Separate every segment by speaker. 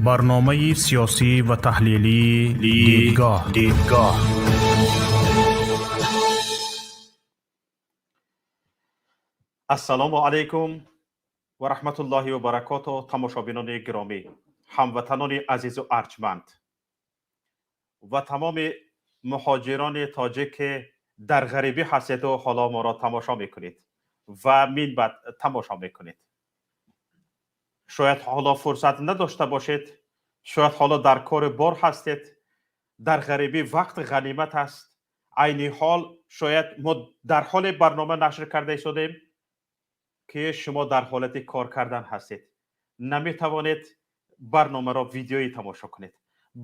Speaker 1: Барномаи сиёсӣ ва таҳлилии Дидгоҳ. Дидгоҳ.
Speaker 2: Ассалому алайкум ва раҳматуллоҳи ва баракоту, тамошобинони гиромӣ, ҳамватанони азизу арҷманд ва тамоми муҳоҷирони тоҷик, ки дар ғарибӣ ҳастеду ҳоло моро тамошо мекунед ва минбаъд тамошо мекунед. Шояд ҳоло фурсат надошта бошед, шояд ҳоло дар кору бор ҳастед. Дар ғарибӣ вақт ғанимат аст. Айни ҳол шояд мо дар ҳоле барнома нашр карда истодем, ки шумо дар ҳолати кор кардан ҳастед, наметавонед барномаро видеоӣ тамошо кунед.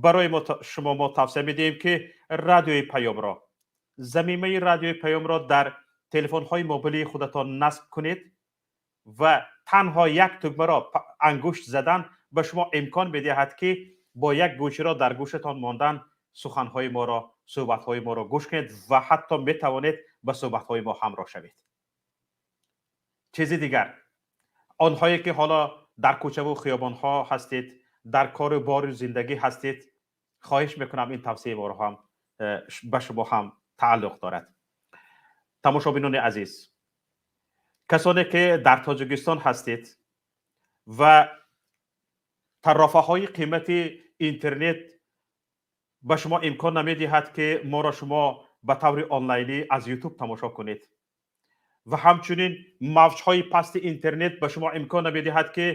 Speaker 2: Барои шумо мо тавсия медиҳем, ки Радиои Паёмро, замимаи Радиои Паёмро дар телефонҳои мобилии худатон насб кунед ва танҳо як тугмаро ангушт задан ба шумо имкон медиҳад, ки бо як гӯширо дар гӯшатон мондан суханҳои моро, суҳбатҳои моро гӯш кунед ва ҳатто метавонед ба суҳбатҳои мо ҳамроҳ шавед. Чизи дигар, онҳое ки ҳоло дар кӯчаву хиёбонҳо ҳастед, дар кору бору зиндагӣ ҳастед, хоҳиш мекунам, ин тавсияи моро ҳам ба шумо ҳам тааллуқ дорад. Тамошобинони азиз, касоне ки дар Тоҷикистон ҳастед ва тарофаҳои қимати интернет ба шумо имкон намедиҳад, ки моро шумо ба таври онлайнӣ аз Ютуб тамошо кунед ва ҳамчунин мавҷҳои пасти интернет ба шумо имкон намедиҳад, ки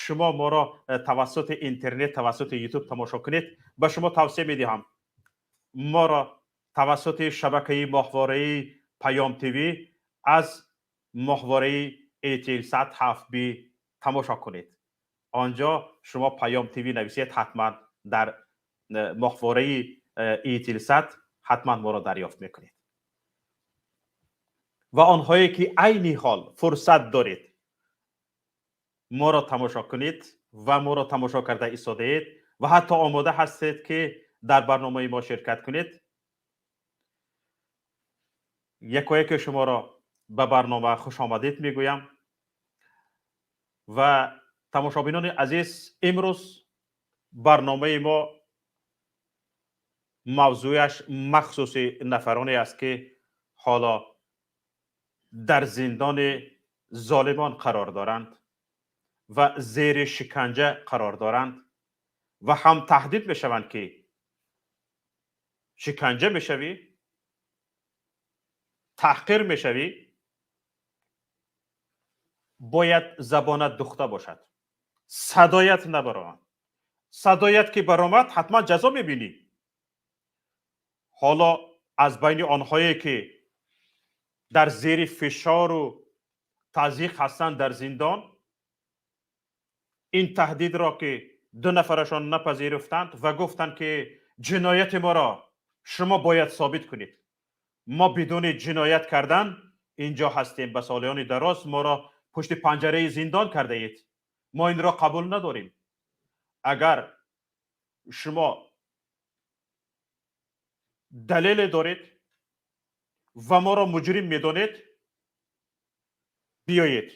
Speaker 2: шумо моро тавассути интернет, тавассути Ютуб тамошо кунед, ба шумо тавсия медиҳам, моро тавассути шабакаи моҳвораи Паём ТВ аз моҳвораи Этелсат 7 би тамошо кунед. Он ҷо шумо Паём ТВ нависед, ҳатман дар моҳвораи Этелсат ҳатман моро дарёфт мекунед. Ва онҳое ки айни ҳол фурсат доред моро тамошо кунед ва моро тамошо карда истодаед ва ҳатто омода ҳастед, ки дар барномаи мо ширкат кунед, якояке шуморо ба барнома хушомадед мегӯям. Ва тамошобинони азиз, имрӯз барномаи мо мавзӯяш махсуси нафароне аст, ки ҳоло дар зиндони золимон қарор доранд ва зери шиканҷа қарор доранд ва ҳам таҳдид мешаванд, ки шиканҷа мешавӣ, таҳқир мешавӣ, бояд забонат духта бошад, садоят набаромад. Садоят ки баромад, ҳатман ҷазо мебинӣ. Ҳоло аз байни онҳое ки дар зери фишору тазйиқ ҳастанд дар зиндон, ин таҳдидро ки ду нафарашон напазируфтанд ва гуфтанд, ки ҷинояти моро шумо бояд собит кунед, мо бидуни ҷиноят кардан инҷо ҳастем, ба солиёни дароз моро пушти панҷараи зиндон кардаед, мо инро қабул надорем, агар шумо далеле доред ва моро муҷрим медонед, биёед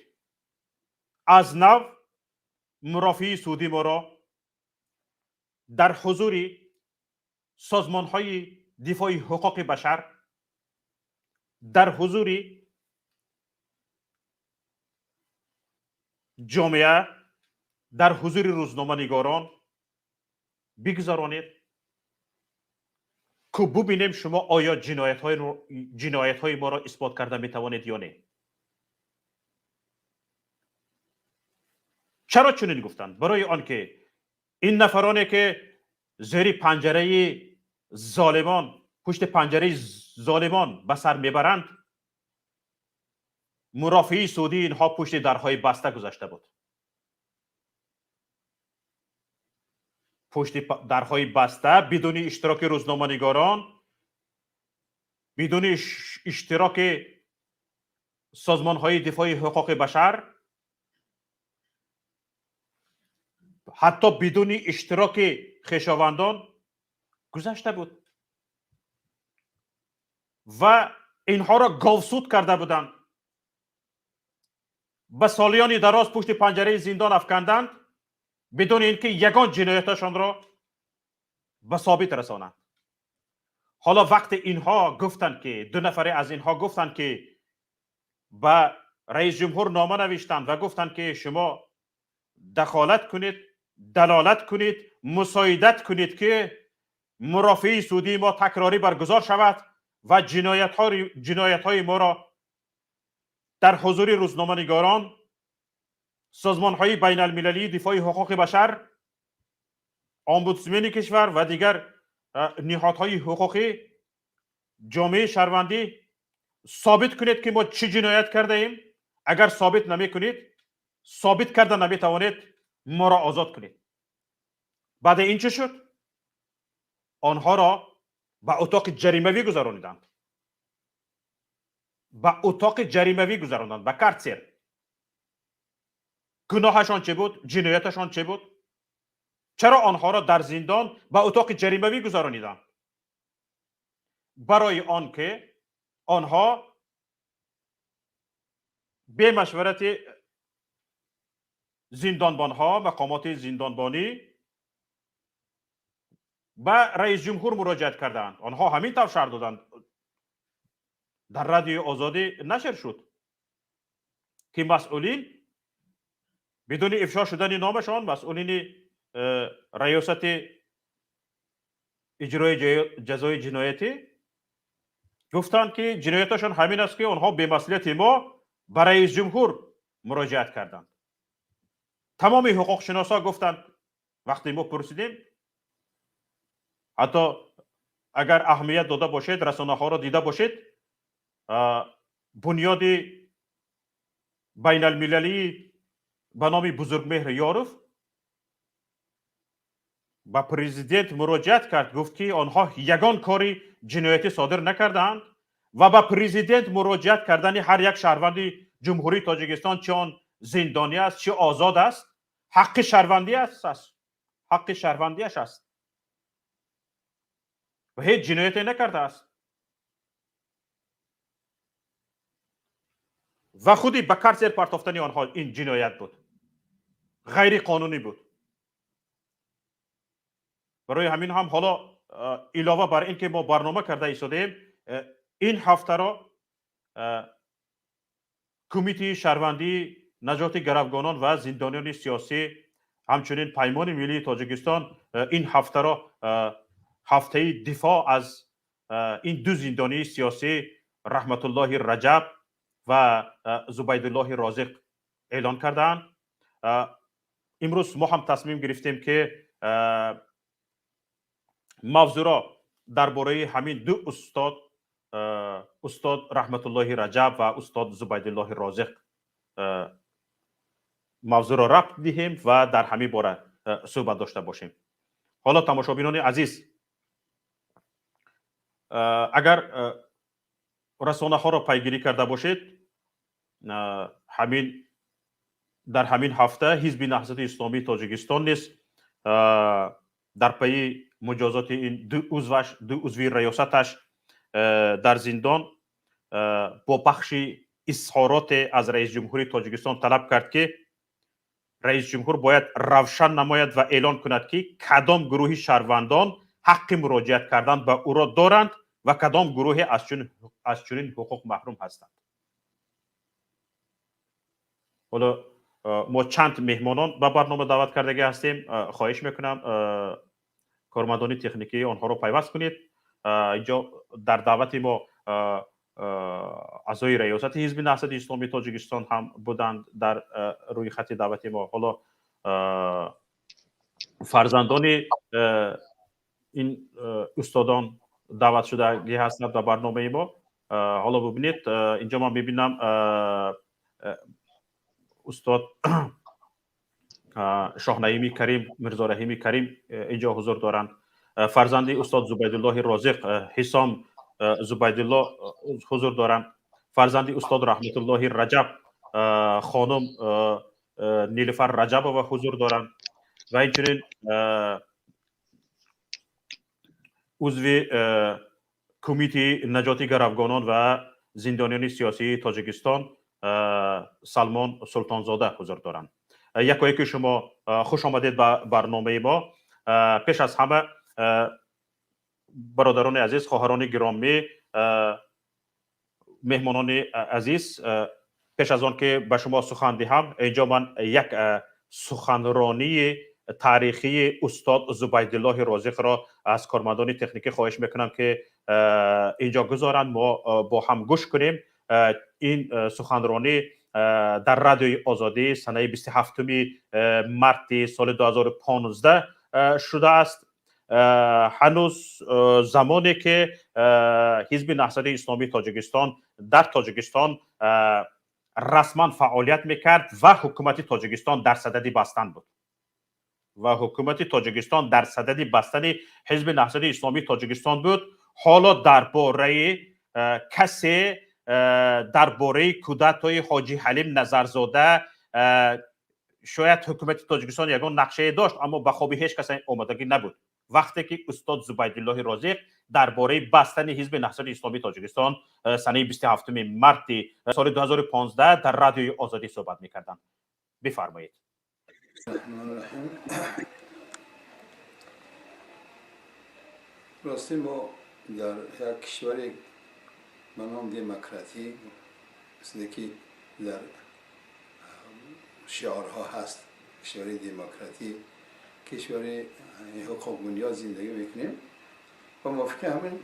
Speaker 2: аз нав мурофиаи судӣ моро дар ҳузури созмонҳои дифои ҳуқуқи башар, дар ҳузури ҷомеа, дар ҳузури рӯзноманигорон бигузаронед, ку бубинем, шумо оё ҷиноятҳои моро исбот карда метавонед ё не. Чаро чунин гуфтанд? Барои он ки ин нафароне ки зери панҷараи золимон, пушти панҷараи золимон ба сар мебаранд, мурофиаи судии инҳо пушти дарҳои баста гузашта буд. Пушти дарҳои баста, бидуни иштироки рӯзноманигорон, бидуни иштироки созмонҳои дифои ҳуқуқи башар, ҳатто бидуни иштироки хешовандон гузашта буд ва инҳоро говсуд карда буданд, ба солиёни дароз пушти панҷараи зиндон афканданд. бидуни ин ки ягон ҷинояташонро ба собит расонанд. Ҳоло вақте инҳо гуфтанд, ки ду нафаре аз инҳо гуфтанд, ки ба раис ҷумҳур нома навиштанд ва гуфтанд, ки шумо дахолат кунед, далолат кунед, мусоидат кунед, ки мурофиаи судии мо такрорӣ баргузор шавад ва ҷиноятҳои моро дар ҳузури рӯзноманигорон, созмонҳои байналмилалии дифои ҳуқуқи башар, омбудсмени кишвар ва дигар ниҳодҳои ҳуқуқӣ, ҷомеаи шаҳрвандӣ собит кунед, ки мо чӣ ҷиноят кардаем. Агар собит намекунед, собит карда наметавонед, моро озод кунед. Баъди ин чӣ шуд? Онҳоро ба утоқи ҷаримавӣ гузарониданд, ба утоқи ҷаримавӣ гузаронданд, ба карцер. Гуноҳашон чӣ буд? Ҷинояташон чӣ буд? Чаро онҳоро дар зиндон ба утоқи ҷаримавӣ гузарониданд? Барои он ки онҳо бемашварати зиндонбонҳо, мақомоти зиндонбонӣ ба раис ҷумҳур муроҷиат кардаанд. Онҳо ҳамин тавр шарҳ доданд, дар Радиои Озодӣ нашр шуд, ки масъулин бидуни ифшо шудани номашон, масъулини раёсати иҷрои ҷазои ҷиноятӣ гуфтанд, ки ҷинояташон ҳамин аст, ки онҳо бемаслиҳати мо ба раис ҷумҳур муроҷиат карданд. Тамоми ҳуқуқшиносҳо гуфтанд, вақте мо пурсидем, ҳатто агар аҳамият дода бошед, расонаҳоро дида бошед, бунёди байналмилалии ба номи Бузургмеҳр Ёров ба президент муроҷиат кард, гуфт, ки онҳо ягон кори ҷиноятӣ содир накардаанд ва ба президент муроҷиат кардани ҳар як шаҳрванди Ҷумҳурии Тоҷикистон, чи он зиндонӣ аст, чи озод аст, ҳаққи шаҳрвандӣ аст, ҳаққи шаҳрвандиаш аст ва ҳеҷ ҷинояте накардааст. Ва худи ба карцер партофтани онҳо ин ҷиноят буд, ғайриқонунӣ буд. Барои ҳамин ҳам ҳоло илова бар ин ки мо барнома карда истодаем, ин ҳафтаро Кумитаи шаҳрвандии наҷоти гаравгонон ва зиндониёни сиёсӣ, ҳамчунин Паймони миллии Тоҷикистон ин ҳафтаро ҳафтаи дифоъ аз ин ду зиндонии сиёсӣ, Раҳматуллоҳи Раҷаб ва Зубайдуллоҳи Розиқ, эълон кардаанд. Имрӯз мо ҳам тасмим гирифтем, ки мавзӯъро дар бораи ҳамин ду устод, устод Раҳматуллоҳи Раҷаб ва устод Зубайдуллоҳи Розиқ, мавзӯъро рабт диҳем ва дар ҳамин бора суҳбат дошта бошем. Ҳоло, тамошобинони азиз, агар расонаҳоро пайгирӣ карда бошед, ҳамин дар ҳамин ҳафта Ҳизби Наҳзати Исломии Тоҷикистон низ дар пайи муҷозоти ин ду узваш, ду узви раёсаташ дар зиндон, бо пахши изҳороте аз раис ҷумҳури Тоҷикистон талаб кард, ки раис ҷумҳур бояд равшан намояд ва эълон кунад, ки кадом гурӯҳи шаҳрвандон ҳаққи муроҷиат кардан ба ӯро доранд ва кадом гурӯҳе аз чунин ҳуқуқ маҳрум ҳастанд. Ҳоло мо чанд меҳмонон ба барнома даъват кардагӣ ҳастем. Хоҳиш мекунам, кормандони техникӣ, онҳоро пайваст кунед. Инҷо дар даъвати мо аъзои раёсати Ҳизби Наҳзати Исломии Тоҷикистон ҳам буданд дар рӯи хати даъвати мо. Ҳоло фарзандони ин устодон даъват шудагӣ ҳастанд ба барномаи мо. Ҳоло бубинед, инҷо ман мебинам, устод Шоҳнаими Карим, Мирзораҳими Карим инҷо ҳузур доранд, фарзанди устод Зубайдуллоҳи Розиқ, Ҳисом Зубайдулло ҳузур доранд, фарзанди устод Раҳматуллоҳи Раҷаб, хонум Нилуфар Раҷабова ҳузур доранд ва инчунин узви Кумитаи наҷоти гаравгонон ва зиндониёни сиёсии Тоҷикистон Салмон Султонзода ҳузур доранд. Якояки шумо хуш омадед ба барномаи мо. Пеш аз ҳама, бародарони азиз, хоҳарони гиромӣ, меҳмонони азиз, пеш аз он ки ба шумо сухан диҳам, инҷо ман як суханронии таърихии устод Зубайдуллоҳи Розиқро аз кормандони техникӣ хоҳиш мекунам, ки инҷо гузоранд, мо бо ҳам гӯш кунем. Ин суханронӣ дар Радиои Озодӣ санаи 27 марти соли 2015 шудааст. Ҳанӯз замоне ки Ҳизби Наҳзати Исломии Тоҷикистон дар Тоҷикистон расман фаъолият мекард ва ҳукумати Тоҷикистон дар садади бастан буд ва ҳукумати Тоҷикистон дар садади бастани Ҳизби Наҳзати Исломии Тоҷикистон буд. Ҳоло дар бораи касе, дар бораи кудатои Ҳоҷи Ҳалим Назарзода шояд ҳукумати Тоҷикистон ягон нақшае дошт, аммо ба хоби ҳеҷ кас омодагӣ набуд, вақте ки устод Зубайдуллоҳи Розиқ дар бораи бастани Ҳизби Наҳзати Исломии Тоҷикистон санаи 27 марти соли 2015 дар Радиои Озодӣ суҳбат мекарданд. Бифармоед.
Speaker 3: Рости, мо дар як кишваре ба ном демократӣ, мисле ки дар шиорҳо ҳаст, кишвари демократӣ, кишвари ҳуқуқбунёд зиндагӣ мекунем ва мувофиқи ҳамин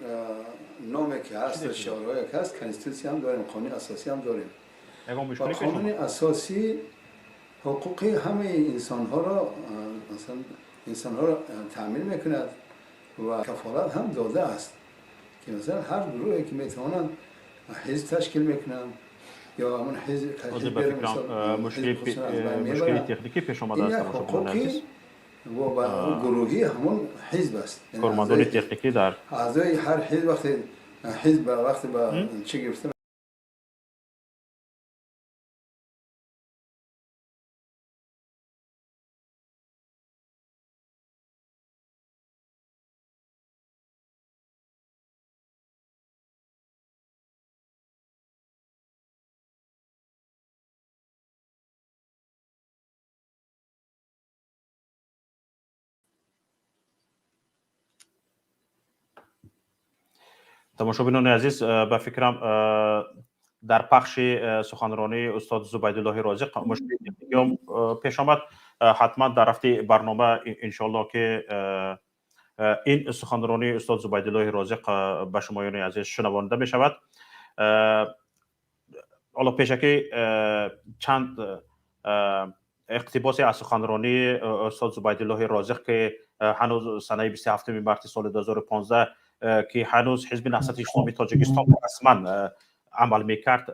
Speaker 3: номе ки ҳаст ва шиорҳое ки ҳаст, конститутсия ҳам дорем, қонуни асосӣ ҳам дорем ва қонуни асосӣ ҳуқуқи ҳамаи инсонҳоро, масалан, инсонҳоро таъмин мекунад ва кафолат ҳам додааст, ки масалан ҳар гурӯҳе ки метавонанд ҳизб ташкил мекунанд ё ҳамон ҳизб
Speaker 2: мушкили техникӣ пеш омадааст.
Speaker 3: Ҳуқуқи гурӯҳӣ ҳамон ҳизб аст.
Speaker 2: Кормандони техникӣ дар
Speaker 3: аъзои ҳар ҳизб вақте ҳизб вақте ба чӣ гирифта
Speaker 2: Тамошобинони азиз, ба фикрам, дар пахши суханронии устод Зубайдуллоҳи Розиқ мушкили техникиам пеш омад. Ҳатман дар рафти барнома, иншоалло, ки ин суханронии устод Зубайдуллоҳи Розиқ ба шумоёни азиз шунавонда мешавад. Ҳоло пешакӣ чанд иқтибосе аз суханронии устод Зубайдуллоҳи Розиқ, ки ҳанӯз санаи 27 марти соли 2015, ки ҳанӯз Ҳизби Наҳзати Исломии Тоҷикистон расман амал мекард,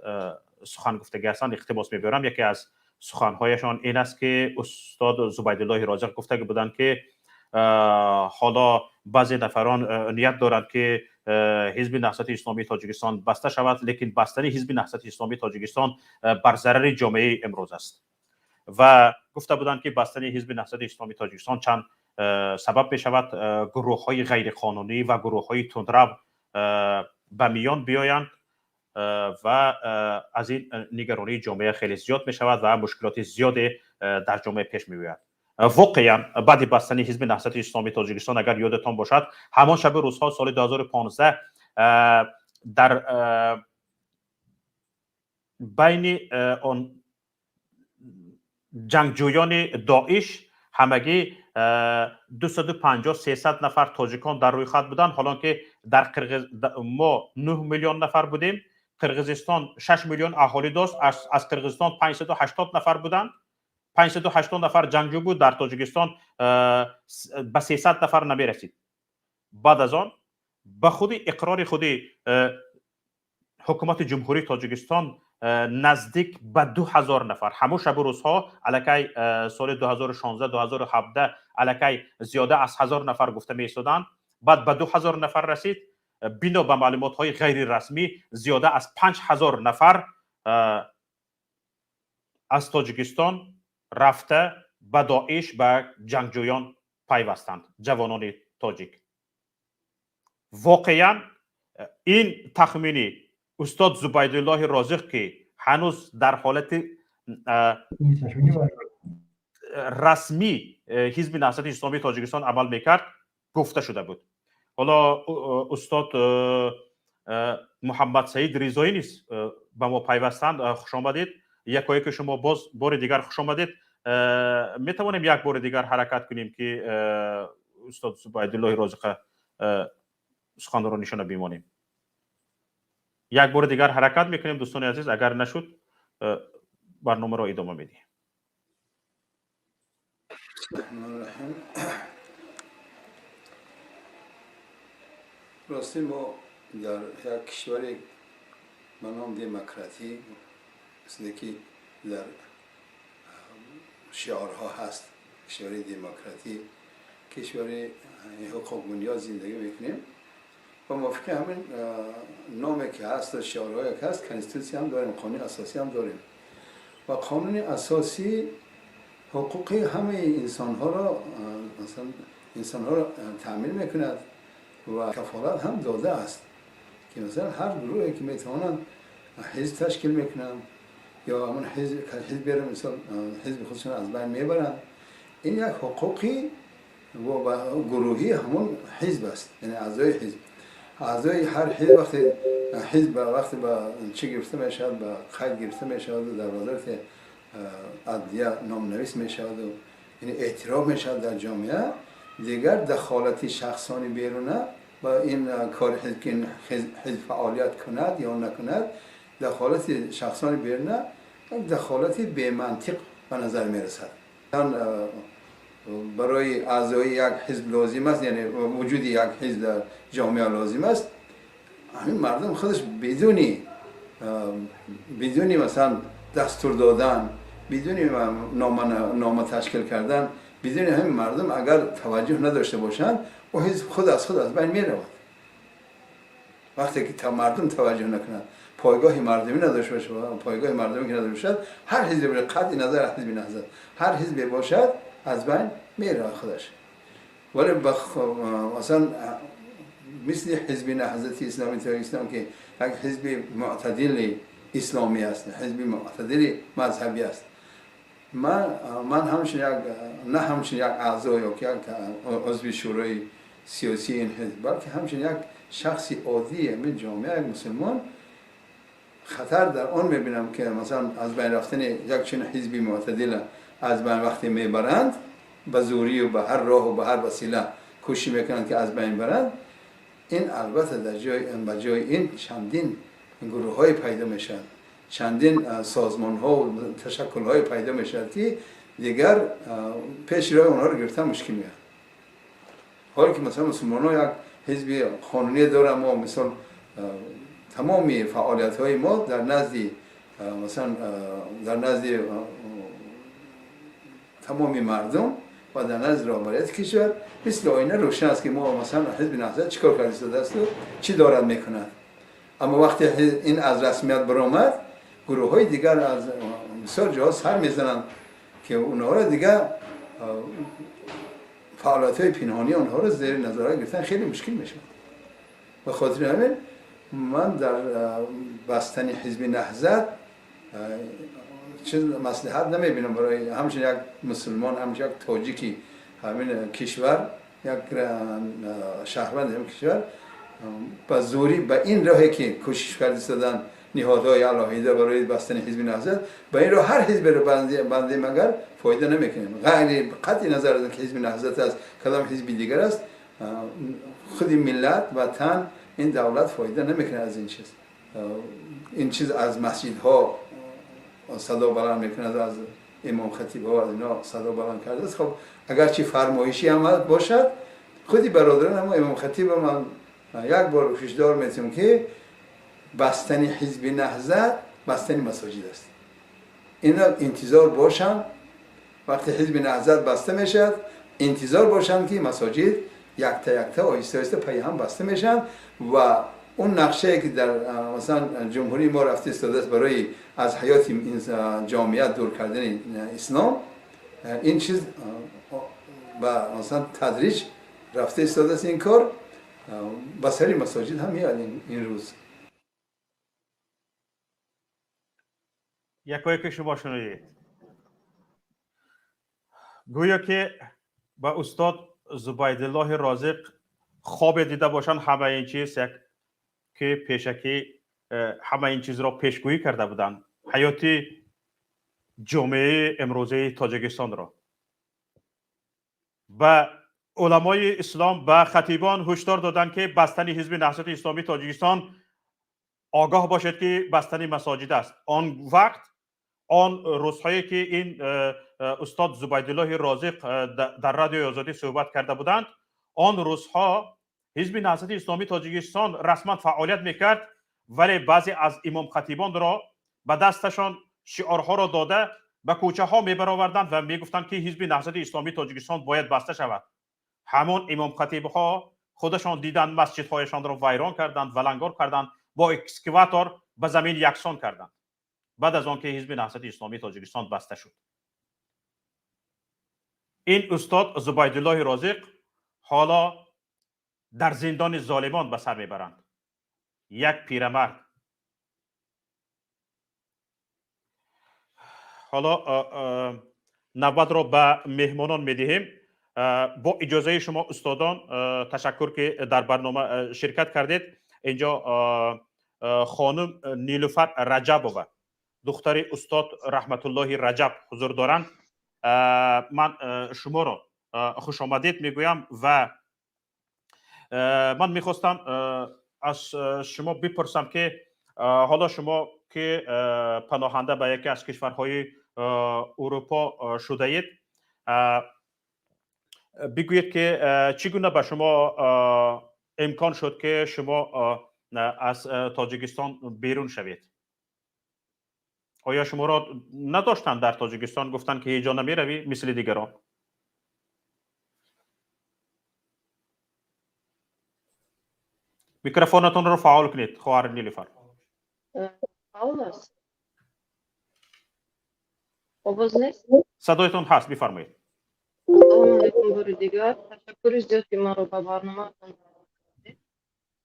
Speaker 2: сухан гуфтагӣ ҳастанд, иқтибос мебиёрам. Яке аз суханҳояшон ин аст, ки устод Зубайдуллоҳи Розиқ гуфтагӣ буданд, ки ҳоло баъзе нафарон ният доранд, ки Ҳизби Наҳзати Исломии Тоҷикистон баста шавад, лекин бастани Ҳизби Наҳзати Исломии Тоҷикистон бар зарари ҷомеаи имрӯз аст. Ва гуфта буданд, ки бастани Ҳизби Наҳзати Исломии Тоҷикистон чанд сабаб мешавад гурӯҳҳои ғайриқонунӣ ва гурӯҳҳои тундрав ба миён биёянд ва аз ин нигаронии ҷомеа хеле зиёд мешавад ва мушкилоти зиёде дар ҷомеа пеш меояд. Воқеан, баъди бастани Ҳизби Наҳзати Исломии Тоҷикистон, агар ёдатон бошад, ҳамон шаби рӯзҳо соли 2015 дар байни он ҷангҷӯёни Доиш ҳамагӣ 250-300 нафар тоҷикон дар рӯйхат буданд, ҳолон ки дар мо 9 миллион нафар будем, Қирғизистон 6 миллион аҳолӣ дошт, аз Қирғизистон 580 нафар буданд, 580 нафар ҷангҷӯ буд, дар Тоҷикистон ба 300 нафар намерасид. Баъд аз он ба худи иқрори худи ҳукумати Ҷумҳурии Тоҷикистон наздик ба 2000 нафар ҳамон шабу рӯзҳо аллакай соли 2016, 2017 аллакай зиёда аз 1000 нафар гуфта меистоданд, баъд ба 2000 нафар расид. Бино ба маълумотҳои ғайрирасмӣ, зиёда аз 5000 нафар аз Тоҷикистон рафта ба Доиш, ба ҷангҷӯён пайвастанд, ҷавонони тоҷик. Воқеан, ин тахмини устод Зубайдуллоҳи Розиқ, ки ҳанӯз дар ҳолати расмӣ Ҳизби Наҳзати Исломии Тоҷикистон амал мекард, гуфта шуда буд. Ҳоло устод Муҳаммадсаид Ризоӣ низ ба мо пайвастанд. Хушомадед, якояки шумо боз бори дигар хушомадед. Метавонем як бори дигар ҳаракат кунем, ки устод Зубайдуллоҳи Розиқа суханронишона бимонем. Як бори дигар ҳаракат мекунем, дӯстони азиз, агар нашуд, барномаро идома медиҳем.
Speaker 3: Рости, мо дар як кишваре ба ном демократӣ, мисле ки дар шиорҳо ҳаст, кишвари демократӣ, кишвари ҳуқуқбунёд зиндагӣ мекунем ва мувофиқи ҳамин номе ки ҳаст ва шиорҳое ки ҳаст, конститутсия ҳам дорем, қонуни асосӣ ҳам дорем ва қонуни асосӣ ҳуқуқи ҳамаи инсонҳоро, масалан, инсонҳоро таъмин мекунад ва кафолат ҳам додааст, ки масалан ҳар гурӯҳе ки метавонанд ҳизб ташкил мекунанд ё ҳамон ҳизберо, мисол, ҳизби худшон аз байн мебаранд, ин як ҳуқуқи гурӯҳии ҳамон ҳизб аст, яъне аъзои ҳизб, аъзои ҳар ҳизб. Вақте ҳизб вақте ба чӣ гирифта мешавад, ба қайд гирифта мешаваду дар вазорати адлия номнавис мешаваду, яъне эътироф мешавад дар ҷомеа, дигар дахолати шахсони беруна ба ин кори ҳизб, ки ҳизб фаъолият кунад ё накунад, дахолати шахсони беруна як дахолати бемантиқ ба назар мерасад. Барои аъзои як ҳизб лозим аст, яъне вуҷуди як ҳизб дар ҷомеа лозим аст. Ҳамин мардум худаш бидуни масалан дастур додан, бидуни нома ташкил кардан, бидуни ҳамин мардум агар таваҷҷӯҳ надошта бошанд, ӯ ҳизб худ аз худ аз байн меравад. Вақте ки мардум таваҷҷӯҳ накунад, пойгоҳи мардумӣ надошта бошад, пойгоҳи мардумӣ ки надошта бошад, ҳар ҳизбе бошад, қатъи назар аз ҳизби Наҳзат, ҳар ҳизбе бошад, аз байн меравад худаш. Вале масалан мисли Ҳизби Наҳзати Исломии Тоҷикистон, ки як ҳизби мӯътадили исломӣ аст, ҳизби мӯътадили мазҳабӣ аст, ман ҳамчун як, на ҳамчун як аъзо ё ки як узви шӯрои сиёсии ин ҳизб, балки ҳамчун як шахси оддии ҳамин ҷомеа, як мусулмон, хатар дар он мебинам, ки масалан аз байн рафтани як чунин ҳизби мӯътадила аз байн вақте мебаранд, ба зӯрию ба ҳар роҳу ба ҳар васила кӯшиш мекунанд, ки аз байн баранд, ин албатта дар ҷои ба ҷои ин чандин гурӯҳҳое пайдо мешаванд, чандин созмонҳо ташаккулҳое пайдо мешавад, ки дигар пеши роҳи онҳоро гирифтан мушкил меяд. Ҳоле ки масалан мусулмонҳо як ҳизби қонунӣ доранд, мо мисол тамоми фаъолиятҳои мо дар назди, масалан, дар назди тамоми мардум ва дар назди роҳбарияти кишвар мисли оина рӯшан аст, ки мо, масалан, Ҳизби Наҳзат чӣ кор карда истодааст чӣ дорад мекунад. Аммо вақте ин аз расмият баромад, гурӯҳҳои дигар аз бисёр ҷоҳо сар мезананд, ки онҳоро дигар фаъолиятҳои пинҳонии онҳоро зери назорат гирифтан хеле мушкил мешавад. Ба хотири ҳамин ман дар бастани Ҳизби Наҳзат чиз маслиҳат намебинам барои ҳамчун як мусулмон, ҳамчун як тоҷики ҳамин кишвар, як шаҳрванди ҳамин кишвар. Ба зӯрӣ ба ин роҳе ки кӯшиш карда истоданд ниҳодҳои алоҳида барои бастани Ҳизби Наҳзат, ба ин роҳ ҳар ҳизберо бандем агар, фоида намекунем. Ғайри қатъи назар аз ки Ҳизби Наҳзат аст, кадом ҳизби дигар аст, худи миллат, ватан, ин давлат фоида намекунад аз ин чиз. Ин чиз аз масҷидҳо садо баланд мекунад, аз имомхатибҳо, аз ино садо баланд кардааст. Хоб, агарчи фармоишӣ ҳам бошад, худи бародарон ҳамо имомхатиба ман як бор ҳушдор метиҳам, ки бастани Ҳизби Наҳзат бастани масоҷид аст. Ино интизор бошанд, вақте Ҳизби Наҳзат баста мешавад, интизор бошанд, ки масоҷид якта якта, оҳиста оҳиста пайи ҳам баста мешаванд ва он нақшае ки дар масалан ҷумҳурии мо рафта истодааст барои аз ҳаёти ҷомеа дур кардани ислом, ин чиз ба масалан тадриҷ рафта истодааст. Ин кор ба сари масоҷид ҳам меояд ин рӯз.
Speaker 2: Якое ки шумо шунидед. Гӯё ки ба устод Зубайдуллоҳи Розиқ хобе дида бошанд, ҳама ин чиз як ки пешакӣ ҳама ин чизро пешгӯӣ карда буданд, ҳаёти ҷомеаи имрӯзаи Тоҷикистонро. Ба уламои ислом, ба хатибон ҳушдор доданд, ки бастани Ҳизби Наҳзати Исломии Тоҷикистон, огоҳ бошед, ки бастани масоҷид аст. Он вақт, он рӯзҳое ки ин устод Зубайдуллоҳи Розиқ дар Радиои Озодӣ суҳбат карда буданд, он рӯзҳо Ҳизби Наҳзати Исломии Тоҷикистон расман фаъолият мекард, вале баъзе аз имомхатибонро ба дасташон шиорҳоро дода, ба кӯчаҳо мебароварданд ва мегуфтанд, ки Ҳизби Наҳзати Исломии Тоҷикистон бояд баста шавад. Ҳамон имомхатибҳо худашон диданд, масҷидҳояшонро вайрон карданд, валангор карданд, бо экскаватор ба замин яксон карданд, баъд аз он ки Ҳизби Наҳзати Исломии Тоҷикистон баста шуд. Ин устод Зубайдуллоҳи Розиқ ҳоло дар зиндони золимон ба сар мебаранд, як пирамард. Ҳоло навбатро ба меҳмонон медиҳем бо иҷозаи шумо, устодон. Ташаккур, ки дар барнома ширкат кардед. Инҷо хонум Нилуфар Раҷабова, духтари устод Раҳматуллоҳи Раҷаб, ҳузур доранд. Ман шуморо хушомадед мегӯям ва ман мехостам аз шумо бипурсам, ки ҳоло шумо ки паноҳанда ба яке аз кишварҳои Урупо шудаед, бигӯед, ки чӣ гуна ба шумо имкон шуд, ки шумо аз Тоҷикистон берун шавед? Оё шуморо надоштанд дар Тоҷикистон, гуфтанд, ки ҳеҷ ҷо намеравӣ, мисли дигарон? Микрофонатонро фаъол кунед, хоҳар Нилуфар.
Speaker 4: Фаъол аст. Овоз нест?
Speaker 2: Садоятон ҳаст, бифармоед.
Speaker 4: Ассалому алайкум бори дигар. Ташаккури зиёд, ки маро ба барномаатон даъват кардед.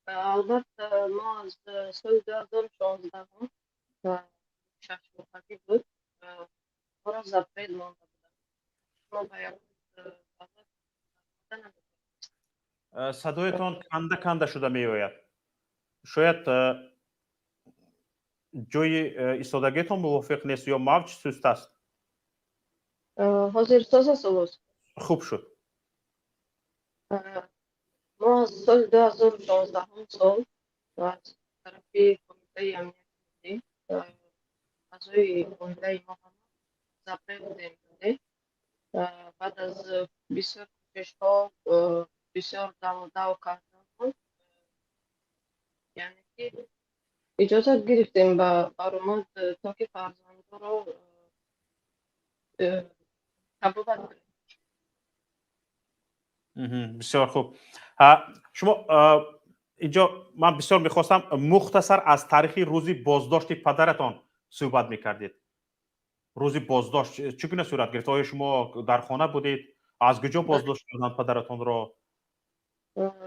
Speaker 4: Албатта, мо аз соли 2016 ва шашмоҳагӣ буд, моро запрет монда буданд. Мо ба ягон давлат наметавонистем.
Speaker 2: Садоятон канда канда шуда меояд. Шояд ҷои истодагиатон мувофиқ нест ё мавҷ суст аст.
Speaker 4: Ҳозир соз аст овоз?
Speaker 2: Хуб шуд.
Speaker 4: Мо аз соли 2016 сол аз тарафи Кумитаи амнияти миллӣ, аъзои оилаи мо ҳама запрет будем. Баъд аз бисёр кӯшишҳо, бисёр даву карданмон, яъне ки иҷозат гирифтем ба баромад, то ки фарзандоро табобат кунем.
Speaker 2: Бисёр хуб. Шумо инҷо, ман бисёр мехостам, мухтасар аз таърихи рӯзи боздошти падаратон суҳбат мекардед. Рӯзи боздошт чӣ гуна сурат гирифт? Оё шумо дар хона будед? Аз куҷо боздошт карданд падаратонро?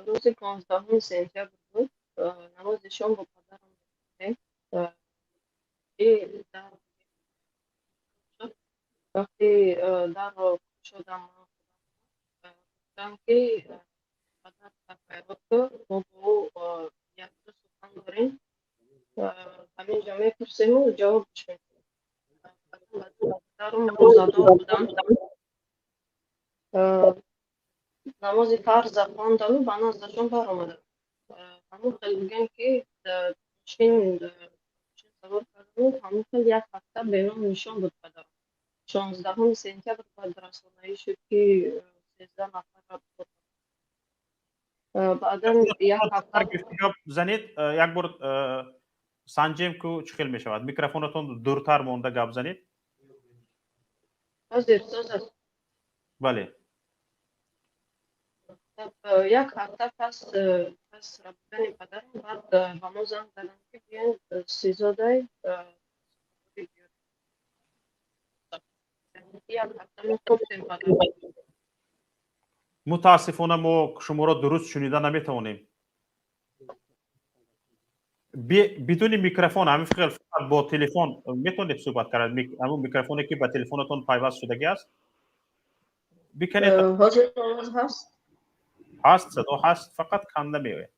Speaker 4: Рӯзи 15 сентябр буд. Намози шом бо падарам мехондем. Дар вақти дарро кушодам, гуфтам, ки падар пайрод, мо бо ӯ якду сухан дорем, ҳамин ҷо мепурсему ҷавобш медиҳем. Падарам рӯзадор буданд. Намози фарза хондану ба наздашон баромадам. Ҳамон хел бигем, ки мошин савор кардану ҳамон хел як ҳафта беному нишон буд падарам. 16 сентябр баъд расонаӣ шуд, ки 13 нафарро баъдан як ҳафта.
Speaker 2: Гап занед, як бор санҷем, ку чӣ хел мешавад. Микрофонатон дуртар монда гап занед.
Speaker 4: Ҳозир соз аст?
Speaker 2: Бале.
Speaker 4: Як ҳафта пас рабудани падарам баъд ба мо занг заданд, ки биёед, СИЗОдай. Як ҳафта мо кофтем падарам.
Speaker 2: Мутаассифона, мо шуморо дуруст шунида наметавонем. Бидуни микрофон, ҳамин хел фақат бо телефон метавонед суҳбат кард? Ҳамон микрофоне, ки ба телефонатон пайваст шудагӣ аст. Бикунед.
Speaker 4: Ҳозир овоз ҳаст?
Speaker 2: Ҳаст, садо ҳаст, фақат канда меояд.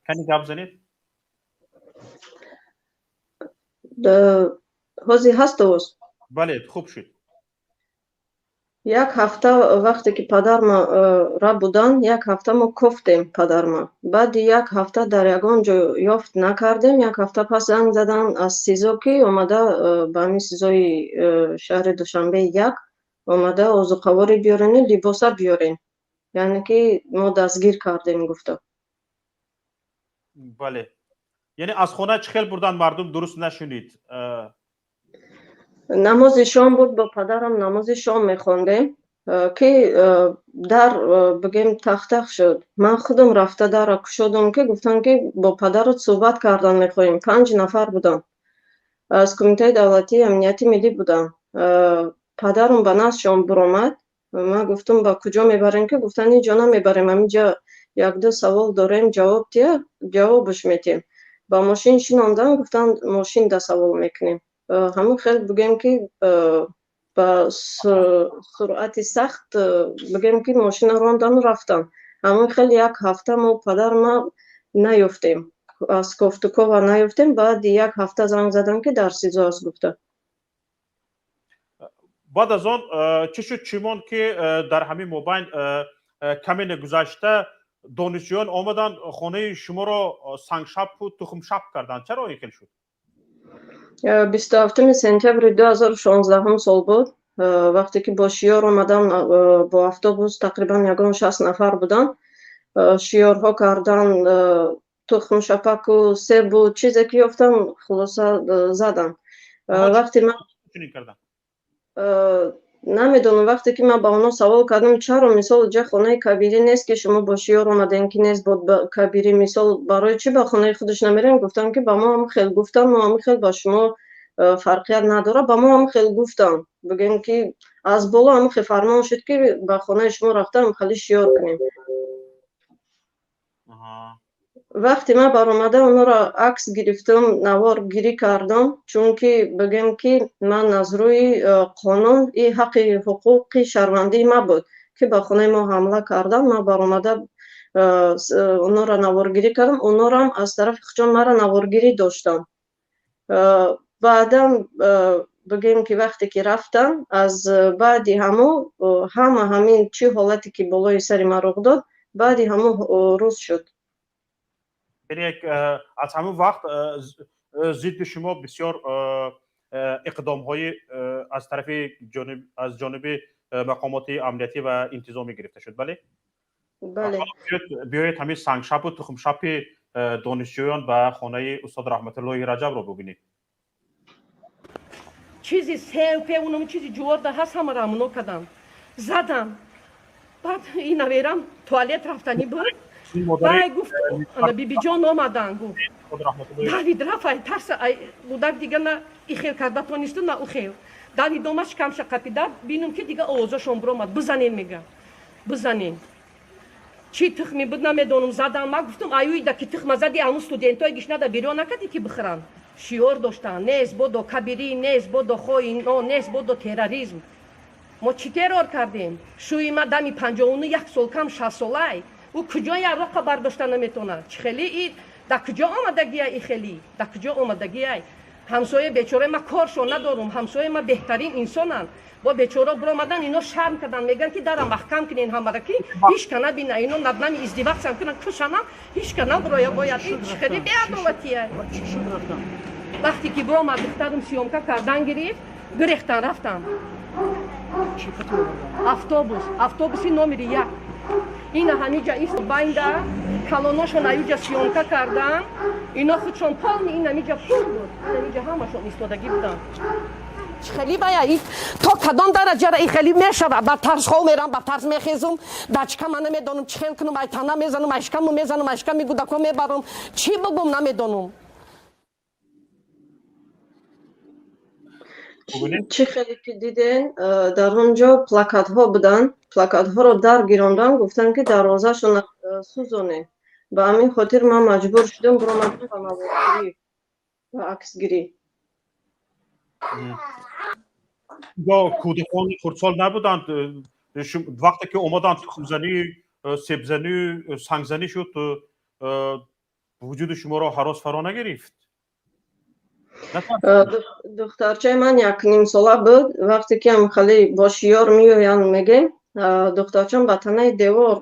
Speaker 2: Кани гап занед.
Speaker 4: Ҳозир ҳаст овоз?
Speaker 2: Бале, хуб шуд.
Speaker 4: Як ҳафта вақте ки падарма ра будан, як ҳафта мо кофтем падарма. Баъди як ҳафта дар ягон ҷо ёфт накардем. Як ҳафта пас занг задан аз СИЗО, ки омада ба ҳамин СИЗОи шаҳри Душанбе як омада озуқаворӣ биёрен, либоса биёрен, яъне ки мо дастгир кардем, гуфта.
Speaker 2: Бале, яъне аз хона чӣ хел бурдан, мардум дуруст нашунид.
Speaker 4: Намози шом буд, бо падарам намози шом мехондем, ки дар бигем тахтах шуд. Ман худам рафта дарра кушодам, ки гуфтам, ки бо падарат суҳбат кардан мехоҳем. 5 нафар будам, аз Кумитаи давлатии амнияти миллӣ будам. Падарам ба наздшон буромад. Ман гуфтам, ба куҷо мебарем, ки гуфтан, ҳеҷ ҷо намебарем, ҳаминҷа як-ду савол дорем, ҷавоб тия, ҷавобаш метиҳем. Ба мошин шинондам, гуфтан, мошин да савол мекунем. Ҳамин хел бигем, ки ба суръати сахт бигем, ки мошина рондану рафтам. Ҳамин хел як ҳафта мо падарма наёфтем, аз кофтукова наёфтем. Баъди як ҳафта занг задам, ки дар СИЗО аст, гуфта.
Speaker 2: Баъд аз он чӣ шуд, чӣ монд, ки дар ҳамин мобайн каме гузашта донишҷӯён омаданд, хонаи шуморо сангшапу тухмшап карданд? Чаро ин хел шуд?
Speaker 4: 27 сентябри 2016 сол буд, вақте ки бо шиёр омадан, бо автобус тақрибан ягон 60 нафар буданд. Шиёрҳо кардан, тухмшапаку себу чизе ки ёфтам, хулоса задан. Вақте ман намедонам, вақте ки ман ба онҳо савол кардам, чаро, мисол, ҷа хонаи Кабирӣ нест, ки шумо бо шиёр омадем, ки нест бо Кабирӣ, мисол, барои чӣ ба хонаи худаш намерем, гуфтам, ки ба мо ҳам хел гуфтан, мо ҳам хел ба шумо фарқият надорад, ба мо ҳам хел гуфтан, бигем, ки аз боло ҳам хел фармон шуд, ки ба хонаи шумо рафтан хеле шиёр кунем. Вақте ман баромада онҳоро акс гирифтам, навор гирӣ кардам, чунки бигем, ки ман аз рӯи қонун и ҳаққи ҳуқуқи шаҳрвандии ман буд, ки ба хонаи мо ҳамла кардан. Ман баромада онҳоро наворгирӣ кардам, онҳоро аз тарафи худшон маро наворгирӣ доштам. Баъдан бигем, ки вақте ки рафтам, аз баъди ҳамо ҳама ҳамин чӣ ҳолате ки болои сари ман рух дод, баъди ҳамо рӯз шуд.
Speaker 2: Яъне аз ҳамон вақт зидди шумо бисёр иқдомҳои аз тарафи аз ҷониби мақомоти амниятӣ ва интизомӣ гирифта шуд, бале?
Speaker 4: Бале.
Speaker 2: Биёед ҳамин сангшапу тухмшапи донишҷӯён ба хонаи устод Раҳматуллоҳи Раҷабро бубинед.
Speaker 5: Чизи сев пеунам, чизи ҷуворда ҳаст, ҳамаро амно кардам, задам. Баъд ина верам туалет рафтанӣ буд. Вай гуфт, ана бибиҷон омадан, гуфт. Давид рафт, ай тарса, ай гудак дига на ихел карда тонисту, на ухел. Давид омад, шикамша қапида, бинум, ки дига овозашон биромад, бизанен, мега, бизанен. Чӣ тухме буд, намедонам, задам. Ман гуфтам, аюида ки тухма зади, ҳамун студентҳои гишнада бирён накардӣ, ки бихӯранд. Шиёр доштанд: нест бодо Кабирӣ, нест бодо хоино, нест бодо терроризм. Мо чӣ террор кардем? Шӯи ма дами 51 як сол кам, 60-солай, ӯ куҷо ярроқа бардошта наметонад? Чӣ хели и дар куҷо омадагия, и хели дар куҷо омадагиай? Ҳамсоя бечораи ма, коршон надорум, ҳамсояи ма беҳтарин инсонанд. Бо бечора биромадан, ино шарм кардан, мегӯянд, ки дара маҳкам кунен ҳамара, ки ҳичка набина. Ино над нами издеваться кунан, кушанам, ҳичка набуроя бояд. Ин чӣ хели беадолатия? Вақте ки биромад, духтарам съёмка кардан гирифт, гирехтан рафтам. Автобус, автобуси номери 1, ина ҳамиҷа ист байнда, калоношон аюҷа съёмка кардан. Ино худшон полный ин ҳамиҷа пур буд, ин ҳамиҷа ҳамашон истодагӣ буданд. Хеле бая то кадом дараҷара и хеле мешавад? Ба тарс хов мерам, ба тарс мехезум. Дачкама намедонам чӣ хел кунам, ай тана мезанам, ай шикаму мезанам, ай шиками гудако мебарам. Чӣ бугум, намедонам.
Speaker 4: Чӣ хеле ки диден, дар он ҷо плакатҳо буданд, плакатҳоро дар гирондан, гуфтанд, ки дарвозашон сӯзонед. Ба ҳамин хотир ман маҷбур шудам, биромадам ба наворгирӣ, ба аксгирӣ.
Speaker 2: Ё кӯдакони хурдсол набуданд? Вақте ки омаданд, тухмзанӣ, себзанӣ, сангзанӣ шуд, вуҷуди шуморо ҳарос фаро нагирифт?
Speaker 4: Духтарчаи ман 1,5 сола буд. Вақте ки ам хеле бо шиёр меоянд, мегем, духтарчам ба танаи девор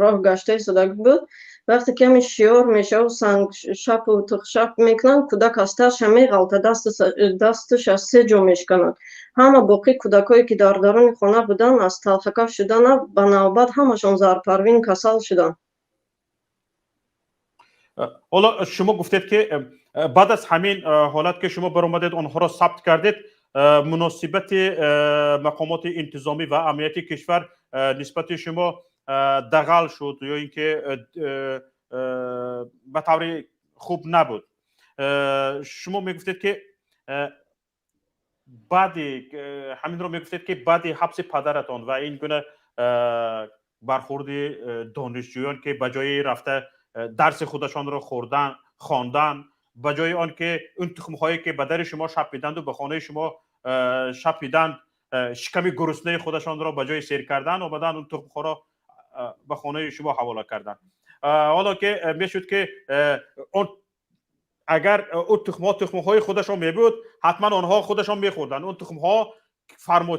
Speaker 4: роҳ гашта истода буд. Вақте ки ҳамин шиёр мешаву санг шапу тухшап мекунанд, кӯдак аз тарша меғалта, дасташ аз се ҷо мешканад. Ҳама боқӣ кӯдакое, ки дар даруни хона буданд, аз талхакаф шудана ба навбат ҳамашон зарпарвин касал шуданд.
Speaker 2: Ҳоло шумо гуфтед, ки баъд аз ҳамин ҳолат, ки шумо баромадед, онҳоро сабт кардед, муносибати мақомоти интизомӣ ва амнияти кишвар нисбати шумо дағал шуд ё ин ки ба таври хуб набуд. Шумо мегуфтед, ки баъди ҳаминро мегуфтед, ки баъди ҳабси падаратон ва ин гуна бархурди донишҷӯён, ки ба ҷои рафта дарси худашонро хӯрдан, хондан, ба ҷои он ки он тухмҳое, ки ба дари шумо шапиданду ба хонаи шумо шапиданд, шиками гуруснаи худашонро ба ҷои сер кардан, омадан он тухмҳоро ба хонаи шумо ҳавола карданд. Ҳоло ки мешуд, ки он агар ӯ тухмҳо тухмҳои худашон мебуд, ҳатман онҳо худашон мехӯрданд. Он тухмҳо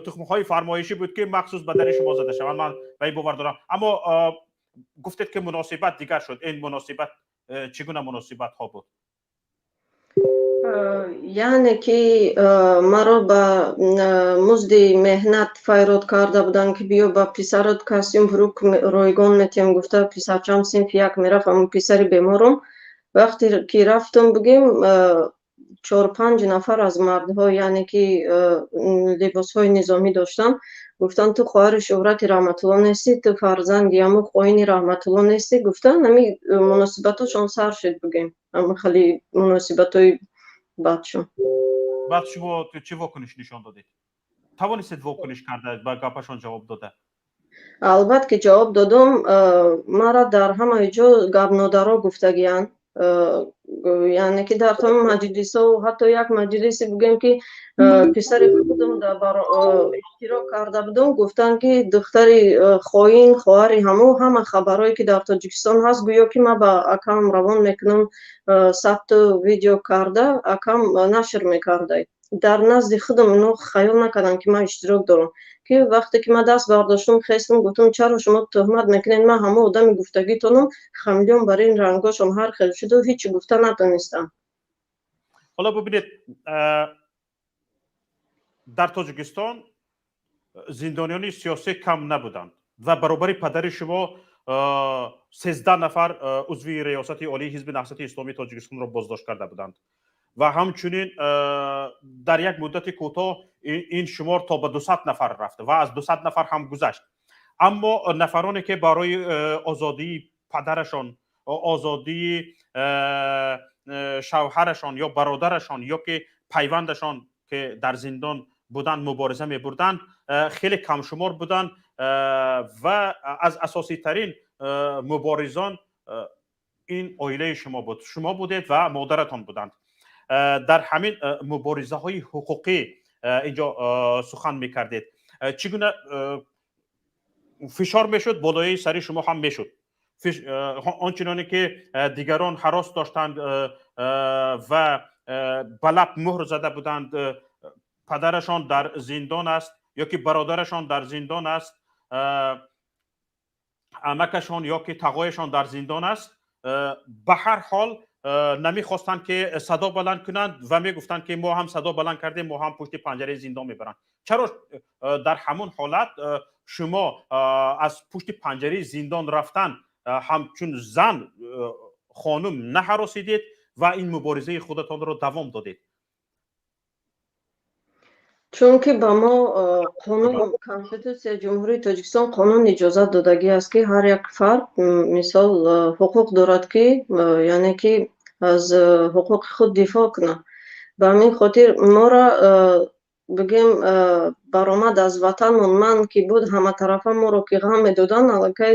Speaker 2: тухмҳои фармоишӣ буд, ки махсус ба дари шумо зада шаванд. Ман ба ин бовар дорам. Аммо гуфтед, ки муносибат дигар шуд. Ин муносибат чӣ гуна муносибатҳо буд?
Speaker 4: Яъне ки маро ба музди меҳнат файрод карда буданд, ки биё, ба писарот костюм брюк ройгон метиҳем гуфта. Писарчам синфи як мерафт, ҳамн писари беморум. Вақте ки рафтум, бигем, чор-панҷ нафар аз мардҳо, яъне ки либосҳои низомӣ доштанд, гуфтанд: «Ту хоҳари Шӯҳрати Раҳматулло нестӣ, ту фарзанди ҳамун хоини Раҳматулло нестӣ», гуфтанд. Ҳами муносибатҳошон сар шуд, бигем, ҳами хеле муносибатҳои бадшон.
Speaker 2: Баъд шумо чӣ вокуниш нишон додед? Тавонистед вокуниш карда, ба гапашон ҷавоб дода?
Speaker 4: Албатта, ки ҷавоб додум. Маро дар ҳамаи ҷо гапнодаро гуфтагиянд, яъне ки дар тамоми маҷлисҳо, ҳатто як маҷлисе, бигӯем, ки писари худам иштирок карда будум, гуфтанд, ки духтари хоин, хоҳари ҳамун, ҳама хабарҳое, ки дар Тоҷикистон ҳаст, гӯё ки ман ба акам равон мекунам, сабту видео карда акам нашр мекарда. Дар назди худам ино хаёл накарданд, ки ман иштирок дорам. Ки вақте ки ман даст бардоштум, хестум, гуфтум: «Чаро шумо тӯҳмат мекунед? Ман ҳамон одами гуфтагитонам». Хамилён бар ин рангошон ҳар хел шуду, ҳечи гуфта натонистам.
Speaker 2: Ҳоло бубинед, дар Тоҷикистон зиндониёни сиёсӣ кам набуданд ва баробари падари шумо 13 нафар узви Риёсати Олии Ҳизби Наҳзати Исломии Тоҷикистонро боздошт карда буданд ва ҳамчунин дар як муддати кӯтоҳ ин шумор то ба 200 нафар рафт ва аз 200 нафар ҳам гузашт. Аммо нафароне, ки барои озодии падарашон, озодии шавҳарашон ё бародарашон ё ки пайвандашон, ки дар зиндон буданд, мубориза мебурданд, хеле камшумор буданд ва аз асоситарин муборизон ин оилаи шумо буд, шумо будед ва модаратон буданд. Дар ҳамин муборизаҳои ҳуқуқӣ инҷо сухан мекардед. Чӣ гуна фишор мешуд болои сари шумо ҳам мешуд, он чуноне ки дигарон ҳарос доштанд ва ба лаб муҳр зада буданд, падарашон дар зиндон аст ё ки бародарашон дар зиндон аст, амакашон ё ки тағояшон дар зиндон аст, ба ҳар ҳол намехостанд, ки садо баланд кунанд ва мегуфтанд, ки мо ҳам садо баланд кардем, мо ҳам пушти панҷараи зиндон мебаранд. Чаро дар ҳамон ҳолат шумо аз пушти панҷараи зиндон рафтан, ҳамчун зан, хонум, наҳаросидед ва ин муборизаи худатонро давом додед?
Speaker 4: Чунки ба мо қонун, Конститутсияи Ҷумҳурии Тоҷикистон, қонун иҷозат додагӣ аст, ки ҳар як фард, мисол, ҳуқуқ дорад, ки яъне ки аз ҳуқуқи худ дифоъ кунад. Ба ҳамин хотир моро, бигем, баромад аз ватанмон ман ки буд, ҳаматарафа моро ки ғам медоданд, аллакай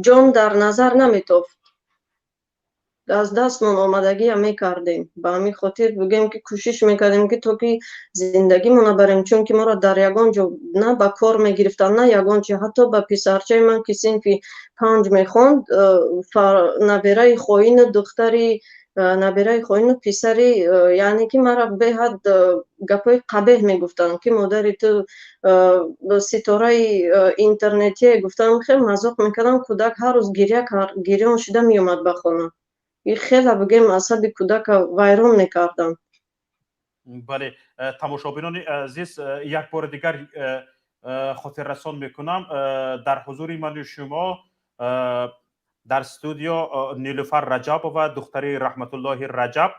Speaker 4: ҷон дар назар наметофт. Аз дастмон омадагия мекардем. Ба ҳамин хотир, бигӯем, ки кӯшиш мекардем, ки то ки зиндагимона барем, чунки моро дар ягон ҷо на ба кор мегирифтанд, на ягон чи. Ҳатто ба писарчаи ман, ки синфи панҷ мехонд, набераи хоину духтари набераи хоину писари, яъне ки мара беҳад гапҳои қабеҳ мегуфтанд, ки модари ту ситораи интернетие гуфтам, хел мазоқ мекардам. Кӯдак ҳар рӯз гиря гирён шида меомад ба хона. Хеле, бигем, асаби кӯдака вайрон мекарданд.
Speaker 2: Бале, тамошобинони азиз, як бори дигар хотиррасон мекунам: дар ҳузури ману шумо дар студио Нилуфар Раҷабова, духтари Раҳматуллоҳи Раҷаб.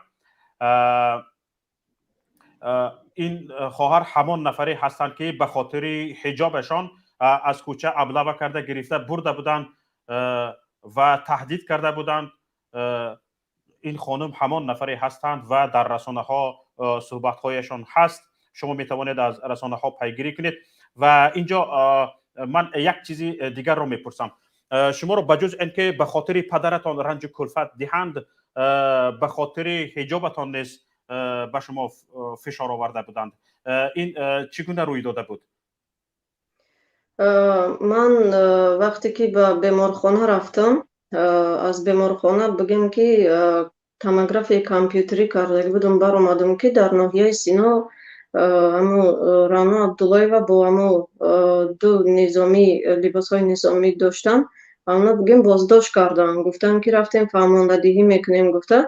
Speaker 2: Ин хоҳар ҳамон нафаре ҳастанд, ки ба хотири ҳиҷобашон аз кӯча облава карда, гирифта бурда буданд ва таҳдид карда буданд. Ин хонум ҳамон нафаре ҳастанд ва дар расонаҳо суҳбатҳояшон ҳаст, шумо метавонед аз расонаҳо пайгирӣ кунед. Ва инҷо ман як чизи дигарро мепурсам: шуморо ба ҷуз ин ки ба хотири падаратон ранҷу кулфат диҳанд, ба хотири ҳиҷобатон низ ба шумо фишор оварда буданд. Ин чӣ гуна рӯй дода буд?
Speaker 4: Ман вақте ки ба беморхона рафтам, аз беморхона, бигем, ки томографияи компютерӣ кардагӣ будам, баромадам, ки дар ноҳияи Сино ҳамо Рано Абдуллоева бо ҳамо ду низомӣ, либосҳои низомӣ доштанд, ҳамона, бигем, боздошт карданд. Гуфтанд, ки рафтем, фаҳмондадиҳӣ мекунем гуфта.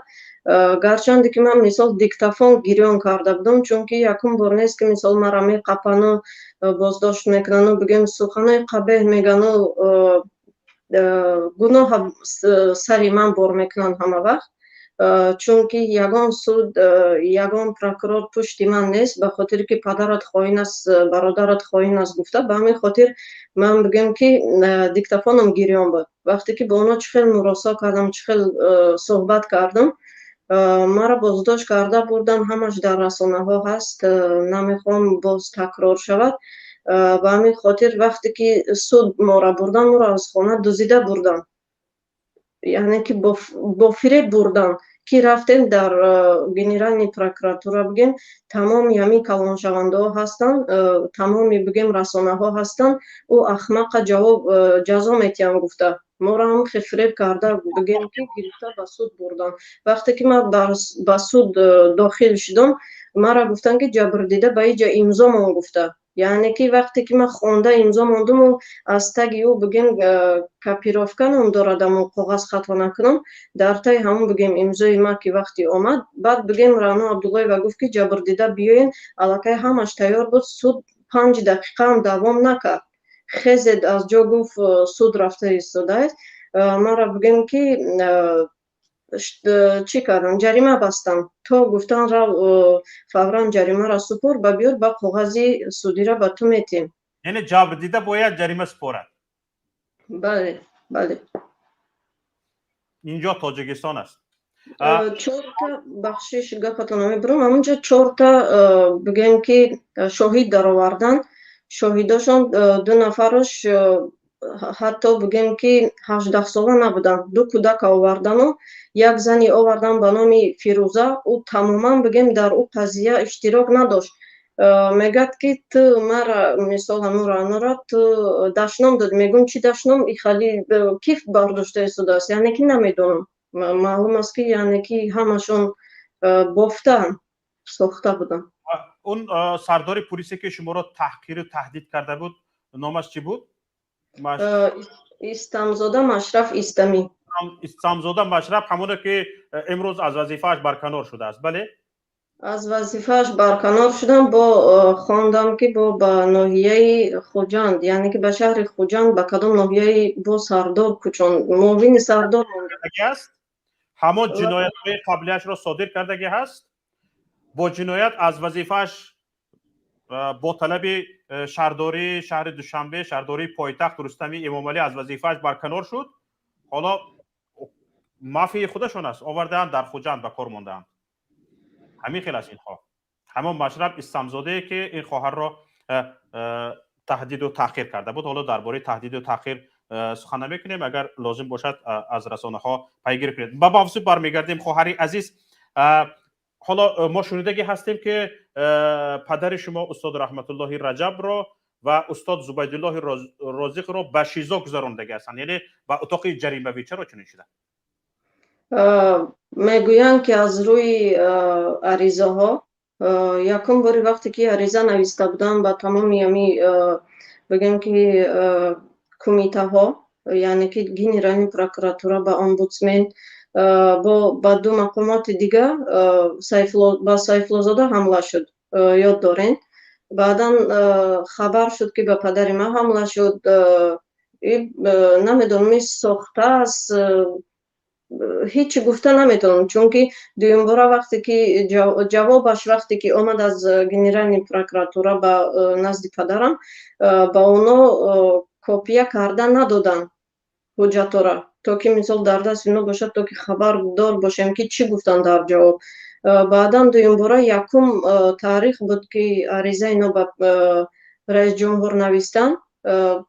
Speaker 4: Гарчанде ки ман, мисол, диктофон гирён карда будам, чунки якум бор нест, ки, мисол, мара меқапану боздошт мекунану, бигем, суханои қабеҳ мегану гуноҳа сари ман бор мекунанд ҳама вақт, чунки ягон суд, ягон прокурор пушти ман нест, ба хотире ки падарат хоин аст, бародарат хоин аст гуфта. Ба ҳамин хотир ман, бигем, ки диктофоном гирён буд. Вақте ки бо онҳо чӣ хел муросо кардам, чӣ хел суҳбат кардам, маро боздошт карда бурдан. Ҳамаш дар расонаҳо ҳаст, намехоҳам боз такрор шавад. Ба ҳамин хотир, вақте ки суд моро бурдан, моро аз хона дузида бурдан, яъне ки бо фиреб бурдан, ки рафтем дар генеральный прокуратура, бигем, тамоми ҳамин калоншавандаҳо ҳастанд, тамоми, бигем, расонаҳо ҳастанд, ӯ ахмақа ҷавоб ҷазо метиҳам гуфта, моро ҳам фиреб карда, бигем, ки гирифта ба суд бурдан. Вақте ки ман ба суд дохил шудам, маро гуфтанд, ки ҷабрдида ба иҷа имзо мон гуфта. Яъне ки вақте ки ман хонда имзо мондуму аз таги ӯ, бигем, копировка ном дорад амо коғаз, хато накунам, дар таи ҳамон, бигем, имзои ман ки вақте омад, баъд, бигем, Рано Абдуллоева гуфт, ки ҷабрдида биёен. Аллакай ҳамаш тайёр буд. Суд 5 дақиқаам давом накард, хезед аз ҷо гуфт, суд рафта истодааст. Маро, бигем, ки чӣ кардам, ҷарима бастам. То гуфтан, рав, фавран ҷаримаро супор, ба биёр, ба коғази судира ба ту метиҳем.
Speaker 2: Яъне ҷабрдида бояд ҷарима супорад?
Speaker 4: Бале.
Speaker 2: Инҷо Тоҷикистон аст.
Speaker 4: Чорта, бахшиш, гапатон мебурам, ҳамунҷо чорта, бигем, ки шоҳид даровардан. Шоҳидошон ду нафарош ҳатто, бигем, ки 18-сола набуданд. Ду кӯдака овардану як зани овардан ба номи Фирӯза. Ӯ тамоман, бигем, дар ӯ қазия иштирок надошт. Мегӯяд, ки ту мара, мисол, ҳамун Ранора ту дашном дод. Мегӯм, чӣ дашном? Ихали киф бардошта истодааст, яъне ки намедонам. Маълум аст, ки, яъне ки, ҳамашон бофтаанд, сохта буданд.
Speaker 2: Он сардори пулисе, ки шуморо таҳқиру таҳдид карда буд, номаш чӣ буд?
Speaker 4: Истамзода Машраф Истамӣ.
Speaker 2: Истамзода Машраф, ҳамоне ки имрӯз аз вазифааш барканор шудааст, бале?
Speaker 4: Аз вазифааш барканор шудам. Бо хондам, ки бо ба ноҳияи Хуҷанд, яъне ки ба шаҳри Хуҷанд, ба кадом ноҳияи бо сардор кӯчон, муовини сардор.
Speaker 2: Аст, ҳамон ҷиноятҳои қаблияшро содир кардагӣ ҳаст, бо ҷиноят аз вазифааш бо талаби шаҳрдории шаҳри Душанбе, шаҳрдории пойтахт Рустами Эмомалӣ аз вазифааш барканор шуд. Ҳоло мафияи худашон аст, овардаанд, дар Хуҷанд ба кор мондаанд. Ҳамин хел аст инҳо. Ҳамон Машраб Истамзодае, ки ин хоҳарро таҳдиду таъхир карда буд. Ҳоло дар бораи таҳдиду таъхир сухан намекунем. Агар лозим бошад, аз расонаҳо пайгирӣ кунед. Ба мавзӯъ бармегардем, хоҳари азиз. Ҳоло мо шунидагӣ ҳастем, ки падари шумо устод Раҳматуллоҳи Раҷабро ва устод Зубайдуллоҳи Розиқро ба ШИЗО гузарондагӣ ҳастанд, яъне ба утоқи ҷаримавӣ. Чаро чунин шуда?
Speaker 4: Мегӯянд, ки аз рӯи аризаҳо. Якум бори вақте ки ариза нависта будам ба тамоми ами, бигем ки, кумитаҳо, яъне ки генеральный прокуратура, ба омбудсмен, бо ба ду мақомоти дига, ба Сайфуллозода ҳамла шуд, ёд дорен. Баъдан хабар шуд, ки ба падари ман ҳамла шуд. Намедонам, ин сохта аст, ҳечи гуфта наметавонам, чунки дуюмбора вақте ки ҷавобаш вақте ки омад аз генеральный прокуратура ба назди падарам, ба оно копия карда надоданд ҳуҷҷатҳоро, то ки мисол дар дасти ино бошад, то ки хабардор бошем, ки чӣ гуфтанд дар ҷавоб. Баъдан дуюмбора якум таърих буд, ки ариза ино ба раисҷумҳур навистанд,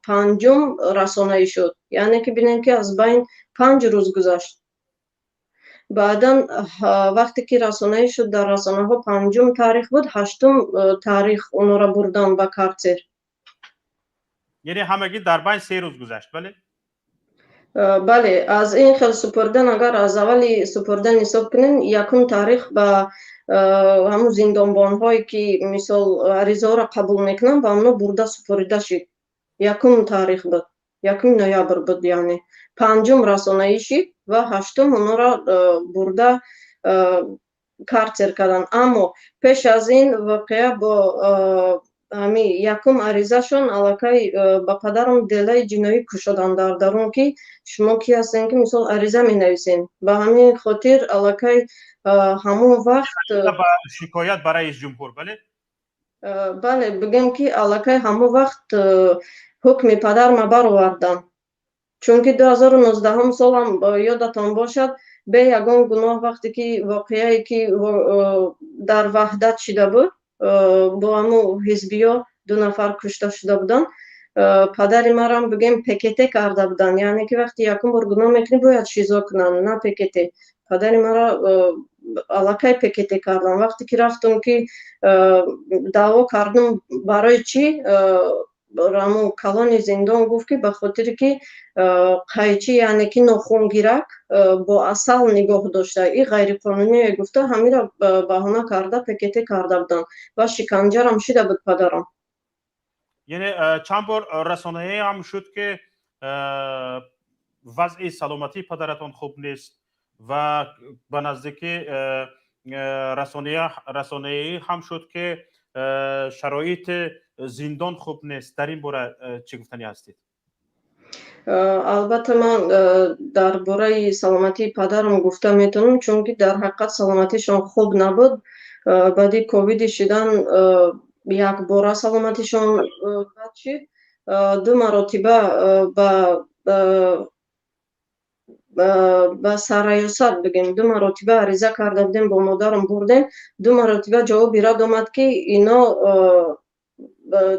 Speaker 4: панҷум расонаӣ шуд, яъне ки бинем, ки аз байн 5 рӯз гузашт. Баъдан вақте ки расонаӣ шуд дар расонаҳо, панҷум таърих буд, ҳаштум таърих онора бурдан ба карцер.
Speaker 2: Яъне ҳамагӣ дар байн 3 рӯз гузашт, бале?
Speaker 4: Бале, аз ин хел супурдан, агар аз аввали супурдан ҳисоб кунем, якум таърих ба ҳамун зиндонбонҳое, ки мисол аризаҳоро қабул мекунанд, ба онҳо бурда супорида шид. Якум таърих буд, 1 ноябр буд, яъне панҷум расонаӣ шид ва ҳаштум онҳоро бурда карцер карданд. Аммо пеш аз ин воқеа бо ҳами якум аризашон аллакай ба падарам делаи ҷиноӣ кушоданд дар дарун, ки шумо ки ҳастем, ки мисол ариза менависем. Ба ҳамин хотир аллакай ҳамон вақт
Speaker 2: шикоят ба раис ҷумҳур, бале?
Speaker 4: Бале, бигем, ки аллакай ҳамон вақт ҳукми падарма бароварданд, чунки 2019-ҳум солам ёдатон бошад, бе ягон гуноҳ, вақте ки воқеае ки дар Ваҳдат шида буд, бо ҳамун ҳизбиё ду нафар кушта шуда буданд, падари марам, бигем, ПКТ карда буданд. Яъне ки вақте якум бор гуноҳ мекунӣ, бояд ШИЗО кунанд, на ПКТ. Падари мара аллакай ПКТ кардам. Вақте ки рафтум, ки даъво кардум, барои чӣ, ҳамун калони зиндон гуфт, ки ба хотире ки қайчи, яъне ки нохунгирак бо асал нигоҳ дошта, и ғайриқонуние гуфта, ҳамира баҳона карда ПКТ карда буданд ва шиканҷарам шида буд падарам.
Speaker 2: Яъне чанд бор расонаӣ ҳам шуд, ки вазъи саломатии падаратон хуб нест ва ба наздикӣ расонаӣ ҳам шуд, ки шароити зиндон хуб нест. Дар ин бора чӣ гуфтанӣ ҳастед?
Speaker 4: Албатта, ман дар бораи саломатии падарам гуфта метавонам, чунки дар ҳақиқат саломатишон хуб набуд. Баъди ковиди шидан якбора саломатишон бад шид. Ду маротиба ба сарраёсат, бигем, ду маротиба ариза карда будем, бо модарам бурдем. Ду маротиба ҷавоби рад омад, ки ино,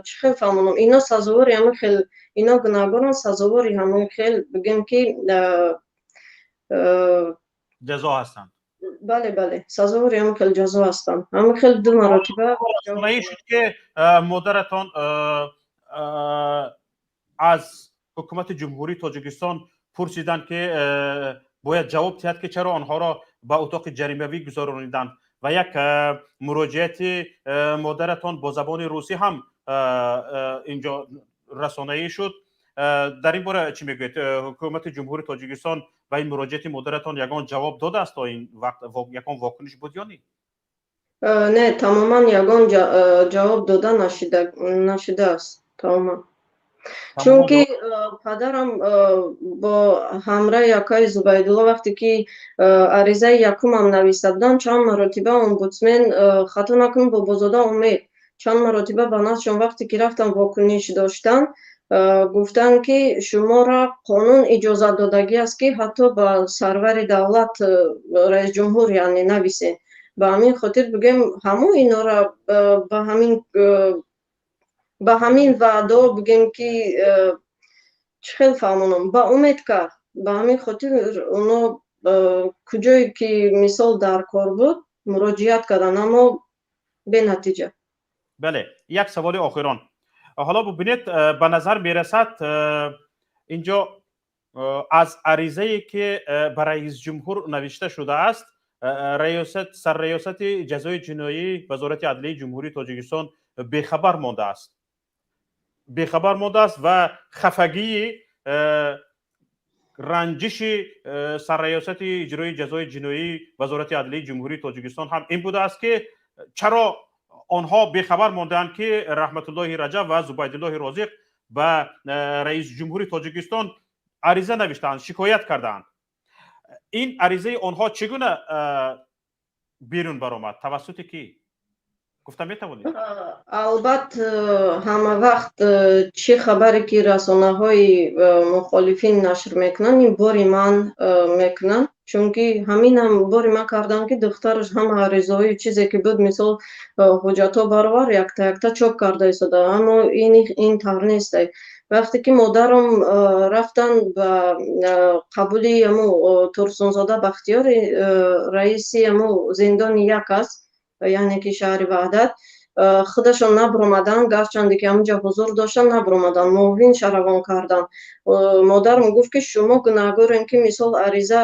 Speaker 4: чӣ хел фаҳмонам, ино сазовори ҳамин хел, ино гунаҳгоранд, сазовори ҳамин хел, бигем ки,
Speaker 2: ҷазо ҳастанд.
Speaker 4: Бале, сазовори ҳамин хел ҷазо ҳастанд. Ҳамин хел ду маротиба.
Speaker 2: Шуд, ки модаратон аз ҳукумати Ҷумҳурии Тоҷикистон пурсиданд, ки бояд ҷавоб диҳад, ки чаро онҳоро ба утоқи ҷаримавӣ гузарониданд, ва як муроҷиати модаратон бо забони русӣ ҳам инҷо расонаӣ шуд. Дар ин бора чӣ мегӯед? Ҳукумати Ҷумҳурии Тоҷикистон ба ин муроҷиати модаратон ягон ҷавоб додааст то ин вақт? Ягон вокуниш буд ё не?
Speaker 4: Не, тамоман ягон ҷавоб дода нашудааст тамоман, чунки падарам бо ҳамраҳи акаи Зубайдулло, вақте ки аризаи якумам нависта будам, чанд маротиба омбудсмен, хато накунам, Бобозода Умед, чанд маротиба ба наздшон вақте ки рафтам, вокуниш доштанд, гуфтанд, ки шуморо қонун иҷозат додагӣ аст, ки ҳатто ба сарвари давлат, раисҷумҳур яъне, нависед. Ба ҳамин хотир, бигӯем, ҳамон инора ба ҳамин ваъдао, бигӯем, ки Чӣ хел фаҳмонам, ба умед кард. Ба ҳамин хотир оно куҷое ки, мисол, дар кор буд, муроҷиат карданд, аммо бенатиҷа.
Speaker 2: Бале, як саволи охирон. Ҳоло бубинед, ба назар мерасад, инҷо аз аризае ки ба раисҷумҳур навишта шудааст, раёсат, сарраёсати ҷазои ҷиноӣ Вазорати адлияи Ҷумҳурии Тоҷикистон бехабар мондааст, бехабар мондааст ва хафагии, ранҷиши сарраёсати иҷрои ҷазои ҷиноӣ Вазорати адлияи Ҷумҳурии Тоҷикистон ҳам ин будааст, ки чаро онҳо бехабар мондаанд, ки Раҳматуллоҳи Раҷаб ва Зубайдуллоҳи Розиқ ба раисҷумҳури Тоҷикистон ариза навиштаанд, шикоят кардаанд. Ин аризаи онҳо чӣ гуна берун баромад, тавассути кӣ, гуфта метавонед?
Speaker 4: Албатта, ҳама вақт чӣ хабаре ки расонаҳои мухолифин нашр мекунанд, ин бори ман мекунанд, чунки ҳаминам бори ман кардам, ки духтараш ҳама аризаҳои чизе ки буд, мисол, ҳуҷҷатҳо баровар, якта якта чоп карда истода, аммо ин тавр нестай. Вақте ки модарам рафтанд ба қабули аму Турсунзода Бахтиёр, раиси аму зиндони як аст, яъне ки шаҳри Ваҳдат, худашон набуромаданд, гарчанде ки ҳамунҷа ҳузур доштанд, набуромаданд, муовин шаравон карданд. Модарам гуфт, ки шумо гунаҳгорем, ки, мисол, ариза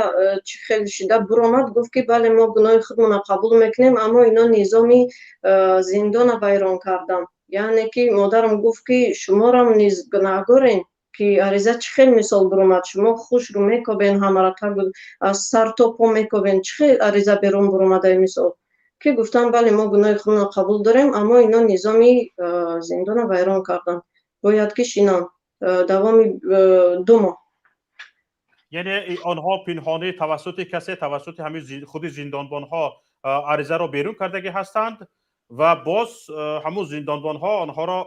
Speaker 4: чӣ хел шида буромад. Гуфт, ки бале, мо гуноҳи худмонро қабул мекунем, аммо ино низоми зиндона вайрон карданд. Яъне ки модарам гуфт, ки шуморам низ гунаҳгорем, ки ариза чӣ хел, мисол, буромад. Шумо хушрӯ мекобен, ҳамаро аз сар то по мекобен, чӣ хел ариза берун буромадаи, мисол? Ки гуфтанд: бале, мо гуноҳи худро қабул дорем, аммо ино низоми зиндона вайрон карданд, бояд ки шинанд давоми 2 моҳ.
Speaker 2: Яъне онҳо пинҳонӣ тавассути касе, тавассути ҳамин худи зиндонбонҳо аризаро берун кардагӣ ҳастанд ва боз ҳамун зиндонбонҳо онҳоро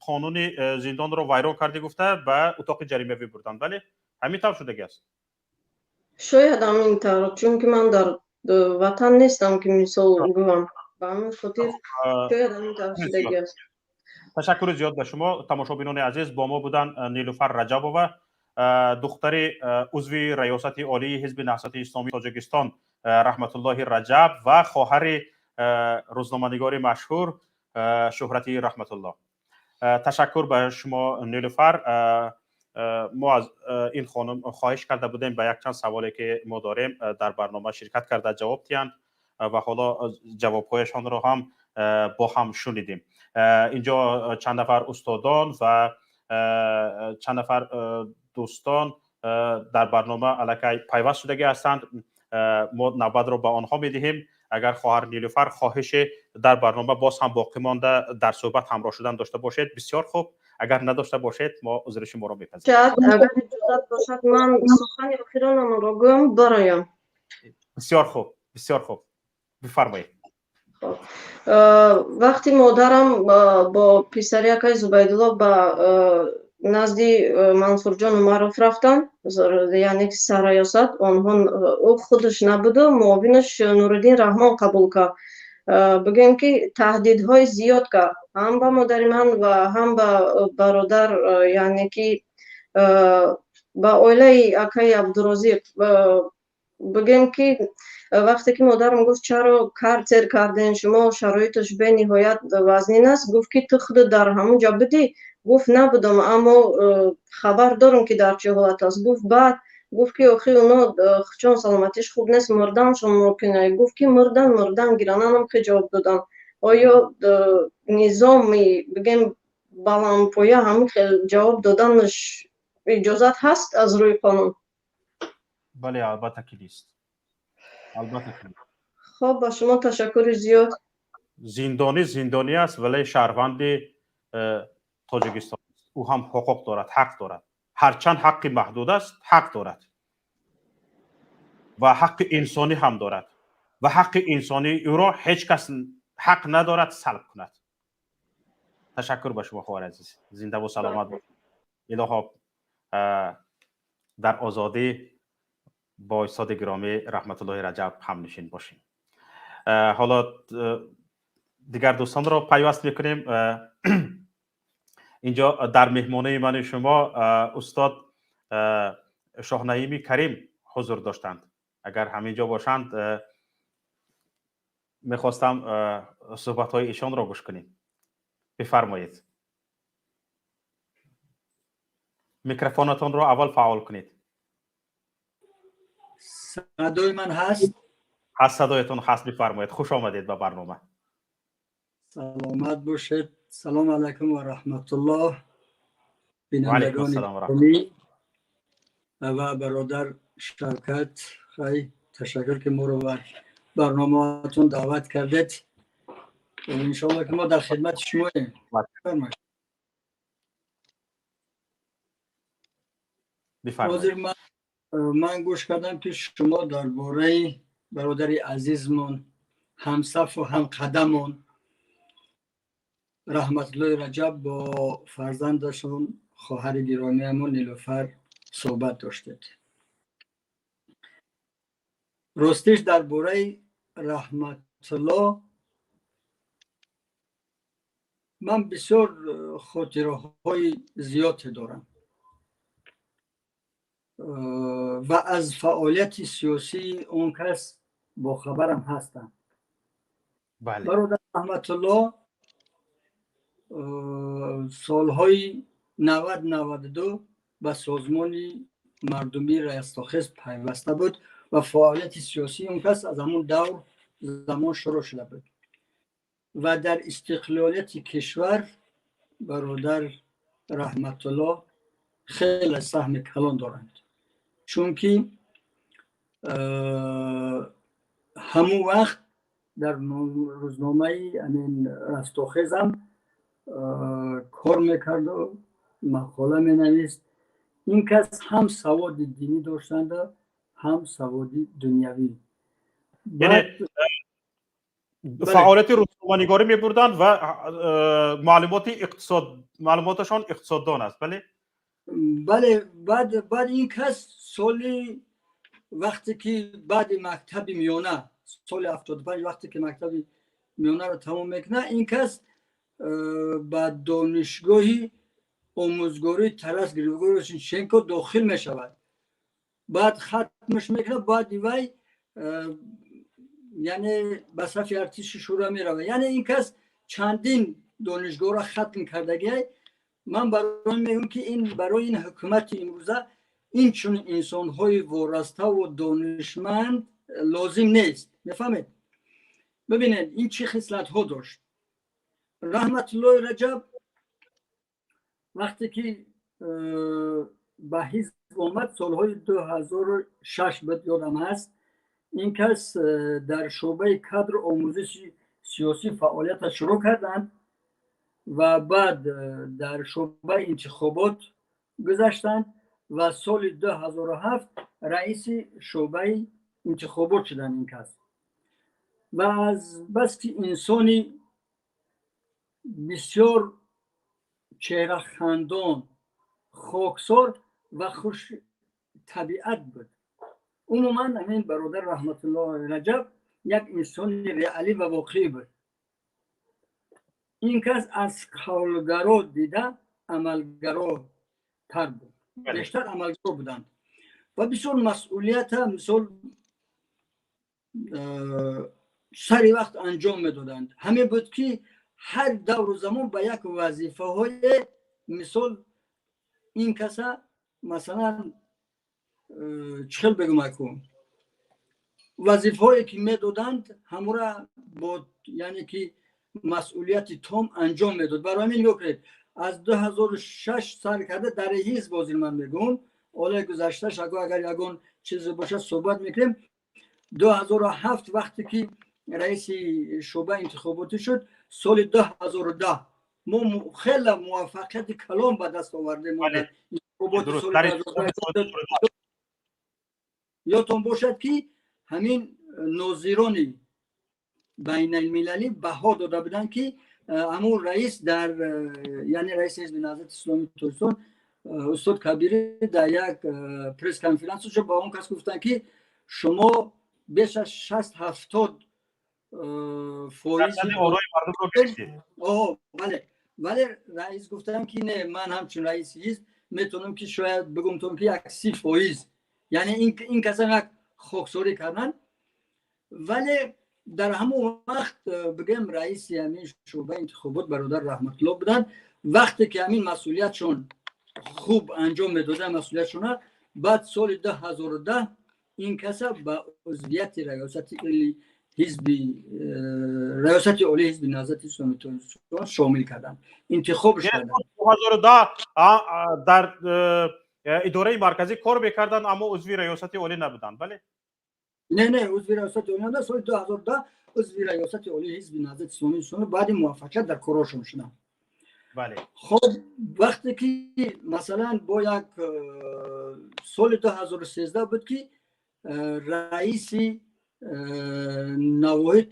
Speaker 2: қонуни зиндонро вайрон карда гуфта ба утоқи ҷаримавӣ бурданд. Бале, ҳамин тавр шудагӣ аст?
Speaker 4: Шояд ҳамин тавр, чунки ман дар ватан нестам, ки, мисол, гӯям. Ба ҳамин хотир шояд ҳамин тавр шудагӣ аст.
Speaker 2: Ташаккури зиёд ба шумо. Тамошобинони азиз, бо мо буданд Нилуфар Раҷабова, духтари узви раёсати олии Ҳизби Наҳзати Исломии Тоҷикистон Раҳматуллоҳи Раҷаб ва хоҳари рӯзноманигори машҳур Шӯҳрати Раҳматуллоҳ. Ташаккур ба шумо, Нилуфар. Мо аз ин хонум хоҳиш карда будем, ба якчанд саволе ки мо дорем, дар барнома ширкат карда ҷавоб диҳанд ва ҳоло ҷавобҳояшонро ҳам бо ҳам шунидем. Инҷо чанд нафар устодон ва чанд нафар дӯстон дар барнома аллакай пайваст шудагӣ ҳастанд. Мо навбатро ба онҳо медиҳем. Агар хоҳар Нилуфар хоҳише дар барнома боз ҳам боқӣ монда дар суҳбат ҳамроҳ шудан дошта бошед, бисёр хуб, агар надошта бошед, мо узри шуморо мепазирем.
Speaker 4: Агар иҷозат бошад, ман сухани охиронамонро гӯям, бароям.
Speaker 2: Бисёр хуб, бисёр хуб, бифармоед.
Speaker 4: Вақти модарам бо писари акай Зубайдулло ба назди Мансурҷон Умаров рафтанд, яъне ки сарраёсат, онҳо, ӯ худаш набуду муовинаш Нуриддин Раҳмон қабул кард. Бигӯем, ки таҳдидҳои зиёд кард ҳам ба модари ман ва ҳам ба бародар, яъне ки ба оилаи акаи Абдурозиқ. Бигӯем, ки вақте ки модарам гуфт: «Чаро карцер кардем шумо, шароиташ бениҳоят вазнин аст», гуфт, ки ту худат дар ҳамон ҷо будӣ? Гуфт: «Набудам, аммо хабар дорам, ки дар чӣ ҳолат аст». Гуфт, баъд гуфт, ки охи оно чон саломатиш хуб нест, мурданшон мумкин. Гуфт, ки мурдан мурдан гирананам ки ҷавоб додам. Оё низоми, бигем, баландпоя ҳамин хел ҷавоб доданаш иҷозат ҳаст аз рӯи қонун?
Speaker 2: Бале, албатта ки нест, албатта ки.
Speaker 4: Хоб, ба шумо ташаккури зиёд.
Speaker 2: Зиндонӣ зиндонӣ аст, вале шаҳрванди Тоҷикистон аст. Ӯ ҳам ҳуқуқ дорад, ҳақ дорад, ҳарчанд ҳаққи маҳдуд аст, ҳақ дорад ва ҳаққи инсонӣ ҳам дорад ва ҳаққи инсонии ӯро ҳеҷ кас ҳақ надорад салб кунад. Ташаккур ба шумо, хоҳар азиз, зиндаву саломат бошед. Илоҳо, дар озодӣ бо устоди гиромӣ Раҳматуллоҳи Раҷаб ҳамнишин бошем. Ҳоло дигар дӯстонро пайваст мекунем. Инҷо дар меҳмонии мани шумо устод Шоҳнаими Карим ҳузур доштанд. Агар ҳамин ҷо бошанд, мехостам суҳбатҳои ишонро гӯш кунем. Бифармоед, микрофонатонро аввал фаъол кунед.
Speaker 6: Садои ман ҳаст?
Speaker 2: Ҳаст, садоятон ҳаст, бифармоед. Хуш омадед ба барнома.
Speaker 6: Саломат бошед. Салом алайкум ва раҳматуллоҳ.
Speaker 2: Бинандагони
Speaker 6: ва бародар Шавкат, хай ташаккур ки моро бар барномаатон даъват кардед. Иншоалло ки мо дар хидмати шумоем. Ҳозир ман гӯш кардам ки шумо дар бораи бародари азизмон, ҳамсафу ҳамқадамон Раҳматуллои Раҷаб бо фарзандашон, хоҳари гиромиамон Нилуфар суҳбат доштед. Ростиш, дар бораи Раҳматулло ман бисёр хотираҳои зиёде дорам ва аз фаъолияти сиёсии он кас бохабарам ҳастам. Бародар Раҳматулло солҳои 90-92 ба созмони мардумии Растохез пайваста буд ва фаъолияти сиёсии он кас аз ҳамон давр замон шурӯъ шуда буд ва дар истиқлолияти кишвар бародар Раҳматулло хеле саҳми калон доранд, чунки ҳамон вақт дар рӯзномаи амин Растохезам кор мекарду мақола менавист. Ин кас ҳам саводи динӣ доштанда, ҳам саводи дунявӣ.
Speaker 2: Яъне фаъолияти рӯзноманигорӣ мебурданд ва маълумоти иқтисод, маълумоташон иқтисоддон аст, бале?
Speaker 6: Бале. Баъд ин кас соли вақте ки баъди мактаби миёна, соли 75, вақте ки мактаби миёнаро тамом мекунад, ин кас ба донишгоҳи омӯзгории Тарас Григорьевич Шевченко дохил мешавад. Баъд хатмаш мекунад, баъди вай яъне ба сафи артиши шӯра меравад. Яъне ин кас чандин донишгоҳро хатм кардагиай. Ман барои мегӯям ки ин барои ин ҳукумати имрӯза ин чунин инсонҳои вораставу донишманд лозим нест. Мефаҳмед? Бибинед, ин чӣ хислатҳо дошт. Раҳматуллои Раҷаб вақте ки ба ҳизб омад, солҳои 2006 буд, ёдам ҳаст, ин кас дар шӯъбаи кадру омӯзиши сиёсӣ фаъолиятро шурӯъ карданд ва баъд дар шӯъбаи интихобот гузаштанд ва соли 2007 раиси шӯъбаи интихобот шуданд ин кас. Ва аз баски инсони бисёр чеҳрахандон, хоксор ва хуштабиат буд. Умуман ҳамин бародар Раҳматуллоҳ Раҷаб як инсони реалӣ ва воқеӣ буд. Ин кас аз қавлгаро дида амалгаротар буд, бештар амалгаро буданд ва бисёр масъулията мисол сари вақт анҷом медоданд. Ҳамин буд ки ҳар давру замон ба як вазифаҳое мисол ин каса, масалан, чӣ хел бигӯм, аку вазифаҳое ки медоданд, ҳамура бо яъне ки масъулияти том анҷом медод. Барои ҳамин нигоҳ кунед, аз 2006 сар карда дар ҳизб, ҳозир ман мегӯм, оле гузашташ агар ягон чизе бошад, суҳбат мекунем. 2007 вақте ки раиси шӯъбаи интихоботӣ шуд, соли 2010 мо хеле муваффақияти калон ба даст овардем. Ёдтон бошад ки ҳамин нозирони байналмилалӣ баҳо дода буданд ки ҳамун раис дар, яъне раиси ҳизби Наҳзати Исломии Тоҷикистон устод Кабирӣ дар як пресс-конференсия ба он кас гуфтанд ки шумо беш аз 60-70 фоизи
Speaker 2: орои мардумро гирифтед.
Speaker 6: Бале, Вале раис гуфтам, ки не, ман ҳамчун раиси ҳизб метавонам, ки шояд бигумтон, ки як 30%, яъне ин касам як хоксорӣ карданд. Вале дар ҳамон вақт, бигӯем, раиси ҳамин шӯъбаи интихобот бародар Раҳматулло буданд. Вақте ки ҳамин масъулиятшон хуб анҷом медоданд масъулиятшона, баъд соли 2010 ин каса ба узвияти раёсати ҳизби, Раёсати Олии Ҳизби Наҳзати Исломии Тоҷикистон шомил карданд, интихобш карданд.
Speaker 2: 2010 дар идораи марказӣ кор мекарданд, аммо узви Раёсати Олӣ набуданд, бале?
Speaker 6: Не, узви Раёсати Олӣ набуданд. Соли 2010 узви Раёсати Олии Ҳизби Наҳзати Исломии Тоҷикистон баъди муваффақият дар корҳошон шуданд. Хоб, вақте ки, масалан, бо як соли 2013 буд, ки раиси навоҳии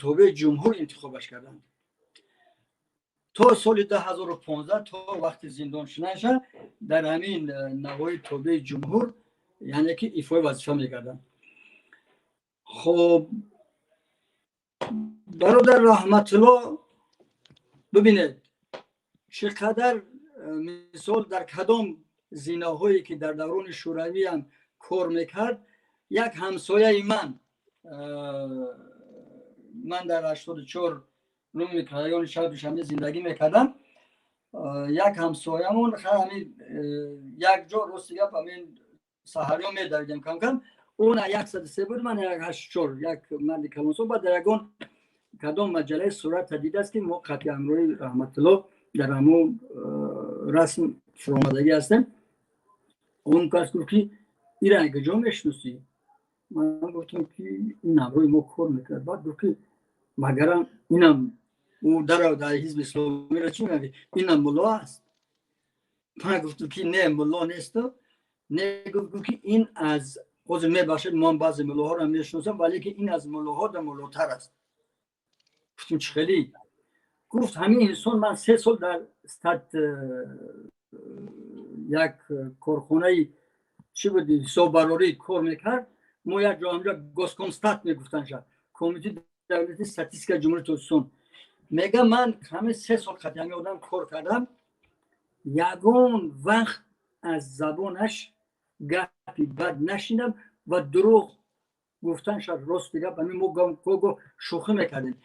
Speaker 6: тобеи ҷумҳур интихобаш карданд, то соли 2015, то вақти зиндон шуданаша, дар ҳамин навоҳии тобеи ҷумҳур, яъне ки ифои вазифа мекарданд. Хоб, бародар Раҳматулло, бибинед, чӣ қадар, мисол, дар кадом зинаҳое ки дар даврони шӯравиам кор мекард. Як ҳамсояи ман, ман дар 84 микрорайони шаҳри Душанбе зиндагӣ мекардам, як ҳамсоямон, ҳамин як ҷо, рости гап, ҳамин саҳариё медавидем камкам. Он 103 буд, ман 184, як марди калонсол. Баъд дар ягон кадом маҷаллаи сурата дидааст, ки мо қатъи ҳамроҳи Раҳматулло дар ҳамон расм фуромадагӣ ҳастем. Он кас гуфт, ки ира куҷо мешиносӣ? Ман гуфтам, ки ин ҳамроҳи мо кор мекард. Баъд гуфт, ки магарам инам ӯ дар ҳизби исломиро чӣ мегӯяд, инам мулло аст? Ман гуфтам, ки не, мулло несту. Не, гуфт, ки ин аз ҳозир, мебахшед, ман баъзе муллоҳоро мешиносам, вале ки ин аз муллоҳо да муллотар аст. Гуфтем, чӣ хеле? Гуфт, ҳамин инсон, ман 3 сол дар стат як корхонаи чӣ буд, ҳисоббарорӣ кор мекард. Мо як ҷо ҳамҷо Госкомстат мегуфтанша, Комитети давлати статистикаи Ҷумҳурии Тоҷикистон. Мега, ман ҳамин 3 сол қати ҳамин одам кор кардам, ягон вақт аз забонаш гапи бад нашинам ва дурӯғ гуфтан шояд, рости гап, ҳамин мо го шӯхӣ мекардем,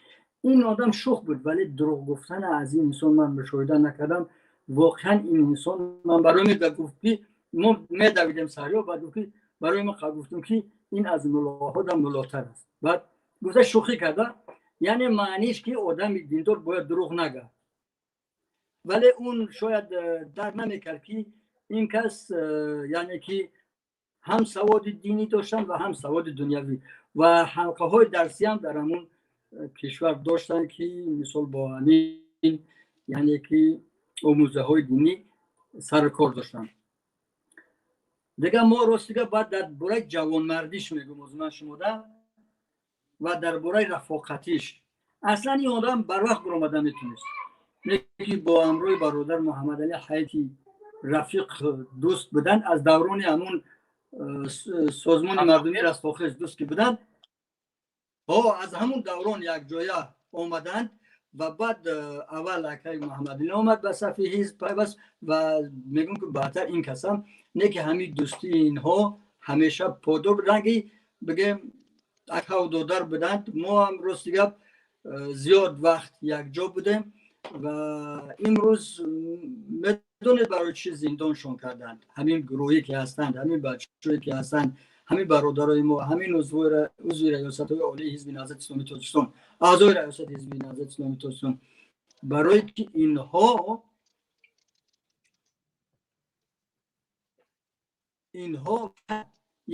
Speaker 6: ин одам шӯх буд, вале дурӯғ гуфтана аз ин инсон ман мушоҳида накардам. Воқеан ин инсон ман барои гуфт, ки мо медавидем саҳриё, баъд гуфт, ки барои мо гуфтем, ки ин аз муллоҳо да муллотар аст. Баъд гуфта, шӯхӣ карда, яъне маъниш, ки одами диндор бояд дурӯғ нагӯяд. Вале он шояд дарк намекард, ки ин кас, яъне ки ҳам саводи динӣ доштанд ва ҳам саводи дунявӣ ва ҳалқаҳои дарсиам дар ҳамун кишвар доштанд, ки мисол бо ҳамин, яъне ки омӯзаҳои динӣ сару кор доштанд. Дигар мо, ростига, баъд дар бораи ҷавонмардиш мегӯм озу ман шумода ва дар бораи рафоқатиш. Аслан ин одам барвақт баромада метонист, ки бо ҳамроҳи бародар Муҳаммадали Ҳаяти рафиқ, дӯст буданд, аз даврони ҳамун Созмони мардумии Растохез дӯст ки буданд, аз ҳамун даврон якҷоя омаданд. Ва баъд аввал акаи Муҳаммадалӣ омад, ба сафи ҳизб пайваст ва мегӯм, ки баъдтар ин касам не, ки ҳамин дӯстии инҳо ҳамеша подор буданд, ки бигем, акаву додар буданд. Мо ҳам, рости гап, зиёд вақт якҷо будем. Ва имрӯз медонед, барои чӣ зиндоншон карданд? Ҳамин гурӯҳе ки ҳастанд, ҳамин бачаҳое ки ҳастанд, ҳамин бародарои мо, ҳамин узви Раёсатҳои Олии Ҳизби Наҳзати Исломии Тоҷикистон, аъзои Раёсати Ҳизби Наҳзати Исломии Тоҷикистон, барое ки инҳо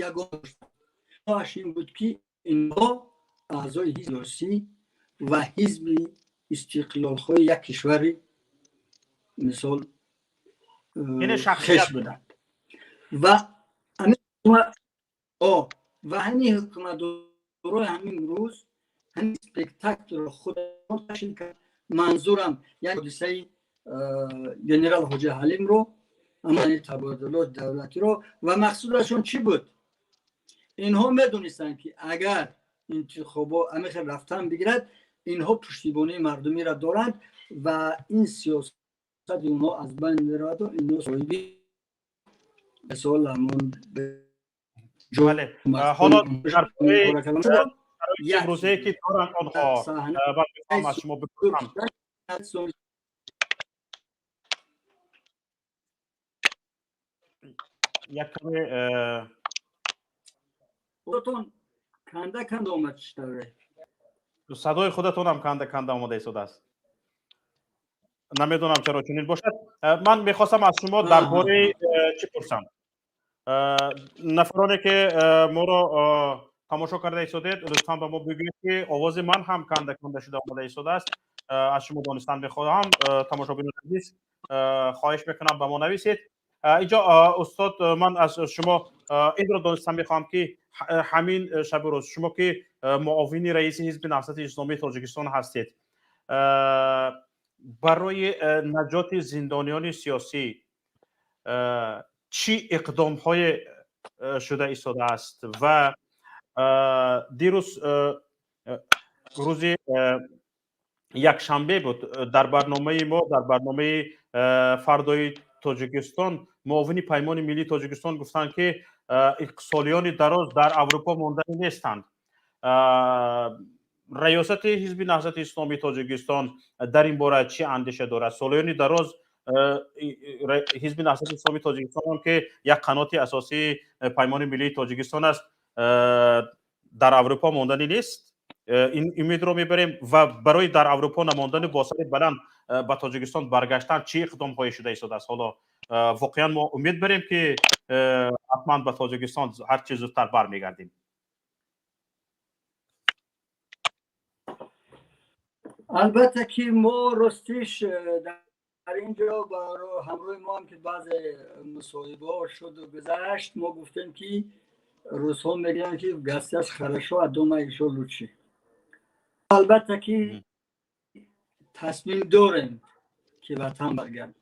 Speaker 6: ягон ин буд, ки инҳо аъзои ҳизби сиёсӣ ва ҳизби истиқлолхоҳи як кишвари, мисол, хеш буданд. Ва ҳамин ҳукуматдорои ҳамин рӯз ҳамин спектаклро худашон ташкил кард. Манзурам, яъне ҳодисаи генерал Ҳоҷи Ҳалимро, амани табодулот давлатиро. Ва мақсудашон чӣ буд? Инҳо медонистанд, ки агар интихобот ҳамин хел рафтан бигирад, инҳо пуштибонии мардумиро доранд. Ва ин сиёсати онҳо аз байн мераваду инҳо соҳиби мисол ҳамон
Speaker 2: Бале, ҳоло дар бораи имрӯзае ки доранд онҳо, ман мехоҳам аз шумо бипурсам. Як каме
Speaker 6: Канда канда омад, чӣ
Speaker 2: Садои худатонам канда канда омода истодааст, намедонам чаро чунин бошад. Ман мехостам аз шумо дар бораи чӣ пурсам. Нафароне ки моро тамошо карда истодед, лутфан ба мо бигӯед, ки овози ман ҳам канда канда шуда омода истодааст. Аз шумо донистан мехоҳам. Тамошобинони азиз, хоҳиш мекунам, ба мо нависед. Инҷо, устод, ман аз шумо инро донистан мехоҳам, ки ҳамин шабу рӯз шумо, ки муовини раиси Ҳизби Наҳзати Исломии Тоҷикистон ҳастед, барои наҷоти зиндониёни сиёсӣ чӣ иқдомҳое шуда истодааст? Ва дирӯз, рӯзи якшанбе буд, дар барномаи мо, дар барномаи «Фардои Тоҷикистон», муовини Паймони Миллии Тоҷикистон гуфтанд, ки солиёни дароз дар Аврупо монданӣ нестанд. Раёсати Ҳизби Наҳзати Исломии Тоҷикистон дар ин бора чӣ андеша дорад? Солиёни дароз Ҳизби Наҳзати Исломии Тоҷикистон, ки як қаноти асосии Паймони Миллии Тоҷикистон аст, дар Аврупо монданӣ нест. Ин умедро мебарем. Ва барои дар Аврупо намондани, бо сари баланд ба Тоҷикистон баргаштан чӣ иқдомҳое шуда истодааст? Ҳоло воқеан мо умед барем, ки ҳатман ба Тоҷикистон ҳарчи зудтар бармегардем.
Speaker 6: Албатта ки мо ростиш дар ин ҷо ҳамроҳи мо ҳам ки баъзе мусоҳибаҳо шуду гузашт, мо гуфтем, ки русҳо мегӯянд, ки в гостях хорошо, а дома ещё лучше. Албатта ки тасмим дорем, ки ватан баргардем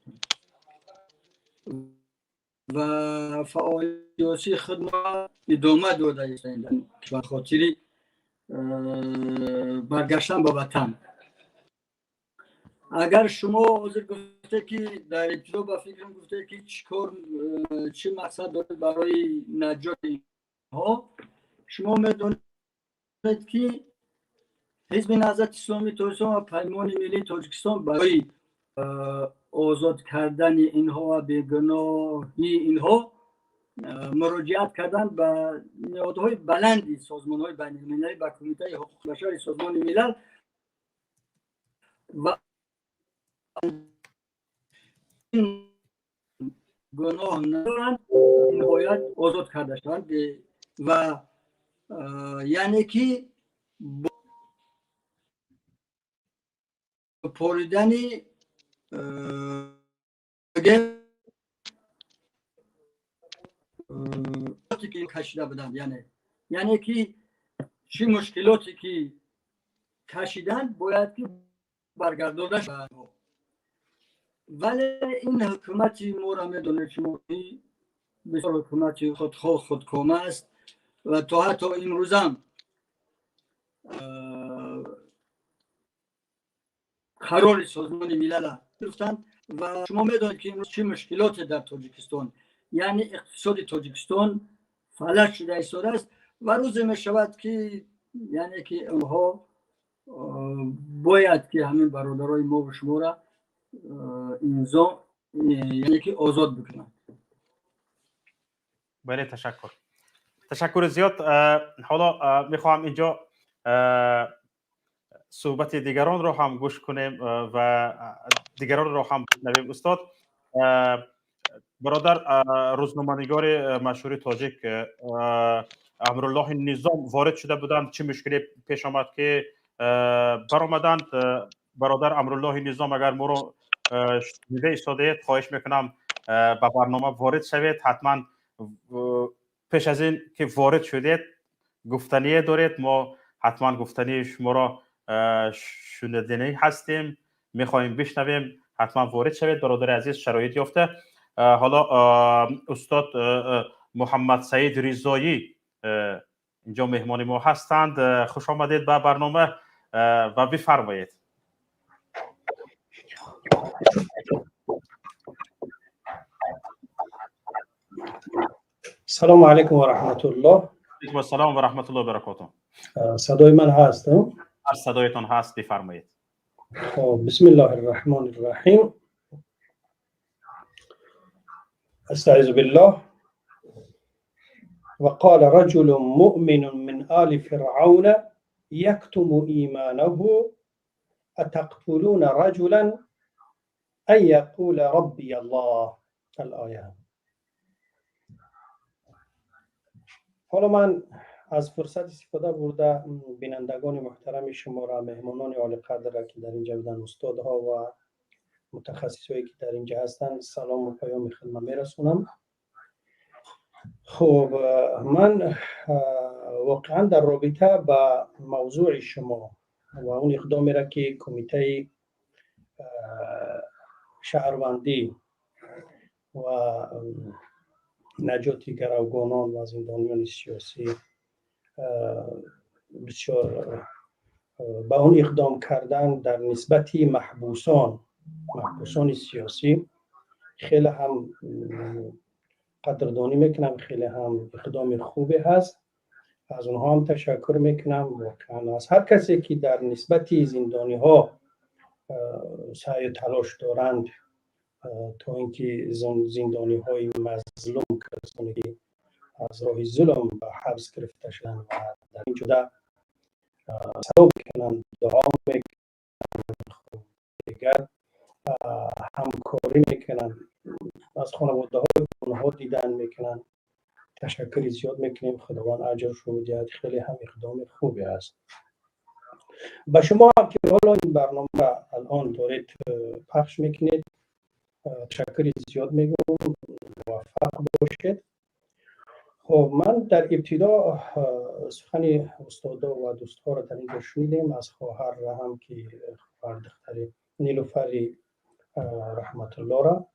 Speaker 6: ва фаъолияти сиёсии худ мо идома дода ба хотири баргаштан ба ватан. Агар шумо ҳозир гуфте, ки дар ибтидо, ба фикрам, гуфте, ки чӣ кор, чӣ мақсад доред барои наҷоти инҳо, шумо медонед, ки Ҳизби Наҳзати Исломии Тоҷикистон ва Паймони Миллии Тоҷикистон барои озод кардани инҳо ва бегуноҳии инҳо муроҷиат карданд ба ниҳодҳои баланди созмонҳои байналмилалӣ, ба Кумитаи ҳуқуқи башари Созмони Милал ва гуноҳ надоранд, бояд озод карда шаванд ва яъне ки поридани ки кашида буданд, яъне ки чӣ мушкилоте ки кашиданд, бояд ки баргардонда шавад. Вале ин ҳукумати моро медонед шумо, бисёр ҳукумати худхоҳ, худкома аст ва то ҳатто имрӯзам қарори Созмони Милала гирифтанд. Ва шумо медонед, ки имрӯз чӣ мушкилоте дар Тоҷикистон, яъне иқтисоди Тоҷикистон фалаҷ шуда истодааст. Ва рӯзе мешавад, ки яъне ки онҳо бояд ки ҳамин бародарои мо шуморо инзо, яъне ки озод бикунанд.
Speaker 2: Бале, ташаккур, ташаккури зиёд. Ҳоло мехоҳам инҷо суҳбати дигаронро ҳам гӯш кунем ва дигаронро ҳам бишнавем. Устод, бародар, рӯзноманигори машҳури тоҷик Амруллоҳи Низом ворид шуда буданд. Чӣ мушкиле пеш омад, ки баромаданд? Бародар Амруллоҳи Низом, агар моро шунида истодаед, хоҳиш мекунам, ба барнома ворид шавед. Ҳатман пеш аз ин ки ворид шудед, гуфтание доред, мо ҳатман гуфтании шуморо шуниданӣ ҳастем, мехоҳем бишнавем. Ҳатман ворид шавед, бародари азиз, шароит ёфта. Ҳоло устод Муҳаммад Саид Ризоӣ инҷо меҳмони мо ҳастанд. Хуш омадед ба барнома ва бифармоед.
Speaker 7: سلام علیکم و رحمت الله.
Speaker 2: علیکم السلام و رحمت الله و برکاته.
Speaker 7: صدای من هست؟
Speaker 2: صدایتان هست، بفرمایید.
Speaker 7: خب، بسم الله الرحمن الرحیم. استعیذ بالله. وقال رجل مؤمن من آل فرعون يكتم ایمانه اتقتلون رجلا ان يقول ربي الله. الآیه. حالا من از فرصت استفاده برده بینندگان محترم شما را، مهمانان عالی قدر را که در اینجا بودن، استادها و متخصصایی که در اینجا هستند، سلام و پیام خدمت میرسونم. خب، من واقعا در رابطه با موضوع شما و اون اقدامی را که کمیته شهروندی و نجات گروگانان و زندانیان سیاسی بسیار به اون اقدام کردن در نسبت محبوسان سیاسی خیلی هم قدردانی میکنم، خیلی هم اقدام خوبی هست، از اونها هم تشکر میکنم. واقعا از هر کسی که در نسبت زندانی ها سعی و تلاش دارند تا اینکه زندانی های مظلوم، کسانی که از راه ظلم به حبس گرفته شدن و در این جاده صدا میکنند، دعا میکنند، دیگر همکاری میکنند، از خانواده های اونها دیدن میکنند، تشکر زیاد میکنیم. خداوند اجرش رو بدهد. خیلی هم اقدام خوبی است. به شما هم که حالا این برنامه الان دارید پخش میکنید تشکر زیاد میگم، موفق باشید. خب، من در ابتدا سخن استادا و دوستها را در اینجا شنیدیم، از خواهر را هم که خواهر دختر نیلوفری رحمت الله را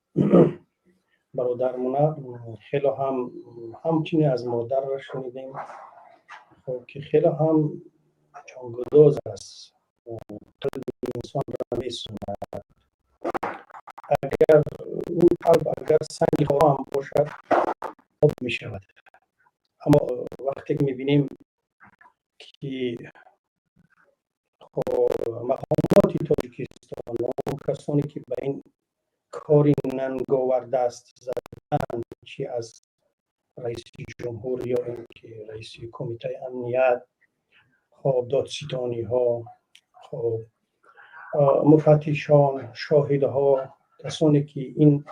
Speaker 7: برادرمونه، خیلی هم همچنین از مادر را شنیدیم، خب که خیلی هم جانگداز است، قلب انسان را میسوزاند. اگر اون قلب اگر سنگ خارا هم باشد آب می شود. اما وقتی که میبینیم که خب مقامات تاجیکستان و کسانی که به این کاری ننگاور دست زدن، چی از رئیس جمهور یا اینکه رئیس کمیته امنیت، خب دادستانی ها، خب مفتشان، شاهدها، کسانی که این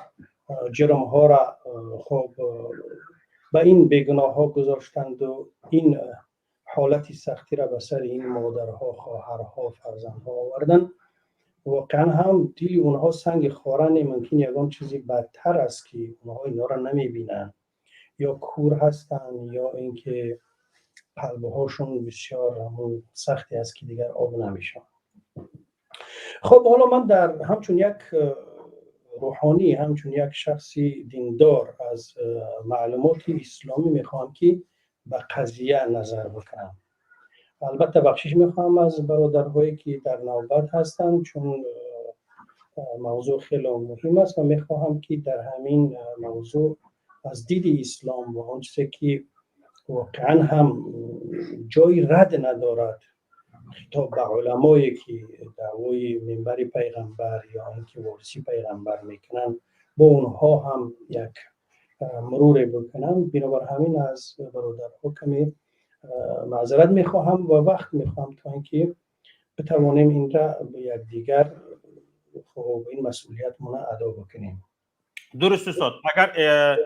Speaker 7: جرم ها را خب به این بیگناه ها گذاشتند و این حالت سختی را به سر این مادرها، خواهرها، فرزندها آوردن، واقعا هم دل اونها سنگ خاره. ممکن یگان چیزی بدتر است که اونها اینا را نمیبینن، یا کور هستند یا اینکه قلبهاشون بسیار همون سختی است که دیگر آب نمیشن. خب، حالا من در همچون یک روحانی، همچون یک شخصی دیندار از معلومات اسلامی میخوام که به قضیه نظر بکنم. البته بخشش میخوام از برادرهایی که در نوبت هستند، چون موضوع خیلی مهم است و میخواهم که در همین موضوع از دید اسلام و آن چیزی که واقعا هم جای رد ندارد، خطاب به علمایی که دعوای منبر پیغمبر یا اینکه وارثی پیغمبر میکنن، با اونها هم یک مرور بکنم. بنابر همین از برادرها کمی معذرت میخواهم و وقت میخواهم تا اینکه بتوانیم این را به یکدیگر خب این مسئولیت ادا بکنیم.
Speaker 2: درست استاد، اگر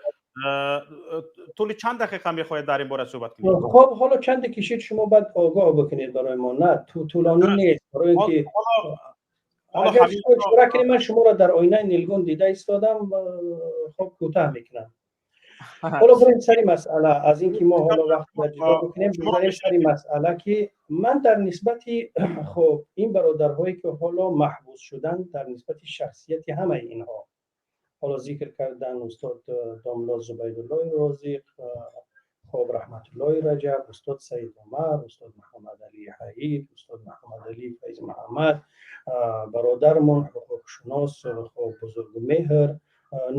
Speaker 2: طول چند دقیقه میخواهید در این باره صحبت کنید؟
Speaker 7: خب، حالا چند کشید شما باید آگاه بکنید برای ما. نه، تو طولانی نیست، برای اینکه اگر شما کنید من شما را در آینه نیلگون دیده ایستادم. خب، کوتاه میکنم. حالا بریم سری مسئله. از اینکه ما حالا وقت جدا بکنیم، بریم سری مسئله که من در نسبت خب این برادرهایی که حالا محبوس شدن، در نسبت شخصیت همه اینها حالا ذکر کردن، استاد داملا زبیدالله رازق، خب رحمت الله رجب، استاد سید عمر، استاد محمد علی حید، استاد محمد علی فیض محمد бародармон ҳуқуқшинос хоб Бузургмеҳр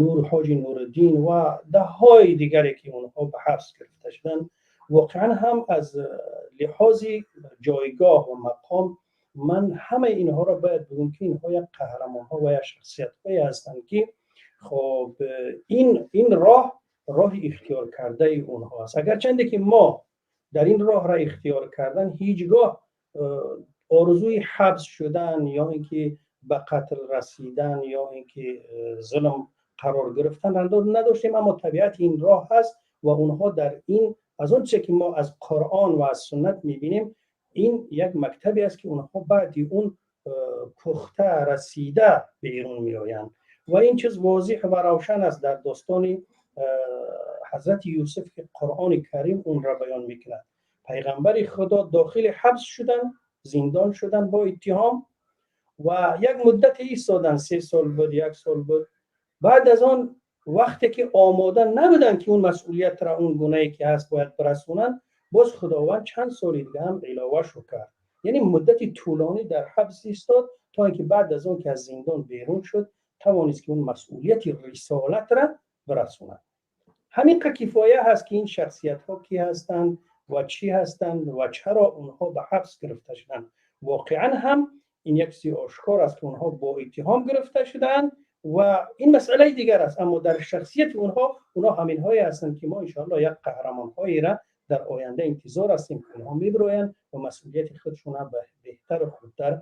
Speaker 7: Нур, Ҳоҷи Нуриддин ва даҳҳои дигаре ки онҳо ба ҳабс гирифта шуданд, воқеан ҳам аз лиҳози ҷойгоҳ ва мақом ман ҳамаи инҳоро бояд бигӯям ки инҳо як қаҳрамонҳо ва як шахсиятҳое ҳастанд ки хоб ин роҳ роҳи ихтиёр кардаи онҳо аст. Агарчанде ки мо дар ин роҳ ра ихтиёр кардан ҳеҷгоҳ орзуи ҳабс шудан ё инки ба қатл расидан ё инки зулм қарор гирифтан надоштем, аммо табиати ин роҳ ҳаст ва онҳо дар ин аз он чизе ки мо аз Қуръон ва аз суннат мебинем, ин як мактабе аст ки онҳо баъди он пухта расида берун меоянд ва ин чиз возеҳ ва равшан аст дар достони ҳазрати Юсуф ки Қуръони Карим онро баён мекунад. Пайғамбари Худо дохили ҳабс шуданд, зиндон шуданд бо иттиҳом ва як муддате истоданд, 3 сол буд, 1 сол буд. Баъд аз он вақте ки омода набуданд ки он масъулиятро он гунае ки ҳаст бояд бирасонанд, боз Худованд чанд соли дига ҳам иловашу кард. Яъне муддати тӯлонӣ дар ҳабс истод то инки баъд аз он ки аз зиндон берун шуд, тавонист ки он масъулияти рисолатро бирасонад. Ҳамин қа кифоя ҳаст ки ин шахсиятҳо кӣ ҳастанд ва чӣ ҳастанд ва чаро онҳо ба ҳабс гирифта шуданд. Воқеан ҳам ин як чизи ошкор аст ки онҳо бо иттиҳом гирифта шудаанд ва ин масъалаи дигар аст, аммо дар шахсияти онҳо, онҳо ҳаминҳое ҳастанд ки мо иншоаллоҳ як қаҳрамонҳоеро дар оянда интизор ҳастем ки онҳо мебироянд ва масъулияти худшонро беҳтару хубтар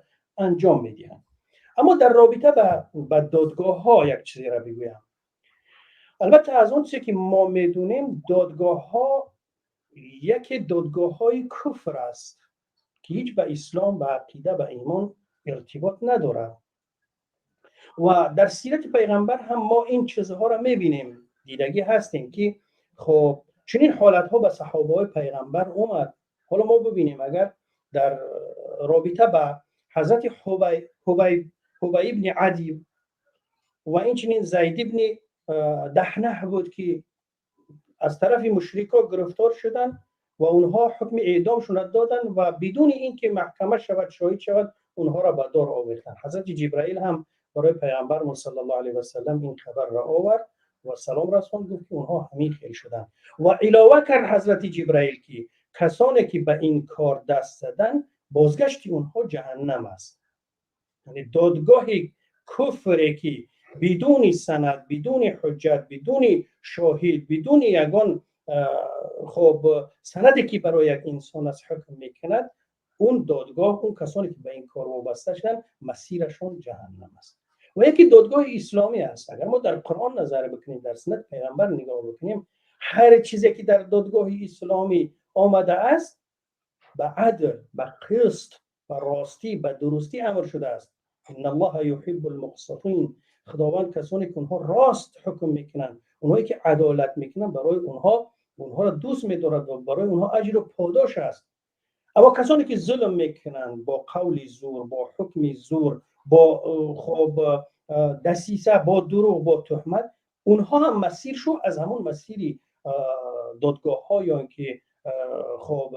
Speaker 7: анҷом медиҳанд. Аммо дар робита ба додгоҳҳо як чизеро бигӯям. Албатта аз он чизе ки мо медонем, додгоҳҳо яке додгоҳҳои куфр аст ки ҳеҷ ба ислом, ба ақида, ба имон иртибот надорад ва дар сирати пайғамбар ҳам мо ин чизҳоро мебинем, дидагӣ ҳастем ки хоб чунин ҳолатҳо ба саҳобаҳои пайғамбар омад. Ҳоло мо бибинем, агар дар робита ба ҳазрати Ҳубай ибни Адӣ ва инчунин Зайд ибни Даҳнаҳ буд ки аз тарафи мушрико гирифтор шуданд ва онҳо ҳукми эъдомшонро доданд ва бидуни ин ки маҳкама шавад, шоҳид шавад, онҳоро ба дор овехтанд. Ҳазрати Ҷибраил ҳам барои пайғамбармон саллаллоҳу алайҳи васаллам ин хабарро овард ва салом расонд, гуфт ки онҳо ҳамин хел шуданд ва илова кард ҳазрати Ҷибраил ки касоне ки ба ин кор даст заданд, бозгашти онҳо ҷаҳаннам аст. Яъне додгоҳи куфре ки бидуни санад, бидуни ҳуҷҷат, бидуни шоҳид, бидуни ягон хоб санаде ки барои як инсон аст ҳукм мекунад, он додгоҳ, он касоне ки ба ин кор вобаста шуданд, масирашон ҷаҳаннам аст. Ва яке додгоҳи исломӣ аст. Агар мо дар Қуръон назар бикунем, дар суннати пайғамбар нигоҳ бикунем, ҳар чизе ки дар додгоҳи исломӣ омада аст, ба адл, ба қист, ба ростӣ, ба дурустӣ амр шудааст. Инна Аллоҳа юҳиббул муқситин. Худованд касоне ки онҳо рост ҳукм мекунанд, онҳое ки адолат мекунанд, барои онҳо, онҳоро дӯст медорад ва барои онҳо аҷру подош аст. Аммо касоне ки зулм мекунанд бо қавли зур, бо ҳукми зур, бо хоб дасиса, бо дурӯғ, бо туҳмат, онҳо ҳам масиршу аз ҳамон масири додгоҳҳо ё ин ки хоб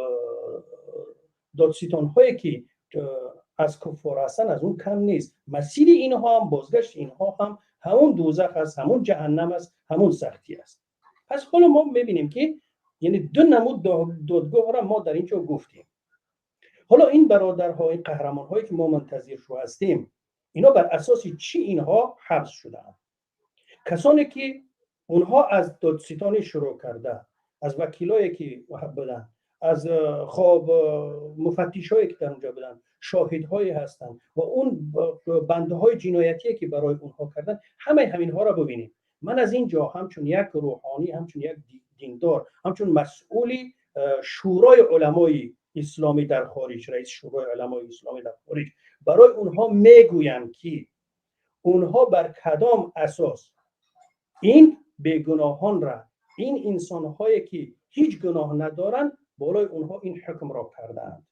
Speaker 7: додситонҳое ки аз куффор ҳастанд, аз он кам нест. Масири инҳо ҳам, бозгашти инҳо ҳам ҳамон дӯзах аст, ҳамон ҷаҳаннам аст, ҳамон сахтӣ аст. Пас ҳоло мо мебинем ки яъне ду намуд додгоҳро мо дар ин ҷо гуфтем. Ҳоло ин бародарҳо, ин қаҳрамонҳое ки мо мунтазир шу ҳастем, ино бар асоси чӣ инҳо ҳабс шудаанд? Касоне ки онҳо аз додситонӣ шурӯъ карда, аз вакилое ки буданд, аз хоб муфаттишҳое ки дар онҷо буданд, шоҳидҳое ҳастанд ва он бандаҳои ҷиноятие ки барои онҳо карданд, ҳамаи ҳаминҳоро бибинем. Ман аз ин ҷо ҳамчун як рӯҳонӣ, ҳамчун як диндор, ҳамчун масъули шӯрои уламои исломӣ дар хориҷ, раиси шӯрои уламои исломӣ дар хориҷ, барои онҳо мегӯям ки онҳо бар кадом асос ин бегуноҳонра, ин инсонҳое ки ҳеҷ гуноҳ надоранд, болои онҳо ин ҳукмро кардаанд.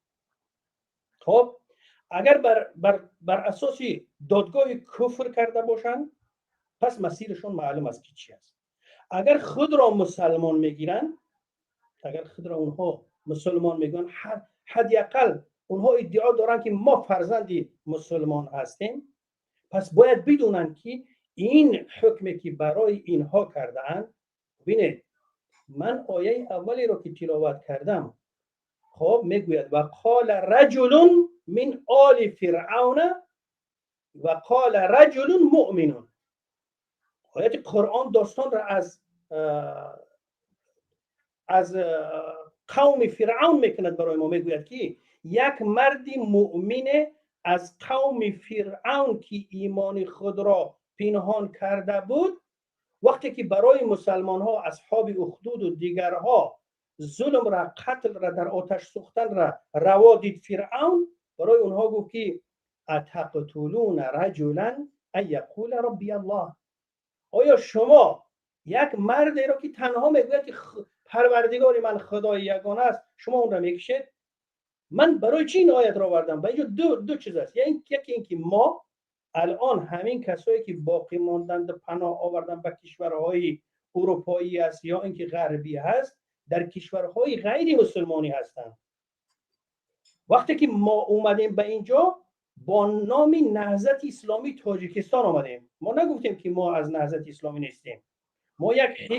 Speaker 7: Хоб агар бар асоси додгоҳи куфр карда бошанд, пас масирашон маълум аст ки чӣ аст. Агар худро мусалмон мегиранд, агар худро онҳо мусулмон мегӯянд, ҳадди ақал Онҳо иддао доранд, ки мо фарзанди мусулмон ҳастем. Пас бояд бидонанд, ки ин ҳукме, ки барои инҳо кардаанд. Бинед, ман ояи аввалеро, ки тиловат кардам, хоб, мегӯяд: وقال رجل من آل فرعون وقال رجل مؤمن. آیت قرآن داستان را از قوم فرعون میکند برای ما. میگوید که یک مرد مؤمن از قوم فرعون که ایمان خود را پنهان کرده بود، وقتی که برای مسلمان ها، اصحاب اخدود و دیگرها، ظلم را، قتل را، در آتش سوختن را روا دید فرعون، برای اونها گفت که أتقتلون رجلا أن يقول ربي الله. آیا شما یک مردی را که تنها میگوید که پروردگار من خدای یگانه است، شما اون را میکشید؟ من برای چی این آیت را آوردم؟ و اینجا دو چیز است. یعنی یکی اینکه ما الان همین کسایی که باقی ماندند، پناه آوردن به کشورهای اروپایی است یا اینکه غربی هست، در کشورهای غیر مسلمانی هستند. وقتی که ما اومدیم به اینجا، با نام نهضت اسلامی تاجیکستان آمدیم. ما نگفتیم که ما از نهضت اسلامی نیستیم. ما یک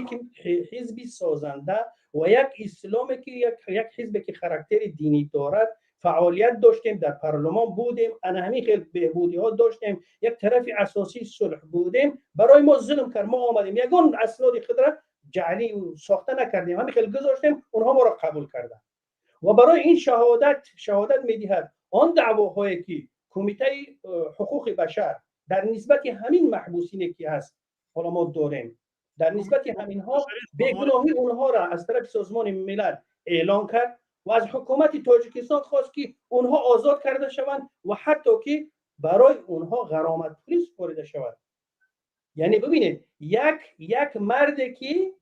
Speaker 7: حزبی سازنده و یک اسلام که یک حزبی که خاراکتر دینی دارد فعالیت داشتیم، در پارلمان بودیم، انا همین خیلی بهبودی ها داشتیم، یک طرف اساسی صلح بودیم. برای ما ظلم کرد، ما آمدیم، یگان اسناد خود را جعلی و ساخته نکردیم، همین خیلی گذاشتیم، اونها ما را قبول کردن و برای این شهادت میدهد. آن دعواهایی که کمیته حقوق بشر در نسبت همین محبوسین که هست، حالا ما داریم، در نسبت همینها بیگناهی اونها را از طرف سازمان ملل اعلان کرد و از حکومت تاجیکستان خواست که اونها آزاد کرده شوند و حتی که برای اونها غرامت پولی سپرده شود. یعنی ببینید، یک مرد که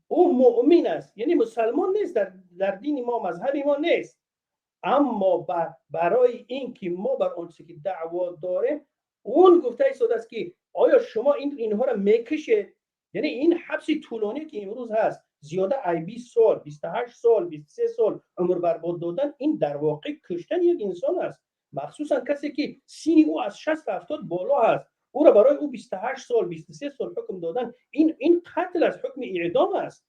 Speaker 7: او مؤمن است، یعنی مسلمان نیست، در دین ما، مذهب ما نیست، اما برای اینکه ما بر آنچه که دعوا داریم، اون گفته ایستاده است که آیا شما اینها را میکشید؟ یعنی این حبس طولانی که امروز هست، زیاده ای 20 سال، 28 سال، 23 سال عمر برباد دادن، این در واقع کشتن یک انسان است. مخصوصا کسی که سینی او از 60 70 بالا هست، او را برای او 28 سال، 23 سال حکم دادن، این قتل است، حکم اعدام است.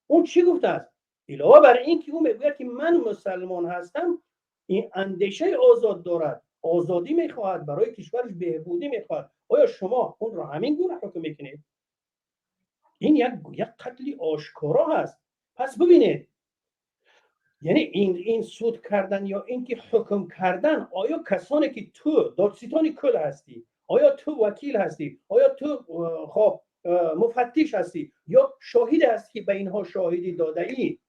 Speaker 7: اون چی گفته است؟ علاوه بر این که او میگوید که من مسلمان هستم، این اندیشه آزاد دارد، آزادی میخواهد، برای کشورش بهبودی میخواهد. آیا شما اون را همین گونه حکم میکنید؟ این یک قتل آشکارا هست. پس ببینید، یعنی این سود کردن یا اینکه حکم کردن، آیا کسانی که تو دادستان کل هستی، آیا تو وکیل هستی، آیا تو خب مفتش هستی یا شاهد هستی که به اینها شاهدی داده ای،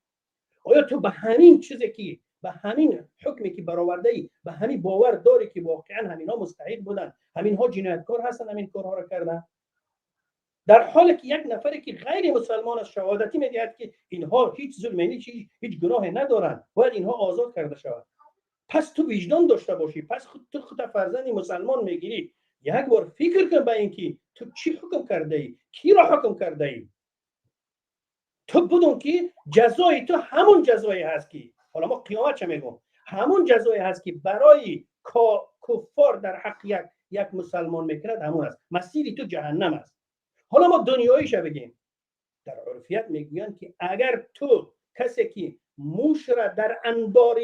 Speaker 7: آیا تو به همین چیزی که به همین حکمی که برآورده ای، به همین باور داری که واقعا همینها مستحق بودن، همینها جنایتکار هستن، همین کارها را کردن؟ در حالی که یک نفری که غیر مسلمان است شهادتی میدهد که اینها هیچ ظلمی، هیچ گناهی ندارند، باید اینها آزاد کرده شود. پس تو وجدان داشته باشی، پس تو خود فرزند مسلمان میگیری، یک بار فکر کن به اینکه تو چی حکم کرده ای، کی را حکم کرده ای. تو بدون که جزای تو همون جزایی هست که حالا ما قیامت چه میگم، همون جزایی هست که برای کفار در حق یک مسلمان میکند، همون است. مسیر تو جهنم است. حالا ما دنیاییش بگیم، در عرفیت میگویند که اگر تو کسی که موش را در انبار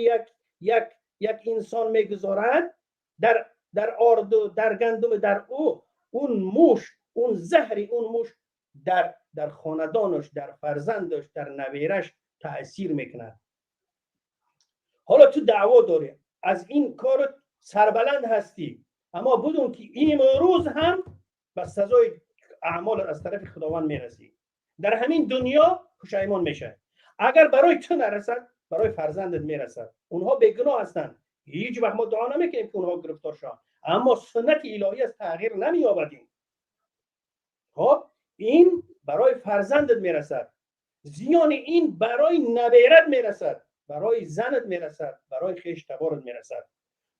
Speaker 7: یک انسان میگذارد، در آرد و در گندم، در اون موش، اون زهری اون موش در خاندانش، در فرزندش، در نویرش تاثیر میکند. حالا تو دعوا داری، از این کار سربلند هستی، اما بدون که امروز هم به سزای اعمال از طرف خداوند میرسی. در همین دنیا پشیمان میشه. اگر برای تو نرسد، برای فرزندت میرسد. اونها بیگناه هستند. هیچ وقت ما دعا نمیکنیم که اونها گرفتار شوند، اما سنت الهی از تغییر نمییابدیم. خب، این برای فرزندت میرسد، زیان این برای نویرت میرسد، برای زنت میرسد، برای خویش تبارت میرسد.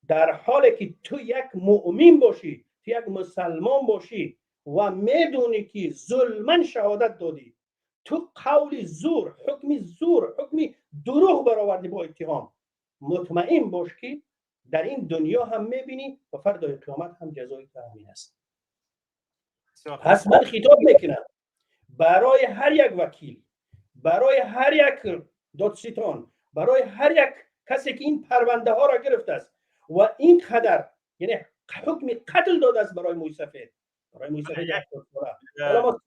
Speaker 7: در حالی که تو یک مؤمن باشی، تو یک مسلمان باشی و میدونی که ظلما شهادت دادی، تو قول زور، حکم زور، حکم دروغ برآوردی با اتهام. مطمئن باش که در این دنیا هم میبینی و فردای قیامت هم جزای تو همین است. پس من خطاب میکنم برای هر یک وکیل، برای هر یک دادستان، برای هر یک کسی که این پرونده ها را گرفته است و این قدر یعنی حکم قتل داده است برای موی سفید، برای موی سفید. حالا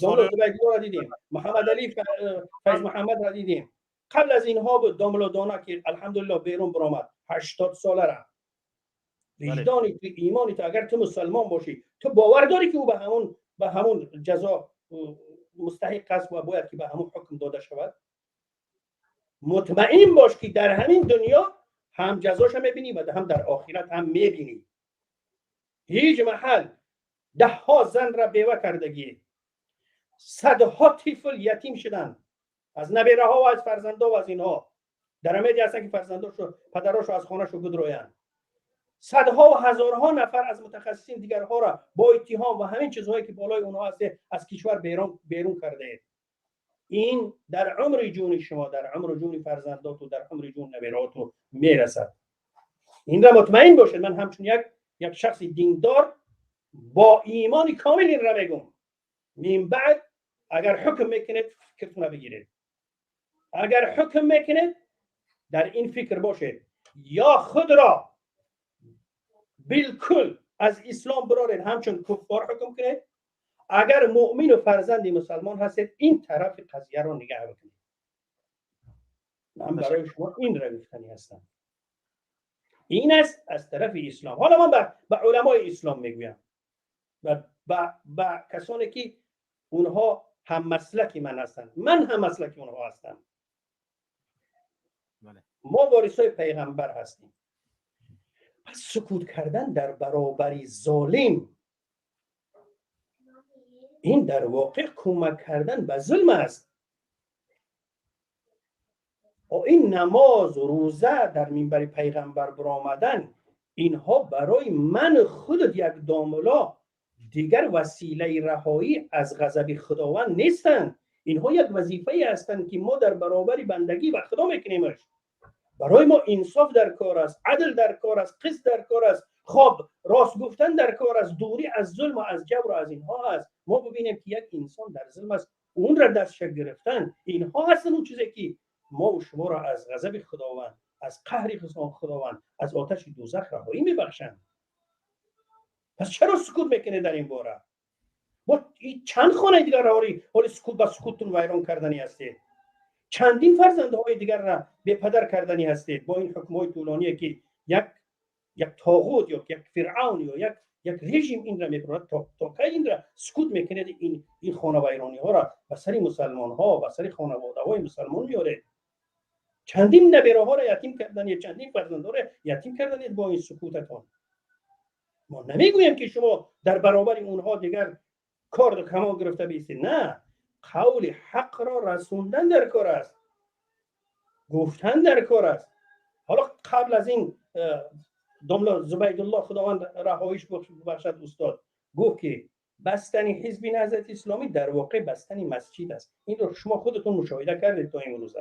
Speaker 7: ما را دیدیم، محمد علی فیض محمد را دیدیم، قبل از اینها بود داملا دانا که الحمدلله بیرون برآمد 80 ساله را. وجدانی تو، ایمانی تو، اگر تو مسلمان باشی تو باور داری که او به همون جزا مستحق است و باید که به همون حکم داده شود؟ مطمئن باش که در همین دنیا هم جزاش میبینی و هم در آخرت هم میبینی. هیچ محل ده ها زن را بیوه کردگی، صدها طفل یتیم شدن از نبیره ها و از فرزنده و از اینها. در امیدی هستن که فرزنداشو، پدراشو از خانهشو بدرویند. صدها و هزارها نفر از متخصصین دیگرها را با اتهام و همین چیزهایی که بالای اونها هست از کشور بیرون کرده. این در عمر جون شما، در عمر جون فرزندات و در عمر جون نبیرات میرسد. این را مطمئن باشید. من همچون یک شخص دیندار با ایمان کامل این را میگم. من بعد اگر حکم میکنید فکرتون بگیرید، اگر حکم میکنید در این فکر باشید، یا خود را بالکل از اسلام برارید، همچون کفار حکم کنید. اگر مؤمن و فرزند مسلمان هستید این طرف قضیه رو نگه بکنید. من برای شما این را گفتنی هستم. این است از طرف اسلام. حالا من به علمای اسلام میگویم و به کسانی که اونها هم مسلک من هستند، من هم مسلک اونها هستم. ما وارثای پیغمبر هستیم. پس سکوت کردن در برابر ظالم این در واقع کمک کردن به ظلم است. و این نماز و روزه، در منبر پیغمبر برآمدن، اینها برای من خودت یک داملا دیگر وسیله رهایی از غضب خداوند نیستند. اینها یک وظیفه هستند که ما در برابر بندگی و خدا میکنیمش. برای ما انصاف در کار است، عدل در کار است، قسط در کار است، خب راست گفتن در کار است، دوری از ظلم و از جبر و از اینها است. ما ببینیم که یک انسان در ظلم است، اون را دستش گرفتن، اینها هستن اون چیزی که ما و شما را از غضب خداوند، از قهر خداوند، از آتش دوزخ رهایی میبخشند. پس چرا سکوت میکنه در این باره؟ با چند خانه دیگر را حالی سکوت با سکوتتون ویران کردنی هستید. چندین فرزندهای دیگر را به پدر کردنی هستید با این حکمهای طولانی که یک طاغوت یا یک فرعون یا یک رژیم این را میبرد. تا کی این را سکوت میکنید؟ این خانه ویرانی ها را به سر مسلمان ها، به سر خانواده های مسلمان میاره. چندین نبیره ها را یتیم کردن یا چندین فرزندها را یتیم کردن با این سکوتتان. ما نمیگوییم که شما در برابر اونها دیگر کار کمان گرفته بیستید. نه، قول حق را رسوندن در کار است، گفتن در کار است. حالا قبل از این داملا زبیدالله، خداوند رهاییش بخشد، استاد گفت که بستن حزب نهضت اسلامی در واقع بستن مسجد است. این رو شما خودتون مشاهده کردید تا امروز.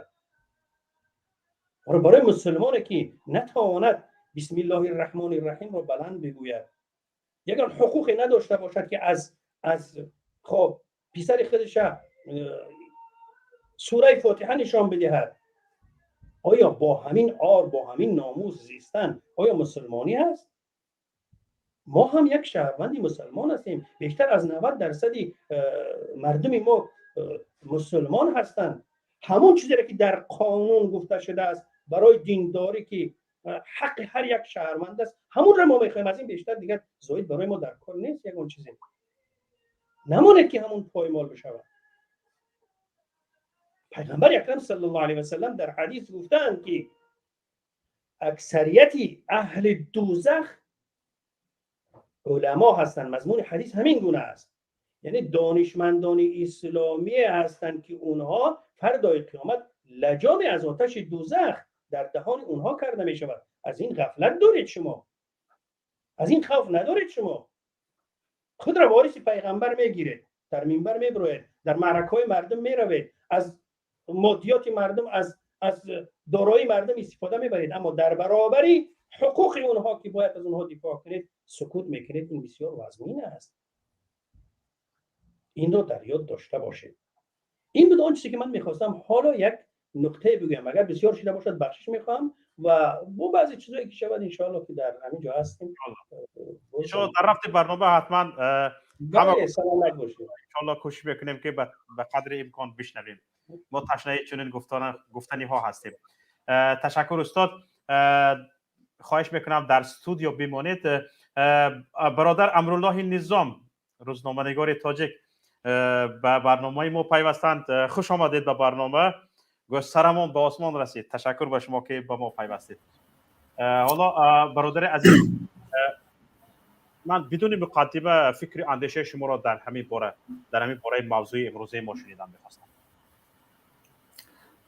Speaker 7: برای مسلمانی که نتواند بسم الله الرحمن الرحیم را بلند بگوید، یگان حقوقی نداشته باشد که از خب پسر خودش سوره فاتحه نشان بدهد، آیا با همین عار، با همین ناموس زیستن آیا مسلمانی هست؟ ما هم یک شهروندی مسلمان هستیم. بیشتر از 90% مردم ما مسلمان هستند. همون چیزی که در قانون گفته شده است برای دینداری که حق هر یک شهروند است، همون را ما میخوایم. از این بیشتر دیگر زاید برای ما در کار نیست. یگان چیزی نمونه که همون پایمال بشود. پیغمبر اکرم صلی الله علیه و سلم در حدیث گفتند که اکثریت اهل دوزخ علما هستند. مضمون حدیث همین گونه است، یعنی دانشمندان اسلامی هستند که اونها فردای قیامت لجام از آتش دوزخ در دهان اونها کرده می شود. از این غفلت دارید شما، از این خوف ندارید شما. خود را وارث پیغمبر میگیرید، در منبر میبروید، در معرکه های مردم میروید، از مادیات مردم، از دارایی مردم استفاده میبرید، اما در برابری حقوق اونها که باید از اونها دفاع کنید سکوت میکنید. این بسیار وزمین است. این رو در یاد داشته باشید. این بود آن چیزی که من میخواستم حالا یک نکته بگویم. اگر بسیار شده باشد بخشش میخوام و با بعضی چیزایی که شود انشاءالله که در همین جا هستیم
Speaker 2: انشاءالله در رفت برنامه حتما
Speaker 7: بله سلامت باشید.
Speaker 2: انشاءالله کوشش میکنیم که به قدر امکان بشنویم. ما تشنه چنین گفتنی ها هستیم. تشکر استاد. خواهش میکنم در استودیو بمانید. برادر امرالله نظام، روزنامه‌نگار تاجیک، به برنامه ما پیوستند. خوش آمدید به برنامه. سرمان به آسمان رسید. تشکر به شما که با ما پیوستید. حالا برادر عزیز، من بدون مقدمه فکر اندیشه شما را در همین باره موضوع امروزه ما شنیدن می‌خواستم.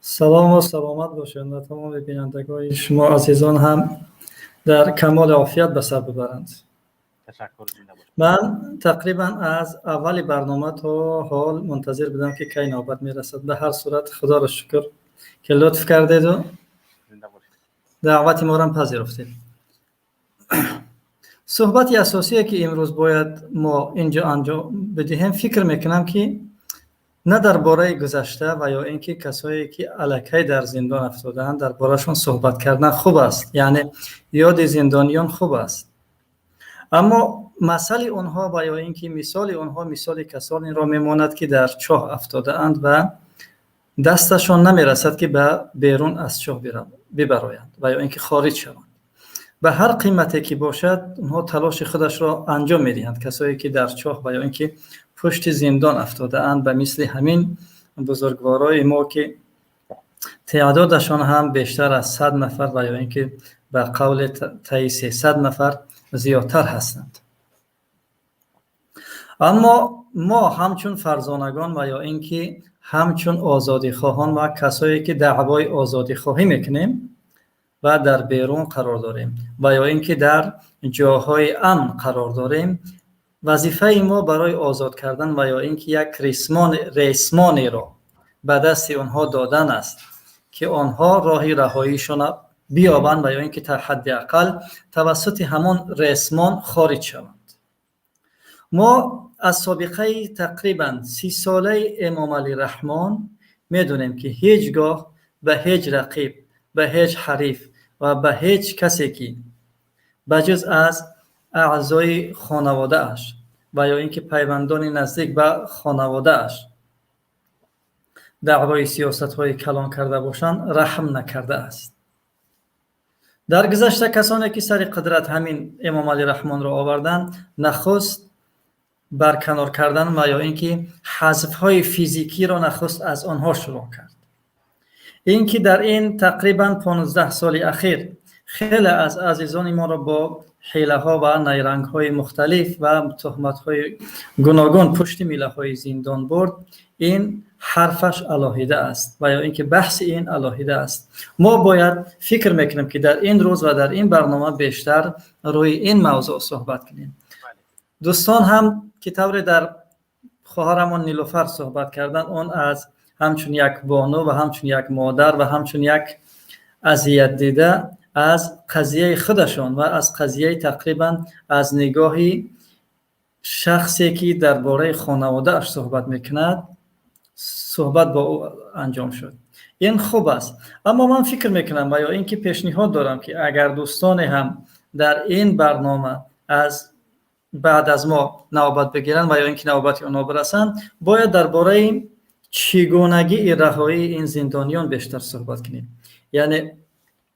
Speaker 6: سلام و سلامت باشید و تمام بینندگان شما عزیزان هم در کمال عافیت به سر ببرند.
Speaker 2: تشکر. زنده باشید.
Speaker 6: من تقریبا از اول برنامه تا حال منتظر بودم که کی نوبت میرسد. به هر صورت خدا را شکر که لطف کردید و دعوت ما را پذیرفتید. صحبت اساسی که امروز باید ما اینجا انجام بدهیم، فکر میکنم که نه درباره گذشته و یا اینکه کسایی که الکی در زندان افتادند دربارهشون صحبت کردن خوب است، یعنی یاد زندانیان خوب است، اما مسئله اونها و یا اینکه مثال اونها مثال کسانی را میماند که در چاه افتاده اند و دستشان نمیرسد که به بیرون از چاه ببرایند و یا اینکه خارج شوند. به هر قیمتی که باشد اونها تلاش خودش را انجام میدهند. کسایی که در چاه و یا اینکه پشت زندان افتاده اند، به مثل همین بزرگوارای ما که تعدادشان هم بیشتر از 100 نفر و یا اینکه به قول تایی 300 نفر زیادتر هستند. اما ما همچون فرزانگان و یا اینکه همچون آزادی خواهان و کسایی که دعوای آزادی خواهی میکنیم و در بیرون قرار داریم و یا اینکه در جاهای امن قرار داریم، وظیفه ما برای آزاد کردن و یا اینکه یک ریسمانی را به دست آنها دادن است که آنها راه رهاییشان بیابند و یا اینکه تا حداقل توسط همان ریسمان خارج شوند. ما از سابقه تقریبا 30 ساله امام علی رحمان میدونیم که هیچگاه به هیچ رقیب، به هیچ حریف و به هیچ کسی که بجز از اعضای خانواده اش و یا اینکه پیوندان نزدیک به خانواده اش دعوای سیاست های کلان کرده باشند رحم نکرده است. در گذشته کسانی که سر قدرت همین امام علی رحمان را آوردند، نخست برکنار کردن و یا اینکه حذف های فیزیکی را نخست از آنها شروع کرد. اینکه در این تقریبا 15 سال اخیر خیلی از عزیزان ما را با حیله ها و نیرنگ های مختلف و تهمت های گوناگون پشت میله های زندان برد، این حرفش علاهیده است و یا اینکه بحث این علاهیده است. ما باید فکر میکنیم که در این روز و در این برنامه بیشتر روی این موضوع صحبت کنیم. دوستان هم که طور در خواهرمان نیلوفر صحبت کردن، اون از همچون یک بانو و همچون یک مادر و همچون یک اذیت دیده از قضیه خودشان و از قضیه تقریبا از نگاهی شخصی که درباره خانواده اش صحبت میکند صحبت با او انجام شد. این خوب است. اما من فکر میکنم و یا اینکه پیشنهاد دارم که اگر دوستان هم در این برنامه از بعد از ما نوبت بگیرن و یا اینکه نوبت اونا برسن، باید درباره چگونگی رهایی این زندانیان بیشتر صحبت کنیم. یعنی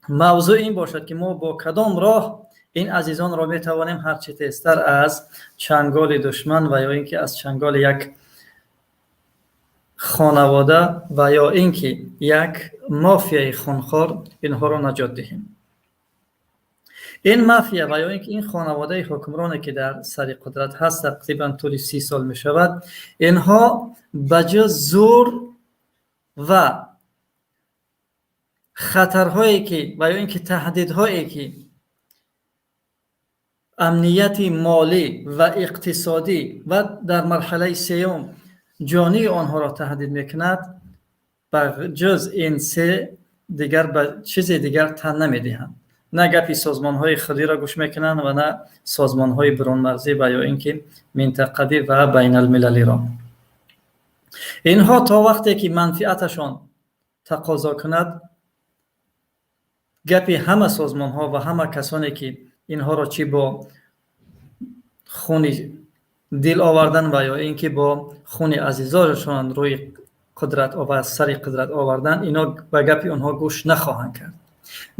Speaker 6: موضوع این باشد که ما با کدام راه این عزیزان را می توانیم هرچه تیزتر از چنگال دشمن و یا اینکه از چنگال یک خانواده و یا اینکه یک مافیای خونخوار اینها را نجات دهیم. این مافیا و یا اینکه این خانواده حکمرانی که در سر قدرت هست تقریبا طول 30 سال می شود، اینها بجز زور و خطرهایی که و یا اینکه تهدیدهایی که امنیت مالی و اقتصادی و در مرحله سوم جانی آنها را تهدید میکند، بجز این سه
Speaker 8: Дигар ба чизе дигар тан намедиҳанд. На гапи созмонҳои худиро гӯш мекунанд ва на созмонҳои берунмарзӣ ва ё ин ки минтақавӣ ва байналмилалиро. Инҳо то вақте ки манфиаташон тақозо кунад, гапи ҳама созмонҳо ва ҳама касоне ки инҳоро чӣ бо хуни дил овардан ва ё ин ки бо хуни азизонашон рӯи қудрат ва сари қудрат овардан, ино ба гапи онҳо гӯш нахоҳанд кард.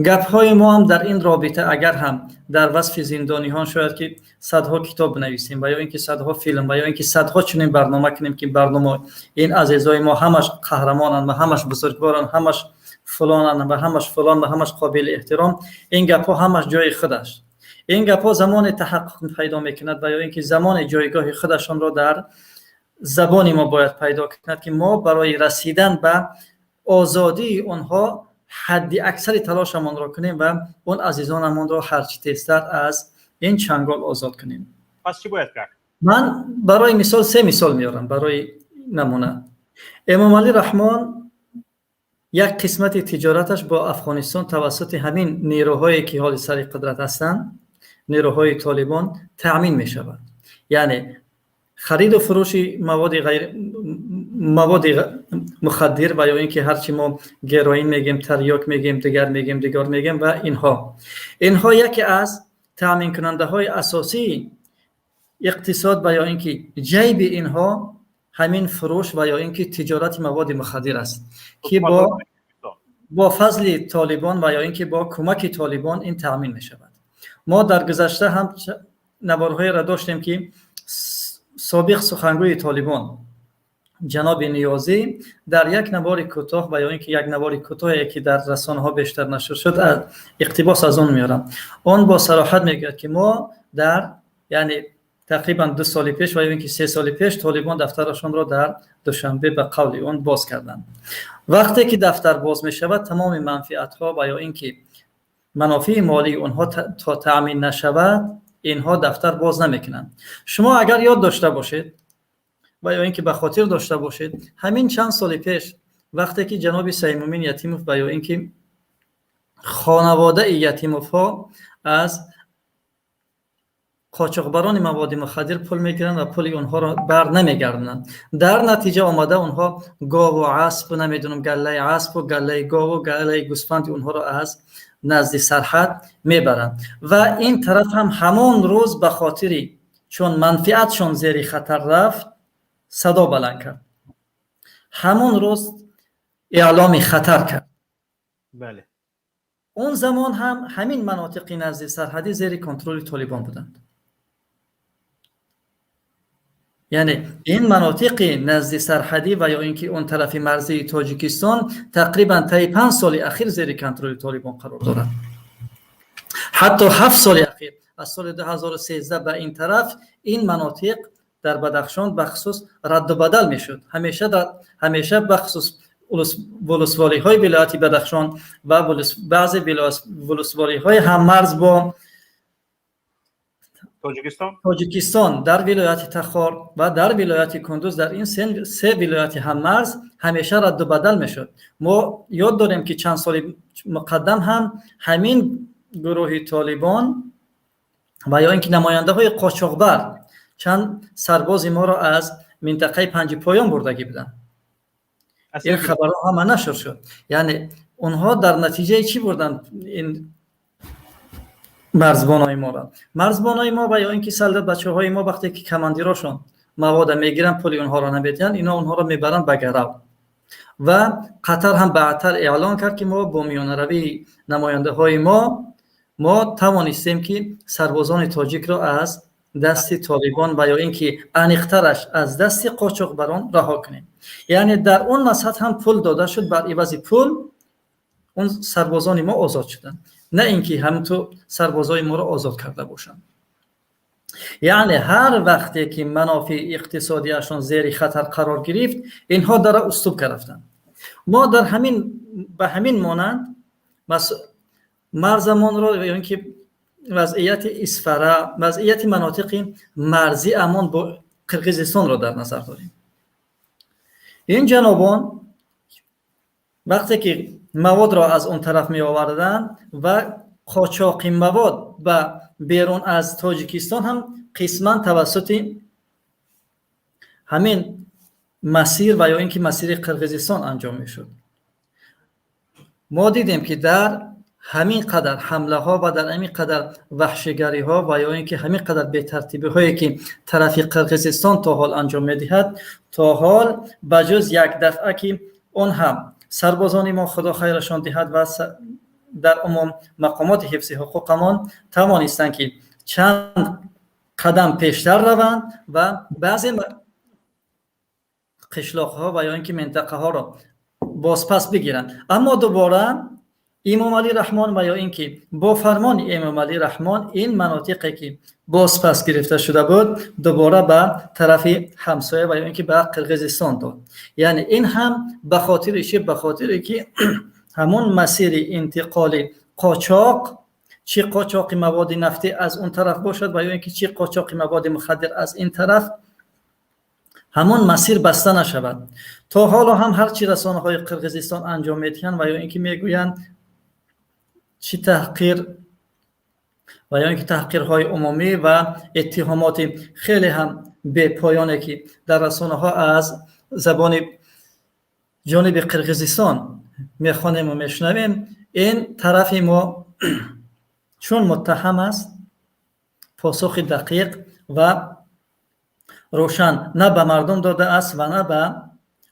Speaker 8: Гапҳои мо ҳам дар ин робита, агар ҳам дар васфи зиндониҳон шояд ки садҳо китоб бинависем ва ё ин ки садҳо филм ва ё ин ки садҳо чунин барнома кунем, ки барнома ин азизои мо ҳамаш қаҳрамонанд ва ҳамаш бузургворанд, ҳамаш фалонанд ва ҳамаш фалон ва ҳамаш қобили эҳтиром, ин гапҳо ҳамаш ҷои худаш. Ин гапҳо замоне таҳаққуқ пайдо мекунад ва ё ин ки замоне ҷойгоҳи худашонро дар забони мо бояд пайдо кунад, ки мо барои расидан ба озодии онҳо ҳадди аксари талошамонро кунем ва он азизонамонро ҳарчи тезтар аз ин чангол озод кунем.
Speaker 2: Пас чӣ бояд кард?
Speaker 8: Ман барои мисол се мисол меорам барои намуна. Эмомалӣ Раҳмон як қисмати тиҷораташ бо Афғонистон тавассути ҳамин нерӯҳое ки ҳоли сари қудрат ҳастанд, нерӯҳои Толибон, таъмин мешавад. Яъне хариду фурӯши маводи мухаддир ва ё ин ки ҳарчи мо героин мегем, тарёк мегем, дигар мегем, дигар мегем ва инҳо. Инҳо яке аз таъминкунандаҳои асосии иқтисод ва ё ин ки ҷайби инҳо ҳамин фурӯш ва ё ин ки тиҷорати маводи мухаддир аст, ки бо фазли Толибон ва ё ин ки бо кӯмаки Толибон ин таъмин мешавад. Мо дар гузашта ҳам наворҳоеро доштем, ки собиқ сухангӯи Толибон ҷаноби Ниёзӣ дар як навори кӯтоҳ ва ё ин ки як навори кӯтоҳе ки дар расонаҳо бештар нашр шуд, иқтибос аз он меорам. Он бо сароҳат мегӯяд, ки мо дар, яъне тақрибан 2 соли пеш ва ё ин ки 3 соли пеш Толибон дафтарашонро дар Душанбе ба қавли он боз карданд. Вақте ки дафтар боз мешавад, тамоми манфиатҳо ва ё ин ки манофеи молии онҳо то таъмин нашавад, инҳо дафтар боз намекунанд. Шумо агар ёд дошта бошед ва ё ин ки ба хотир дошта бошед, ҳамин чанд соли пеш вақте ки ҷаноби Саймумин Ятимов ва ё ин ки хонаводаи Ятимовҳо аз қочоқбарони маводи мухаддир пул мегиранд ва пули онҳоро бар намегардонанд, дар натиҷа омада онҳо гову асб, намедонам, галлаи асбу галлаи гову галлаи гӯсфанди онҳоро аз назди сарҳад мебаранд. Ва ин тараф ҳам ҳамон рӯз ба хотири чун манфиатшон зери хатар рафт, садо баланд кард. Ҳамон рӯз эъломи хатар кард.
Speaker 2: Бале.
Speaker 8: Он замон ҳам ҳамин манотиқи назди сарҳадӣ зери контроли Толибон буданд. Яъне ин манотиқи назди сарҳадӣ ва ё ин ки он тарафи марзии Тоҷикистон тақрибан таи 5 соли ахир зери контроли Толибон қарор дорад. Ҳатто 7 соли ахир, аз соли 2013 ба ин тараф, ин манотиқ дар Бадахшон бахусус радду бадал мешуд. Ҳамеша бахусус волусволиҳои вилояти Бадахшон ва баъзе волусволиҳои ҳаммарз бо Тоҷикистон дар вилояти Тахор ва дар вилояти Кундуз, дар ин се вилояти ҳаммарз ҳамеша радду бадал мешуд. Мо ёд дорем, ки чанд соли муқаддам ҳам ҳамин гурӯҳи Толибон ва ё ин ки намояндаҳои қочоқбар чанд сарбози моро аз минтақаи Панҷипоён бурдагӣ буданд. Ин хабарҳо ҳама нашр шуд. Яъне онҳо дар натиҷаи чӣ бурданд ин марзбонои моро? Марзбонои мо ва ё ин ки солдат бачаҳои мо вақте ки командирошон мавода мегиранд, пули онҳоро намедиҳанд, ино онҳоро мебаранд ба гарав. Ва Қатар ҳам баъдтар эълон кард, ки мо бо миёнаравии намояндаҳои мо тавонистем, ки сарбозони тоҷикро аз дасти Толибон ва ё ин ки аниқтараш аз дасти қочоқбарон раҳо кунем. Яъне дар он масҳад ҳам пул дода шуд, бар ивази пул он сарбозони мо озод шуданд, на ин ки ҳамту сарбозои моро озод карда бошанд. Яъне ҳар вақте ки манофеи иқтисодиашон зери хатар қарор гирифт, инҳо дара устуб рафтанд. Мо дар ҳамин ба ҳамин монанд марзамонро ё ин ки вазъияти Исфара, вазъияти манотиқи марзӣ амон бо Қирғизистонро дар назар дорем. Ин ҷанобон Вақте ки маводро аз он тараф меоварданд ва қочоқи мавод ба берун аз Тоҷикистон ҳам қисман тавассути ҳамин масир ва ё ин ки масири Қирғизистон анҷом мешуд. Мо дидем, ки дар ҳамин қадар ҳамлаҳо ва дар ҳамин қадар ваҳшигариҳо ва ё ин ки ҳамин қадар бетартибиҳое, ки тарафи Қирғизистон то ҳол анҷом медиҳад, то ҳол ба ҷуз як дафъа, ки он ҳам сарбозони мо, Худо хайрашон диҳад, ва дар умум мақомоти ҳифзи ҳуқуқамон тавонистанд, ки чанд қадам пештар раванд ва баъзе қишлоқҳо ва ё ин ки минтақаҳоро бозпас бигиранд. Аммо дубора Имомалӣ Раҳмон ва ё ин ки бо фармони Эмомалӣ Раҳмон ин манотиқе, ки бозпас гирифта шуда буд, дубора ба тарафи ҳамсоя ва ё ин ки ба Қирғизистон дод. Яъне ин ҳам ба хотири чи? Ба хотире ки ҳамон масири интиқоли қочоқ, чӣ қочоқи маводи нафтӣ аз он тараф бошад ва ё ин ки чӣ қочоқи маводи мухаддир аз ин тараф, ҳамон масир баста нашавад. То ҳоло ҳам ҳарчи расонаҳои Қирғизистон анҷом медиҳанд ва ё ин ки мегӯянд, чӣ таҳқир ва ё ин ки таҳқирҳои умумӣ ва иттиҳомоти хеле ҳам бепоёне, ки дар расонаҳо аз забони ҷониби Қирғизистон мехонему мешунавем, ин тарафи мо чун муттаҳам аст, посухи дақиқ ва рӯшан на ба мардум додааст ва на ба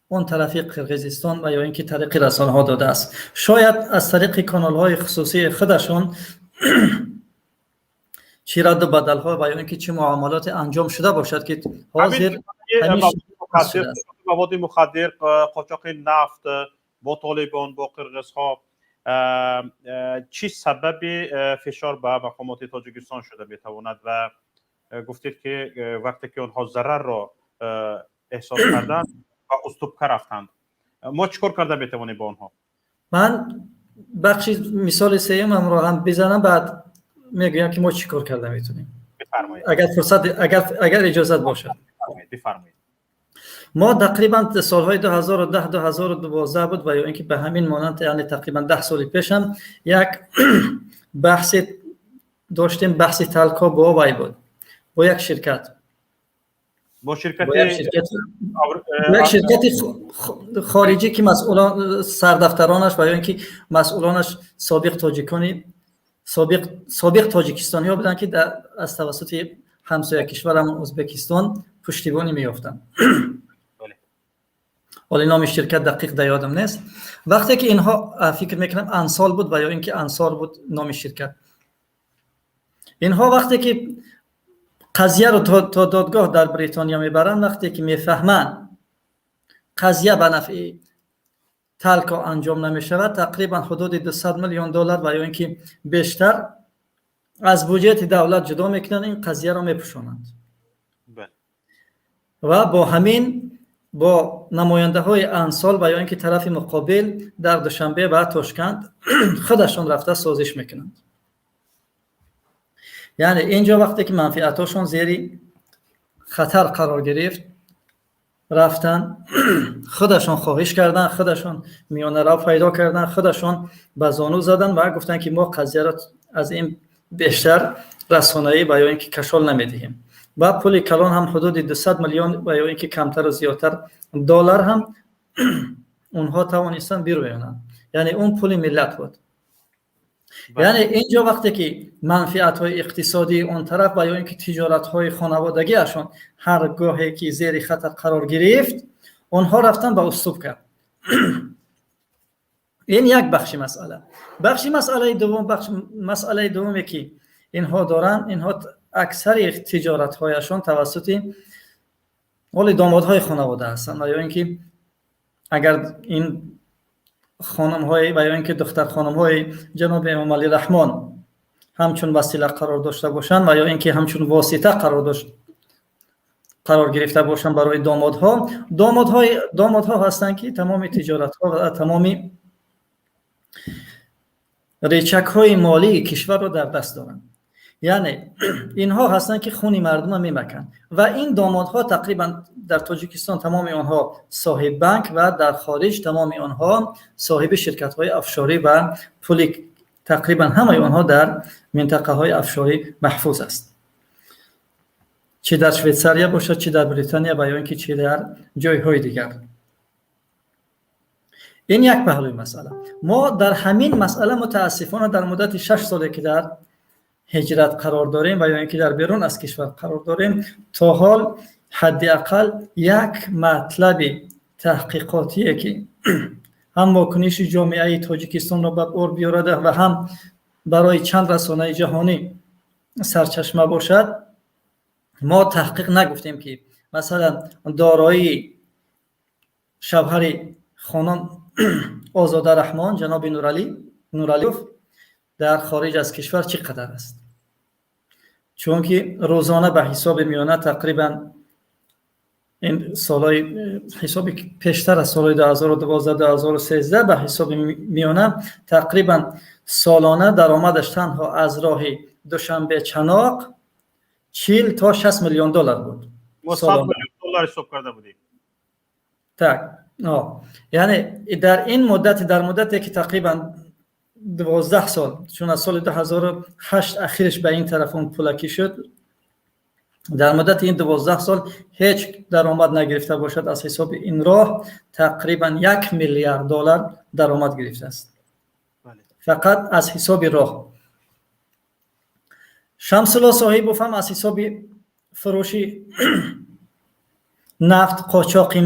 Speaker 8: он тарафи Қирғизистон ва ё ин ки тариқи расонаҳо додааст. Шояд аз тариқи каналҳои хусусии худашон чӣ радду бадалҳо ва ё ин ки чӣ муомилоте анҷом шуда бошад, ки ҳозир
Speaker 2: маводи мухаддир, қочоқи нафт бо Толибон, бо қирғизҳо чӣ сабаби фишор ба мақомоти Тоҷикистон шуда метавонад? Ва гуфтед, ки вақте ки онҳо зарарро эҳсос карданд ва уступка рафтанд. Мо чӣ кор карда метавонем бо онҳо?
Speaker 8: Ман бахши мисоли сеюмамро ҳам бизанам, баъд мегӯям, ки мо чӣ кор карда метавонем, агар фурсат, агар иҷозат бошад.
Speaker 2: Бифармоед.
Speaker 8: Мо тақрибан солҳои 2010, 2012 буд ва ё ин ки ба ҳамин монанд, яъне тақрибан 10 соли пешам як баҳсе доштем. Баҳси Талко бо вай буд, бо як ширкат.
Speaker 2: Бо ширкати?
Speaker 8: Як ширкати хориҷӣ, ки масъулон, сардафтаронаш ва ё ин ки масъулонаш собиқ тоҷикони собиқ тоҷикистониҳо буданд, ки аз тавассути ҳамсоя кишварамон Ӯзбекистон пуштибонӣ меёфтанд. Ҳоли номи ширкат дақиқ дар ёдам нест. Вақте ки инҳо, фикр мекунам, Ансол буд ва ё ин ки Ансор буд номи ширкат, инҳо вақте ки қазияро то додгоҳ дар Бритониё мебаранд, вақте ки мефаҳманд, қазия ба нафъи Талко анҷом намешавад, тақрибан ҳудуди 200 миллион доллар ва ё ин ки бештар аз буҷети давлат ҷудо мекунанд, ин қазияро мепӯшонанд ва бо ҳамин бо намояндаҳои Ансол ва ё ин ки тарафи муқобил дар Душанбе ва Тошканд худашон рафта созиш мекунанд. Яъне инҷо вақте ки манфиатҳошон зери хатар қарор гирифт, рафтан худашон хоҳиш карданд, худашон миёнарав пайдо карданд, худашон ба зону заданд ва гуфтанд, ки мо қазияро аз ин бештар расонаӣ ва ё ин ки кашол намедиҳем. Ва пули калон ҳам, ҳудуди 200 миллион ва ё ин ки камтару зиёдтар доллар ҳам онҳо тавонистанд бирӯёнанд. Яъне он пули миллат буд. Яъне инҷо вақте ки манфиатҳои иқтисодии он тараф ва ё ин ки тиҷоратҳои хонаводагиашон ҳар гоҳе ки зери хатар қарор гирифт, онҳо рафтан ба уступка. Ин як бахши масъала. Бахши масъалаи дуввум, масъалаи дуввуме, ки инҳо доранд, инҳо аксари тиҷоратҳояшон тавассути оли домодҳои хонавода ҳастанд ва ё ин ки агар ин хонумҳои ва ё ин ки духтархонумҳои ҷаноби Эмомалӣ Раҳмон ҳамчун васила қарор дошта бошанд ва ё ин ки ҳамчун восита қарор гирифта бошанд барои домодҳо, домодҳо ҳастанд, ки тамоми тиҷоратҳо ва тамоми речакҳои молии кишварро дар даст доранд. Яъне инҳо ҳастанд, ки хуни мардума мемаканд, ва ин домодҳо тақрибан дар Тоҷикистон тамоми онҳо соҳиб банк ва дар хориҷ тамоми онҳо соҳиби ширкатҳои офшорӣ ва пули тақрибан ҳамаи онҳо дар минтақаҳои офшорӣ маҳфуз аст, чӣ дар Швейтсария бошад, чӣ дар Британия ва ё ин ки чӣ дар ҷойҳои дигар. Ин як паҳлӯи масъала. Мо дар ҳамин масъала мутаассифона дар муддати 6 соле, ки дар ҳиҷрат қарор дорем ва ё ин ки дар берун аз кишвар қарор дорем, то ҳол ҳадди ақал як матлаби таҳқиқотие, ки ҳам вокуниши ҷомеаи Тоҷикистонро ба бор биёрада ва ҳам барои чанд расонаи ҷаҳонӣ сарчашма бошад, мо таҳқиқ нагуфтем, ки масалан дороии шавҳари хонум Озода Раҳмон, ҷаноби Нуралӣ Нуралиев, дар хориҷ аз кишвар чӣ қадар аст, чунки рӯзона ба ҳисоби миёна тақрибан ин солҳои ҳисоби пештар аз солҳои 2012, 2013 ба ҳисоби миёна тақрибан солона даромадаш танҳо аз роҳи Душанбе Чаноқ 40 то 60 миллион доллар буд.
Speaker 2: Мо 100 миллион доллар ҳисоб карда будем.
Speaker 8: Так, яъне дар ин муддати, дар муддате ки тақрибан 12 сол, чун аз соли 2008 ахираш ба ин тараф он пулакӣ шуд, дар муддати ин 12 сол ҳеҷ даромад нагирифта бошад, аз ҳисоби ин роҳ тақрибан 1 миллиард доллар даромад гирифтааст, фақат аз ҳисоби роҳ. Шамсулло Соҳибов ҳам аз ҳисоби фурӯши нафт, қочоқи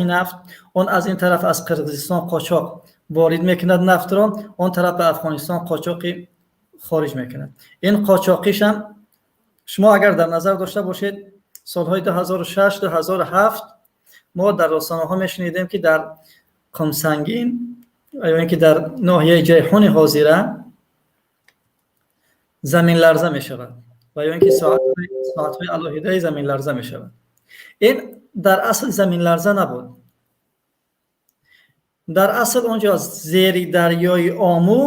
Speaker 8: нафт, он аз ин тараф аз Қирғизистон қочоқ ворид мекунад нафтро, он тараф ба Афғонистон қочоқи хориҷ мекунад. Ин қочоқишам шумо агар дар назар дошта бошед, солҳои 2006, 2007 мо дар расонаҳо мешунидем, ки дар Қумсангин ё ин ки дар ноҳияи Ҷайҳуни ҳозира заминларза мешавад ва ё ин ки соатҳои алоҳидаи заминларза мешавад. Ин дар асл заминларза набуд. Дар асл онҷо зери дарёи Ому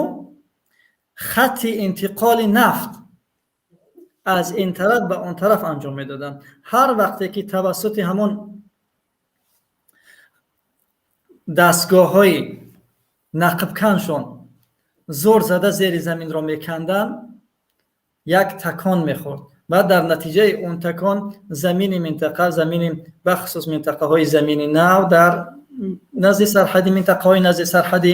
Speaker 8: хатти интиқоли нафт аз ин тараф ба он тараф анҷом медоданд. Ҳар вақте ки тавассути ҳамон дастгоҳҳои нақбканшон зор зада зери заминро меканданд, як такон мехӯрд ва дар натиҷаи он такон замини минтақа, замини бахусус минтақаҳои замини нав дар назди сарҳади, минтақаҳои назди сарҳадӣ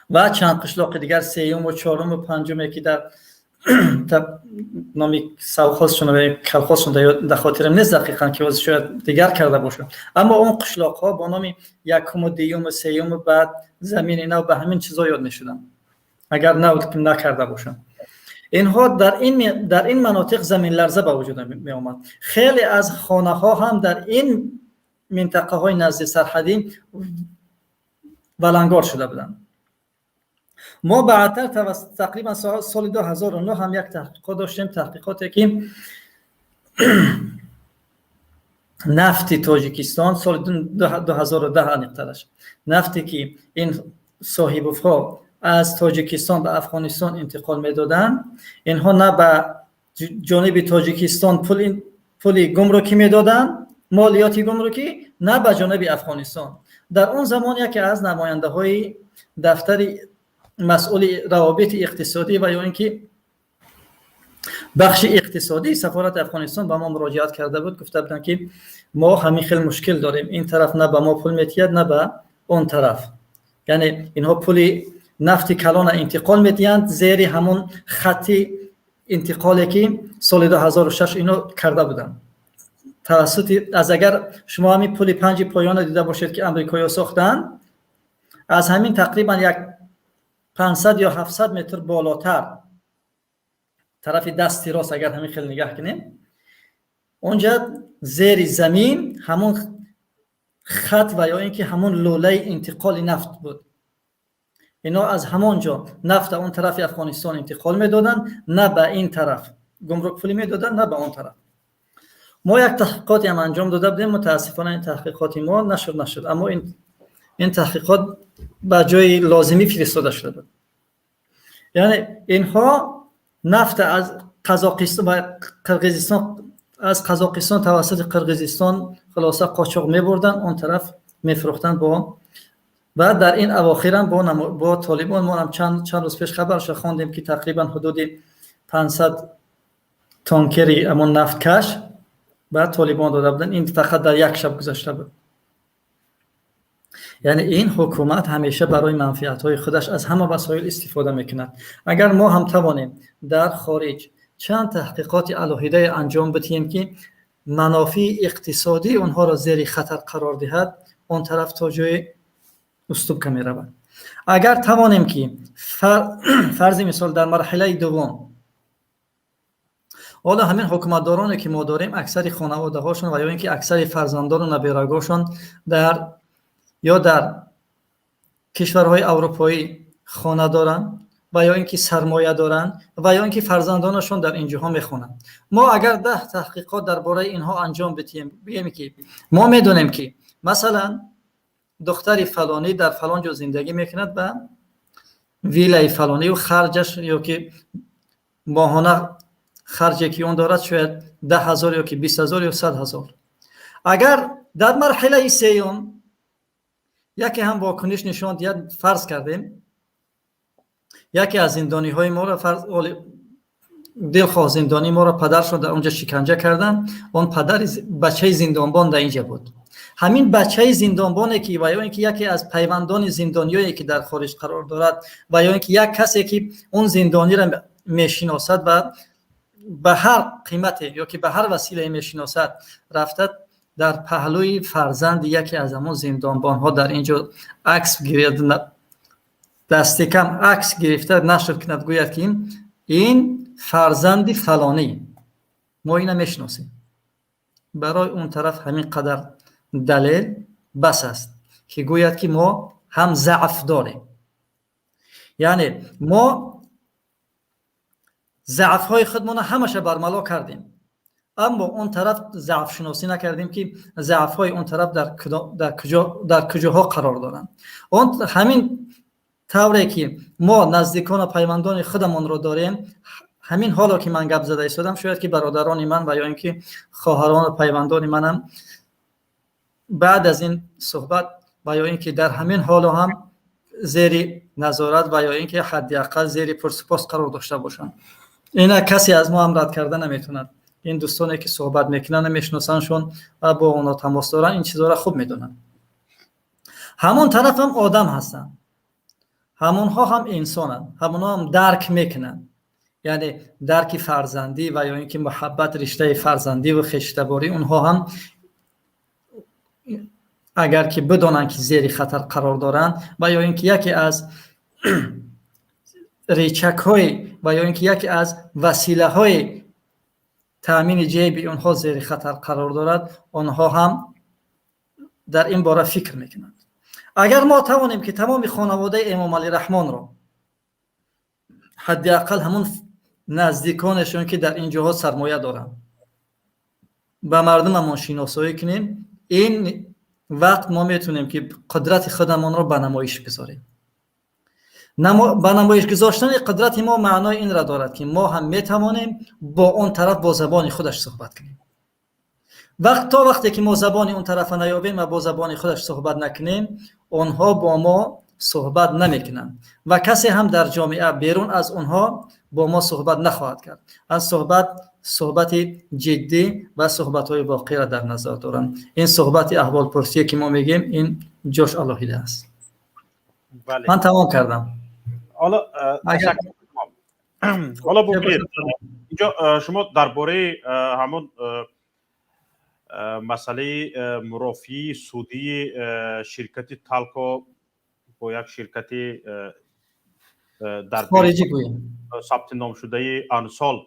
Speaker 8: ва чанд қишлоқи дигар сеюму чоруму панҷуме, ки дар номи совхозшон ва колхозшон дар хотирам нест дақиқан, ки ҳозир шояд дигар карда бошад, аммо он қишлоқҳо бо номи якуму дуюму сеюму баъд замини нав ба ҳамин чизо ёд мешуданд, агар нав накарда бошанд. Инҳо дар ин манотиқ заминларза ба вуҷуд меомад. Хеле аз хонаҳо ҳам дар ин минтақаҳои назди сарҳадӣ валангор шуда буданд. Мо баъдтар тақрибан соли 2009 ҳам як таҳқиқот доштем, таҳқиқоте ки нафти Тоҷикистон соли 2010 аниқтараш, нафте ки ин соҳибовҳо аз Тоҷикистон ба Афғонистон интиқол медоданд, инҳо на ба ҷониби Тоҷикистон пули гумрукӣ медоданд, молиёти гумрукӣ, на ба ҷониби Афғонистон. Дар он замон яке аз намояндаҳои дафтари масъули равобити иқтисодӣ ва ё ин ки бахши иқтисодии сафорати Афғонистон ба мо муроҷиат карда буд, гуфта буданд, ки мо ҳамин хел мушкил дорем, ин тараф на ба мо пул метиҳад, на ба он тараф. Яъне инҳо пули нафти калона интиқол медиҳанд зери ҳамон хатти интиқоле, ки соли 2006 ино карда буданд. Тавассути аз агар шумо ҳамин пули панҷи поёна дида бошед, ки амрикоиҳо сохтанд, аз ҳамин тақрибан як 500 ё 700 метр болотар тарафи дасти рост агар ҳамин хел нигаҳ кунем, онҷа зери замин ҳамон хат ва ё ин ки ҳамон лӯлаи интиқоли нафт буд. Ино аз ҳамон ҷо нафта он тарафи Афғонистон интиқол медоданд, на ба ин тараф гумрук пулӣ медоданд, на ба он тараф. Мо як таҳқиқоте ҳам анҷом дода будем, мутаассифона ин таҳқиқоти мо нашр нашуд, аммо ин таҳқиқот ба ҷои лозимӣ фиристода шуда буд. Яъне инҳо Нафт аз Қазоқистон ва Қирғизистон, аз Қазоқистон тавассути Қирғизистон хулоса қочоқ мебурданд, он тараф мефурӯхтанд. Бо ва дар ин авохирам бо Толибон мо ҳам чанд рӯз пеш хабарша хондем, ки тақрибан ҳудуди 500 танкери ҳамон нафткаш ба Толибон дода буданд. Ин фақат дар як шаб гузашта буд. Яъне ин ҳукумат ҳамеша барои манфиатҳои худаш аз ҳама васоил истифода мекунад. Агар мо ҳам тавонем дар хориҷ чанд таҳқиқоти алоҳидае анҷом бидиҳем, ки манофеи иқтисодии онҳоро зери хатар қарор диҳад, он тараф то ҷои уступка меравад. Агар тавонем, ки фарзи мисол дар марҳилаи дуввум, ҳоло ҳамин ҳукуматдороне, ки мо дорем, аксари хонаводаҳошон ва ё ин ки аксари фарзандону набирагошон дар ё дар кишварҳои аврупоӣ хона доранд ва ё ин ки сармоя доранд ва ё ин ки фарзандонашон дар ин ҷоҳо мехонанд. Мо агар 10 таҳқиқот дар бораи инҳо анҷом бидиҳем, бигем, ки мо медонем, ки масалан духтари фалонӣ дар фалон ҷо зиндагӣ мекунад ва виллаи фалонию харҷаш ё ки моҳона харҷе, ки он дорад, шояд 10 000 ё ки 20 000 ё 100 000. Агар дар марҳилаи сеюм яке ҳам вокуниш нишон диҳад, фарз кардем, яке аз зиндониҳои моро, дилхоҳ зиндонии моро падаршон дар онҷо шиканҷа карданд, он падари бачаи зиндонбон дар инҷа буд. Ҳамин бачаи зиндонбоне ки ва ё ин ки яке аз пайвандони зиндониёе, ки дар хориҷ қарор дорад, ва ё ин ки як касе, ки он зиндониро мешиносад ва ба ҳар қимате ё ки ба ҳар василае мешиносад, рафта дар паҳлӯи фарзанди яке аз ҳамон зиндонбонҳо дар ин ҷо акс гирад, дастикам акс гирифта нашр кунад, гӯяд, ки ин фарзанди фалонӣ, мо ина мешиносем, барои он тараф ҳамин қадар далел бас аст, ки гӯяд, ки мо ҳам заъф дорем. Яъне мо заъфҳои худмона ҳамаша бармало кардем, аммо он тараф заъфшиносӣ накардем, ки заъфҳои он тараф дар куҷоҳо қарор доранд. Он ҳамин тавре ки мо наздикону пайвандони худамонро дорем, ҳамин ҳоло ки ман гап зада истодам, шояд ки бародарони ман ва ё ин ки хоҳарону пайвандони манам баъд аз ин суҳбат ва ё ин ки дар ҳамин ҳоло ҳам зери назорат ва ё ин ки ҳадди ақал зери пурсупос қарор дошта бошанд. Ина касе аз мо ҳам рад карда наметавонад. Ин дӯстоне, ки суҳбат мекунанд, мешиносандшон ва бо онҳо тамос доранд, ин чизҳоро хуб медонанд. Ҳамон тараф ҳам одам ҳастанд, ҳамонҳо ҳам инсонанд, ҳамонҳо ҳам дарк мекунанд. Яъне дарки фарзандӣ ва ё ин ки муҳаббат, риштаи фарзандиву хештаборӣ, онҳо ҳам агар ки бидонанд, ки зери хатар қарор доранд ва ё ин ки яке аз рычагҳои ва ё ин ки яке аз василаҳои таъмини ҷейби онҳо зери хатар қарор дорад, онҳо ҳам дар ин бора фикр мекунанд. Агар мо тавонем, ки тамоми хонаводаи Эмомалӣ Раҳмонро, ҳадди ақал ҳамун наздиконашон, ки дар ин ҷоҳо сармоя доранд, ба мардумамон шиносоӣ кунем, ин вақт мо метавонем, ки қудрати худамонро ба намоиш бигзорем. Ба намоиш гузоштани қудрати мо маънои инро дорад, ки мо ҳам метавонем бо он тараф бо забони худаш суҳбат кунем. Вақт то вақте ки мо забони он тарафа наёбем ва бо забони худаш суҳбат накунем, онҳо бо мо суҳбат намекунанд ва касе ҳам дар ҷомеа берун аз онҳо бо мо суҳбат нахоҳад кард. Аз суҳбат, суҳбати ҷиддӣ ва суҳбатҳои воқеиро дар назар дорам. Ин суҳбати аҳволпурсие, ки мо мегӯем, ин ҷош алоҳида аст. Ман тамом кардам.
Speaker 2: Ҳоло бубинед, инҷо шумо дар бораи ҳамон масъалаи мурофиаи судии ширкати Талко бо як ширкати дар
Speaker 8: хориҷӣ гӯем.
Speaker 2: Сабти номшудаи Ансол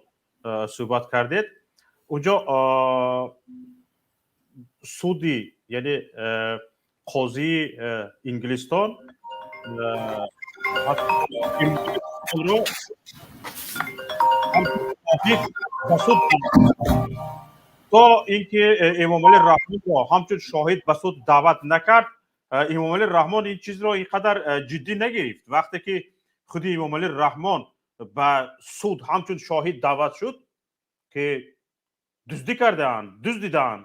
Speaker 2: суҳбат кардед. Унҷо суди, яъне қозии Инглистон ро ба суд, то ин ки Эмомалӣ Раҳмонро ҳамчун шоҳид ба суд даъват накард, Эмомалӣ Раҳмон ин чизро ин қадар ҷиддӣ нагирифт. Вақте ки худи Эмомалӣ Раҳмон ба суд ҳамчун шоҳид даъват шуд, ки дуздӣ кардаанд, дуздидаанд.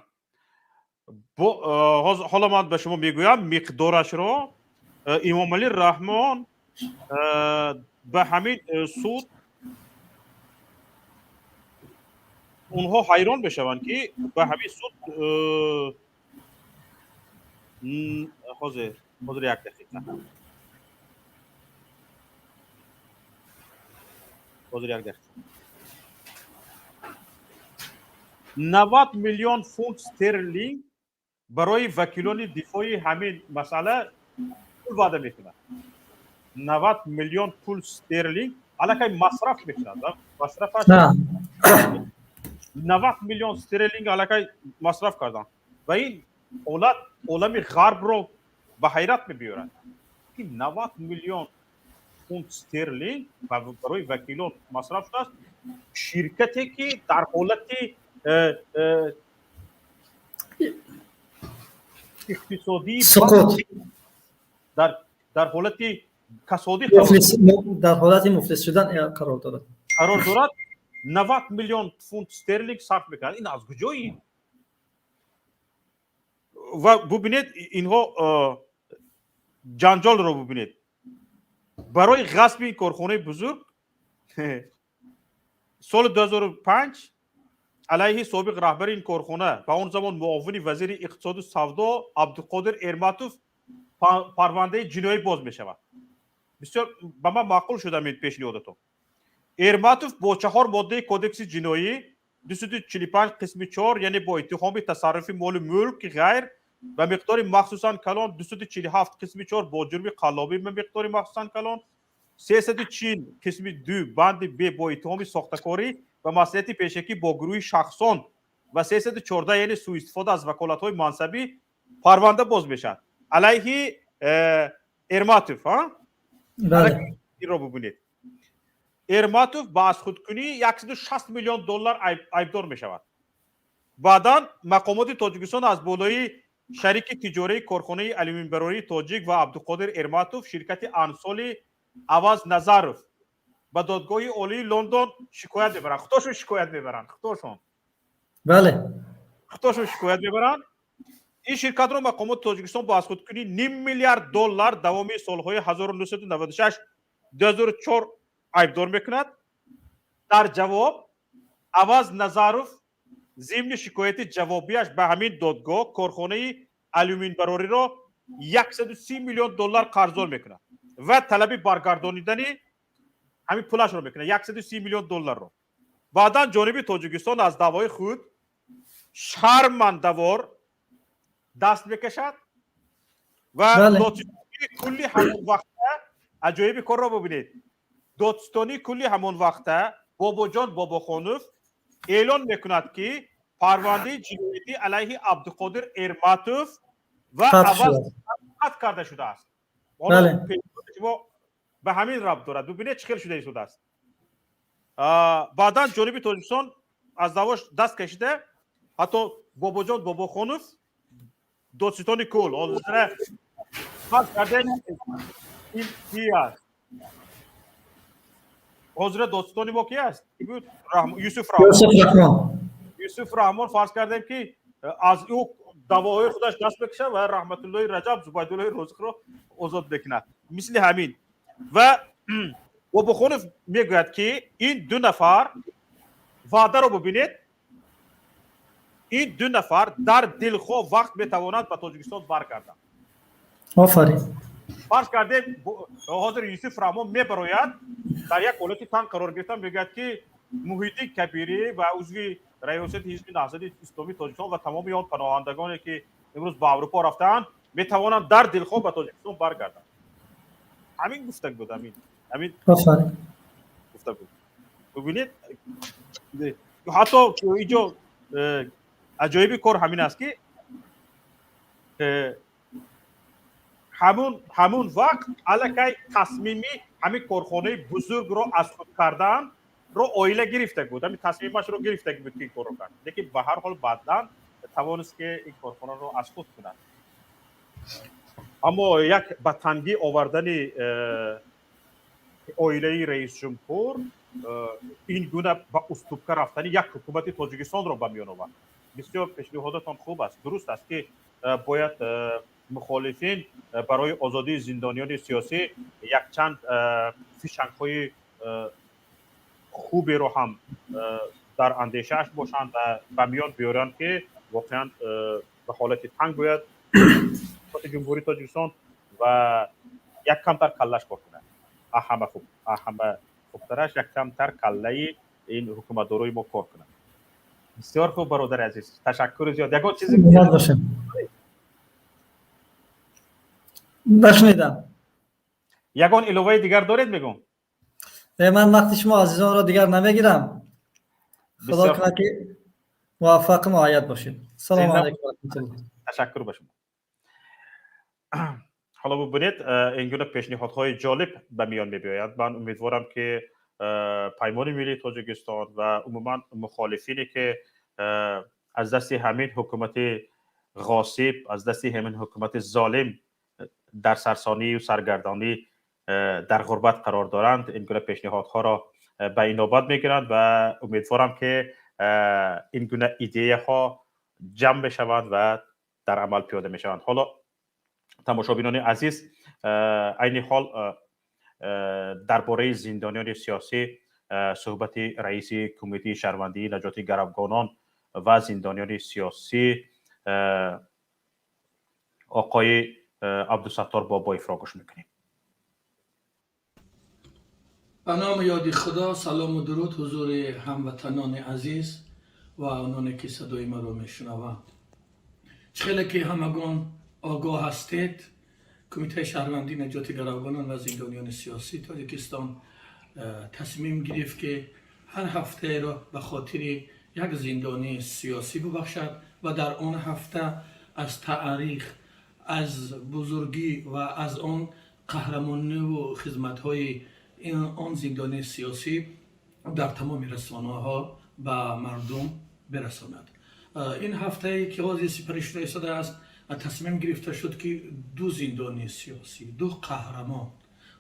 Speaker 2: Ҳоло ман ба шумо мегӯям миқдорашро. Имомалӣ Раҳмон ба ҳамин суд, онҳо ҳайрон мешаванд, ки ба ҳамин суд, ҳозир, як дақиқа, ҳозир, як дақиқа, 90 миллион фунт стерлинг барои вакилони дифои ҳамин масъала пул ваъда мекунад. 90 миллион пул стерлинг аллакай масраф мекунад, масрафаш 90 миллион стерлинг аллакай масраф карданд ва ин ҳолат олами ғарбро ба ҳайрат мебиёрад, ки 90 миллион фунт стерлинг барои вакилон масраф шудааст. Ширкате, ки дар ҳолати иқтисодӣ дар ҳолати касодӣ,
Speaker 8: дар ҳолати муфлис шудан қарор дорад,
Speaker 2: қарор дорад, 90 миллион фунт стерлинг сарф мекунад. Ин аз куҷои? Ва бубинед, инҳо ҷанҷолро бубинед. Барои ғасби ин корхонаи бузург соли 2005 алайҳи собиқ раҳбари ин корхона ва он замон муовини вазири иқтисоду савдо Абдуқодир Эрматов парвандаи ҷиноӣ боз мешавад. Бисёр ба ман маъқул шуд ҳамин пешниҳодатон. Эрматов бо чаҳор моддаи Кодекси ҷиноӣ 245 қисми 4, яъне бо иттиҳоми тасарруфи молу мулки ғайр ба миқдори махсусан калон, 247 қисми 4 бо ҷурми қаллобӣ ба миқдори махсусан калон, 340 қисми 2 банди б бо иттиҳоми сохтакорӣ ва маслиҳати пешакӣ бо гурӯҳи шахсон ва 314, яъне сӯистифода аз ваколатҳои мансабӣ парванда боз мешавад алайҳи Эрматов. Инро бубинед, Эрматов ба азхудкунии 160 миллион доллар айбдор мешавад. Баъдан мақомоти Тоҷикистон аз болои шарики тиҷории корхонаи алюминбарории тоҷик ва Абдуқодир Эрматов, ширкати Ансоли Аваз Назаров, ба Додгоҳи Олии Лондон шикоят мебаранд. Худошон шикоят мебаранд, худошон.
Speaker 8: Бале.
Speaker 2: Худошон шикоят мебаранд. Ин ширкатро мақомоти Тоҷикистон бо азхудкунии ним миллиард доллар давоми солҳои 1996 2004 айбдор мекунад. Дар ҷавоб Аваз Назаров зимни шикояти ҷавобияш ба ҳамин додгоҳ корхонаи алюминбарориро 130 миллион доллар қарздор мекунад ва талаби баргардонидани ҳамин пулашро мекунад, 130 миллион долларро. Баъдан ҷониби Тоҷикистон аз даъвои худ шармандавор даст мекашад ва додситонии кулли ҳамон вақта, аҷоиби корро бубинед, додситонии кулли ҳамон вақта Бобоҷон Бобохонов эълон мекунад, ки парвандаи ҷиноятӣ алайҳи Абдуқодир Эрматов ва Аваз қатъ карда шудааст. Шумо ба ҳамин рабт дорад. Бубинед, чӣ хел шуда истодааст. Баъдан ҷониби Тоҷикистон аз даъвош даст кашида, ҳатто Бобоҷон Бобохонов, додситони кул, ҳозира фарз кардем, ин ки аст? Ҳозира додситони мо ки аст? Юсуф Раҳмон. Юсуф Раҳмон, фарз кардем, ки аз ӯ даъвоҳои худаш даст мекашад ва Раҳматуллои Раҷаб Зубайдуллои Розиқро озод мекунад. Мисли ҳамин. Ва Бобохонов мегӯяд, ки ин ду нафар, ваъдаро бубинед, ин ду нафар дар дилхоҳ вақт метавонанд ба Тоҷикистон баргарданд.
Speaker 8: Офарин.
Speaker 2: Фарз кардем, ҳозир Юсуф Раҳмон мебарояд, дар як ҳолати танг қарор гирифтан, мегӯяд, ки Муҳиддин Кабирӣ ва узви раёсати Ҳизби Наҳзати Исломии Тоҷикистон ва тамоми он паноҳандагоне, ки имрӯз ба Аврупо рафтаанд, метавонанд дар дилхоҳ ба Тоҷикистон баргарданд. Ҳамин гуфта буд, ҳамин гуфта буд. Бубинед, ҳатто инҷо аҷоиби кор ҳамин аст, ки ҳамун вақт аллакай тасмими ҳамин корхонаи бузургро аз худ карданро оила гирифта буд, ҳамин тасмимашро гирифта буд, ки ин корро кард. Лекин ба ҳар ҳол баъдан тавонист, ки ин корхонаро аз худ кунад. Аммо як ба тангӣ овардани Оилаи раисҷумҳур ин гуна ба уступка рафтани як ҳукумати Тоҷикистонро ба миён овард. Бисёр пешниҳодотон хуб аст. Дуруст аст, ки бояд мухолифин барои озодии зиндониёни сиёсӣ якчанд фишангҳои хуберо ҳам дар андешааш бошанд ва ба миён биёранд, ки воқеан ба ҳолати танг бояд Ҷумҳурии Тоҷикистон ва як камтар каллаш кор кунад. Ҳама хуб, ҳама хубтараш як камтар каллаи ин ҳукуматдорои мо кор кунад. Бисёр хуб, бародари азиз, ташаккури зиёд. Ягон чизе?
Speaker 8: Нашунидам.
Speaker 2: Ягон иловаи дигар доред, мегӯм?
Speaker 8: Ман вақти шумо азизонро дигар намегирам. Худо кунад, ки муваффақу муайяд бошед. Салому алайкум ва раҳматуллоҳ.
Speaker 2: Ташаккур ба шумо. Ҳоло бубинед, ин гуна пешниҳодҳои ҷолиб ба миён мебиёяд. Ман умедворам, ки Паймони миллии Тоҷикистон ва умуман мухолифине, ки аз дасти ҳамин ҳукумати ғосиб, аз дасти ҳамин ҳукумати золим дар сарсонию саргардонӣ, дар ғурбат қарор доранд, ин гуна пешниҳодҳоро ба инобат мегиранд ва умедворам, ки ин гуна идеяҳо ҷамъ мешаванд ва дар амал пиёда мешаванд. Ҳоло, тамошобинони азиз, айни ҳол дар бораи зиндониёни сиёсӣ суҳбати раиси Кумитаи шаҳрвандии наҷоти гаравгонон ва зиндониёни сиёсӣ оқои Абдусаттор Бобоевро гӯш мекунем.
Speaker 9: Ба номи ёди Худо, салому дуруд ҳузури ҳамватанони азиз ва ононе, ки садои маро мешунаванд. Чӣ хеле ки ҳамагон огоҳ ҳастед, Кумитаи шаҳрвандии наҷоти гаравгонон ва зиндониёни сиёсии Тоҷикистон тасмим гирифт, ки ҳар ҳафтаеро ба хотири як зиндонии сиёсӣ бубахшад ва дар он ҳафта аз таърих, аз бузургӣ ва аз он қаҳрамониву хизматҳои он зиндонии сиёсӣ дар тамоми расонаҳо ба мардум бирасонад. Ин ҳафтае, ки ҳозир сипарӣ шуда истодааст, тасмим гирифта шуд, ки ду зиндонии сиёсӣ, ду қаҳрамон,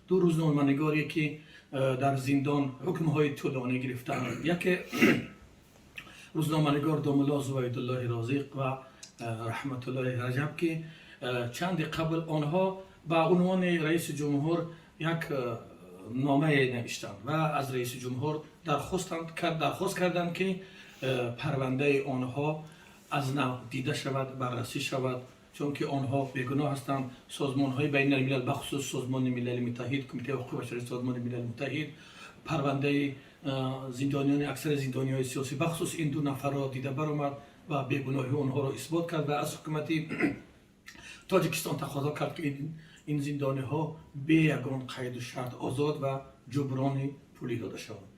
Speaker 9: ду рӯзноманигоре, ки дар зиндон ҳукмҳои тӯлонӣ гирифтаанд, яке рӯзноманигор домулло Зувайдуллоҳи Розиқ ва Раҳматуллоҳи Раҷаб, ки чанде қабл онҳо ба унвони раиси ҷумҳур як номае навиштанд ва аз раиси ҷумҳур дархост карданд, ки парвандаи онҳо аз нав дида шавад, баррасӣ шавад, чунки онҳо бегуноҳ ҳастанд. Созмонҳои байналмилал, бахусус Созмони Милали Муттаҳид, Кумитаи ҳуқуқи башари Созмони Милали Муттаҳид парвандаи зиндониёни, аксари зиндониҳои сиёсӣ, бахусус ин ду нафарро дида баромад ва бегуноҳии онҳоро исбот кард ва аз ҳукумати Тоҷикистон тақозо кард, ки ин зиндониҳо бе ягон қайду шарт озод ва ҷуброни пулӣ дода шаванд.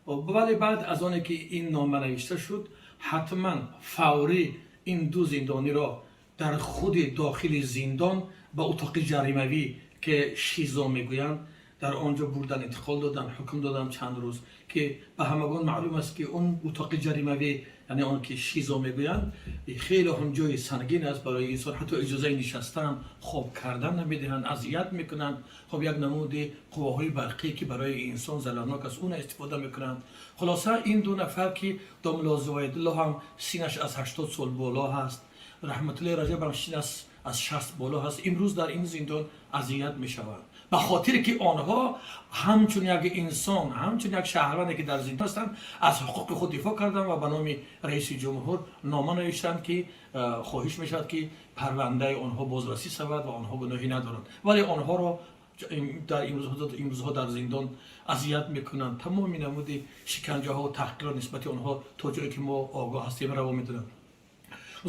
Speaker 9: Вале баъд аз оне ки ин нома навишта шуд, ҳатман фаврӣ ин ду зиндониро дар худи дохили зиндон ба утоқи ҷаримавӣ, ки ШИЗО мегӯянд, дар он ҷо бурдан, интиқол додан, ҳукм додан чанд рӯз, ки ба ҳамагон маълум аст, ки он утоқи ҷаримавӣ, яъне он ки ШИЗО мегӯянд, хеле ҳам ҷои сангин аст барои инсон. Ҳатто иҷозаи нишастан, хоб кардан намедиҳанд, азият мекунанд. Хоб, як намуди қувваҳои барқӣ, ки барои инсон зарарнок аст, уна истифода мекунанд. Хулоса, ин ду нафар, ки домулло Зувайдулло ҳам синаш аз 80 сол боло ҳаст, Раҳматуллои Раҷаб ҳам синаш аз 60 боло ҳаст, имрӯз дар ин зиндон азият мешаванд, ба хотире ки онҳо ҳамчун як инсон, ҳамчун як шаҳрванде, ки дар зиндон ҳастанд, аз ҳуқуқи худ дифоъ карданд ва ба номи раиси ҷумҳур нома навиштанд, ки хоҳиш мешавад, ки парвандаи онҳо бозрасӣ шавад ва онҳо гуноҳӣ надоранд. Вале онҳоро дар имрӯзҳо дар зиндон азият мекунанд, тамоми намуди шиканҷаҳо, таҳқирро нисбати онҳо, то ҷое ки мо огоҳ ҳастем, раво медонанд.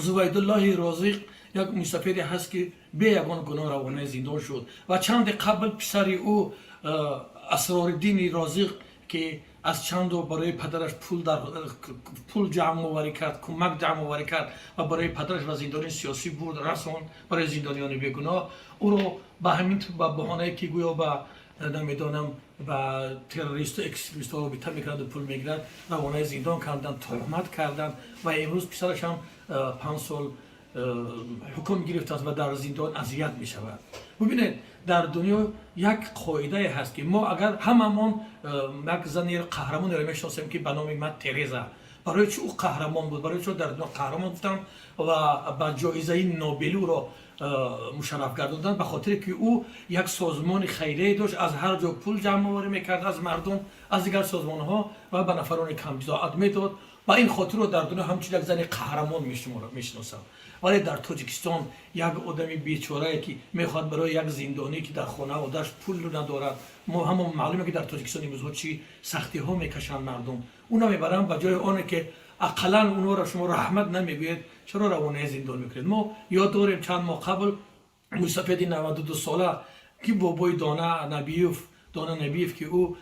Speaker 9: Зувайдуллоҳи Розиқ як мусафире ҳаст, ки бе ягон гуноҳ равонаи зиндон шуд ва чанде қабл писари ӯ Асрориддини Розиқ, ки аз чанду барои падараш пул ҷамъоварӣ кард, кӯмак ҷамъоварӣ кард ва барои падараш ва зиндони сиёсӣ бурд, расон барои зиндониёни бегуноҳ, ӯро ба ҳамин ба баҳонае, ки гӯё ба, намедонам, ба террористу экстремистҳо робита мекарду пул мегирад, равонаи зиндон карданд, туҳмат карданд ва имрӯз писараш ҳам 5 сол ҳукм гирифтааст ва дар зиндон азият мешавад. Бубинед, Дар дунё як қоидае ҳаст, ки мо агар ҳамамон як зани қаҳрамонеро мешиносем, ки ба номи Мад Тереза. Барои чӣ ӯ қаҳрамон буд? Барои чӣ дар дунё қаҳрамон гуфтанд ва ба ҷоизаи Нобели ӯро мушарраф гардонданд? Ба хотире ки ӯ як созмони хайрие дошт, аз ҳар ҷо пул ҷамъоварӣ мекард, аз мардум, аз дигар созмонҳо, ва ба нафарони камбизоат медод. Ба ин хотирро дар дунё ҳамчун як зани қаҳрамон мешиносанд. Вале дар Тоҷикистон як одами бечорае, ки мехоҳад барои як зиндонӣ, ки дар хонаводааш пул надорад, мо ҳамон маълуме, ки дар Тоҷикистон имрӯзҳо чӣ сахтиҳо мекашанд мардум, уна мебаранд. Ба ҷои оне ки ақаллан онҳоро шумо раҳмат намегӯед, чаро равонаи зиндон мекунед? Мо ёд дорем, чанд моҳ қабл мусафеди 92 сола, ки бобои Дона Набиев, Дона Набиев, ки ӯ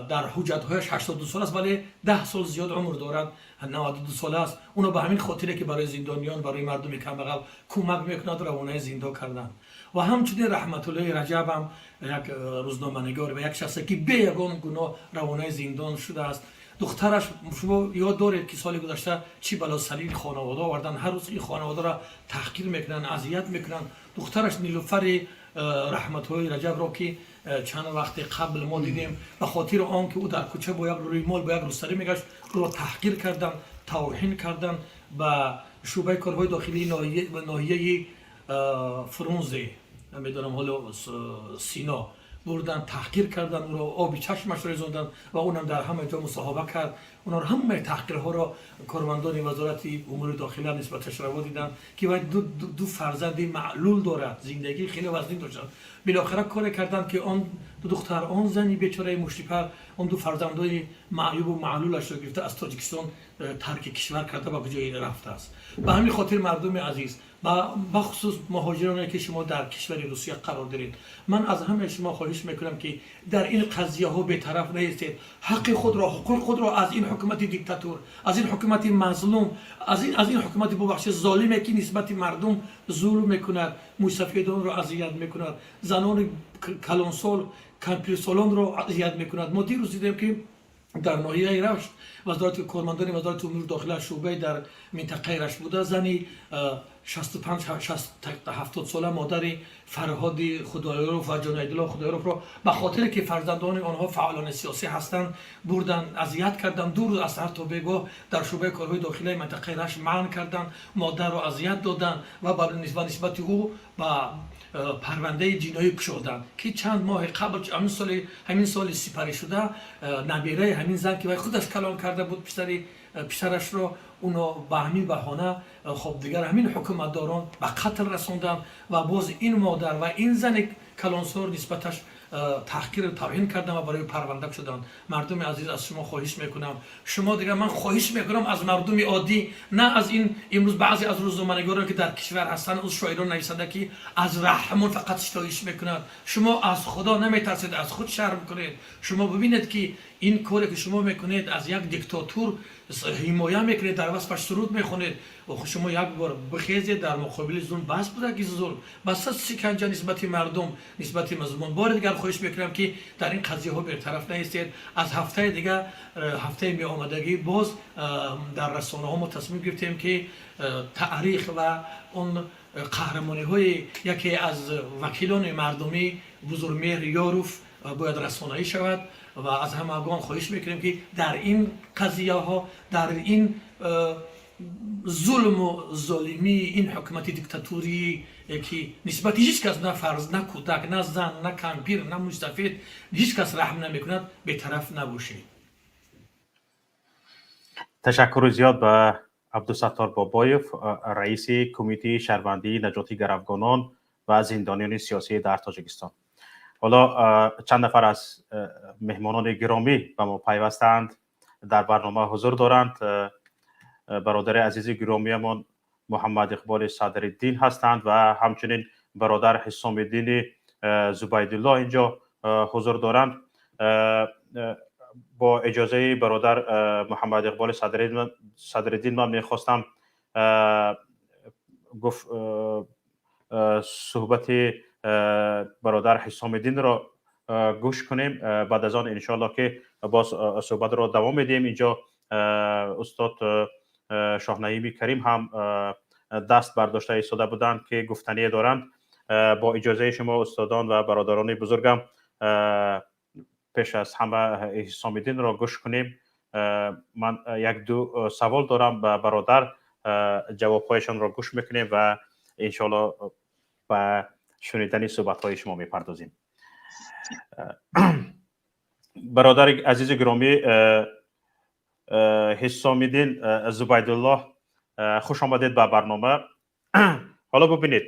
Speaker 9: дар ҳуҷҷатҳояш 82 сол аст, вале 10 сол зиёд умр дорад, 92 сола аст, уно ба ҳамин хотире ки барои зиндониён, барои мардуми камбағал кӯмак мекунад, равонаи зиндон карданд. Ва ҳамчунин Раҳматуллои Раҷабам, як рӯзноманигор ва як шахсе, ки бе ягон гуноҳ равонаи зиндон шудааст. Духтараш, шумо ёд доред, ки соли гузашта чӣ бало сари ин хонавода овардан. Ҳар рӯз ин хонаводаро таҳқир мекунанд, азият мекунанд. Духтараш Нилуфари Раҳматуллои Раҷабро, ки чанд вақте қабл мо дидем, ба хотири он ки ӯ дар кӯча бо як рӯймол, бо як рӯсарӣ мегашт, ӯро таҳқир карданд, тавҳин карданд, ба шӯъбаи корҳои дохилии ноҳияи Фрунзе, намедонам ҳоло, Сино бурдан, таҳқир карданд ӯро, оби чашмашро резонданд ва унам дар ҳама ҷо мусоҳиба кард. Онҳоро, ҳамаи таҳқирҳоро кормандони Вазорати умури дохила нисбаташ раво диданд, ки вай ду фарзанди маълул дорад, зиндагии хеле вазнин доштанд. Билохира коре карданд, ки он ду духтар, он зани бечораи муштипар, он ду фарзандони маъюбу маълулашро гирифта, аз Тоҷикистон тарки кишвар карда, ба куҷое рафтааст. Ба ҳамин хотир, мардуми азиз, бахусус муҳоҷироне, ки шумо дар кишвари Русия қарор доред, ман аз ҳамаи шумо хоҳиш мекунам, ки дар ин қазияҳо бетараф наистед. Ҳаққи худро, ҳуқуқи худро аз ин ҳукумати диктатур, аз ин ҳукумати мазлум, аз ин ҳукумати, бубахшед, золиме, ки нисбати мардум зулм мекунад, мӯйсафедонро азият мекунад, занони калонсол, кампирсолонро азият мекунад. Мо дирӯз дидем, ки дар ноҳияи Рашт вазорати кормандони Вазорати умури дохила, шӯъбаи дар минтақаи Рашт буда, зани 65, 70 сола, модари Фарҳоди Худоёров ва Ҷонайдулло Худоёровро ба хотире ки фарзандони онҳо фаъолони сиёсӣ ҳастанд, бурдан, азият карданд. 2 рӯз аз саҳар то бегоҳ дар шӯъбаи корҳои дохилаи минтақаи Рашт манъ карданд, модарро азият доданд ва ба нисбати ӯ ба парвандаи ҷиноӣ кушоданд, ки чанд моҳи қабл, ҳамин соли сипарӣ шуда, набираи ҳамин зан, ки вай худаш калон карда буд писарашро, уно ба ҳамин баҳона, хоб, дигар ҳамин ҳукуматдорон ба қатл расонданд. Ва боз ин модар ва ин зани калонсор нисбаташ таҳқиру тавҳин кардам ва барои парванда шуданд. Мардуми азиз, аз шумо хоҳиш мекунам, шумо дигар, ман хоҳиш мекунам аз мардуми оддӣ, на аз ин имрӯз баъзе аз рӯзноманигорон, ки дар кишвар ҳастанд, аз шоирон, нависанда, ки аз Раҳмон фақат ситоиш мекунад. Шумо аз Худо наметарсед? Аз худ шарм кунед. Шумо бибинед, ки ин коре, ки шумо мекунед, аз як диктатур ҳимоя мекунед, дар васфаш суруд мехонед. Шумо як бор бихезед дар муқобили зулм. Бас будаги зулм, бас аст шиканҷа нисбати мардум, нисбати мазлумон. Бори дигар хоҳиш мекунам, ки дар ин қазияҳо бетараф наистед. Аз ҳафтаи дигар, ҳафтаи меомадагӣ, боз дар расонаҳо мо тасмим гирифтем, ки таърих ва он қаҳрамониҳои яке аз вакилони мардумӣ, Бузургмеҳр Ёров, бояд расонаӣ шавад. Ва аз ҳамагон хоҳиш мекунем, ки дар ин қазияҳо, дар ин зулму золимии ин ҳукумати диктатурӣ, ки нисбати ҳеҷ кас, на фарз, на кӯдак, на зан, на кампир, на мӯйсафед, ҳеҷ кас раҳм намекунад, бетараф набошед.
Speaker 2: Ташаккури зиёд ба Абдусаттор Бобоев, раиси Кумитаи шаҳрвандии наҷоти гаравгонон ва зиндониёни сиёсӣ дар Тоҷикистон. Ҳоло чанд нафар аз меҳмонони гиромӣ ба мо пайвастаанд, дар барнома ҳузур доранд. Бародари азизи гиромиямон Муҳаммад Иқболи Садриддин ҳастанд ва ҳамчунин бародар Ҳисомиддини Зубайдулло инҷо ҳузур доранд. Бо иҷозаи бародар Муҳаммад Иқболи Садриддин ман мехостам гуфт суҳбати бародар Ҳисомиддинро гӯш кунем. Баъд аз он, иншоалло, ки боз суҳбатро давом медиҳем. Инҷо устод Шоҳнаими Карим ҳам даст бардошта истода буданд, ки гуфтание доранд. با اجازه شما استادان و برادران بزرگم، پیش از همه حسام الدین را گوش کنیم. من یک دو سوال دارم به برادر، جوابهایشان را گوش میکنیم و انشالله به شنیدن صحبت های شما میپردازیم. برادر عزیز گرامی، حسام الدین زبیدالله، خوش آمدید به برنامه. حالا ببینید،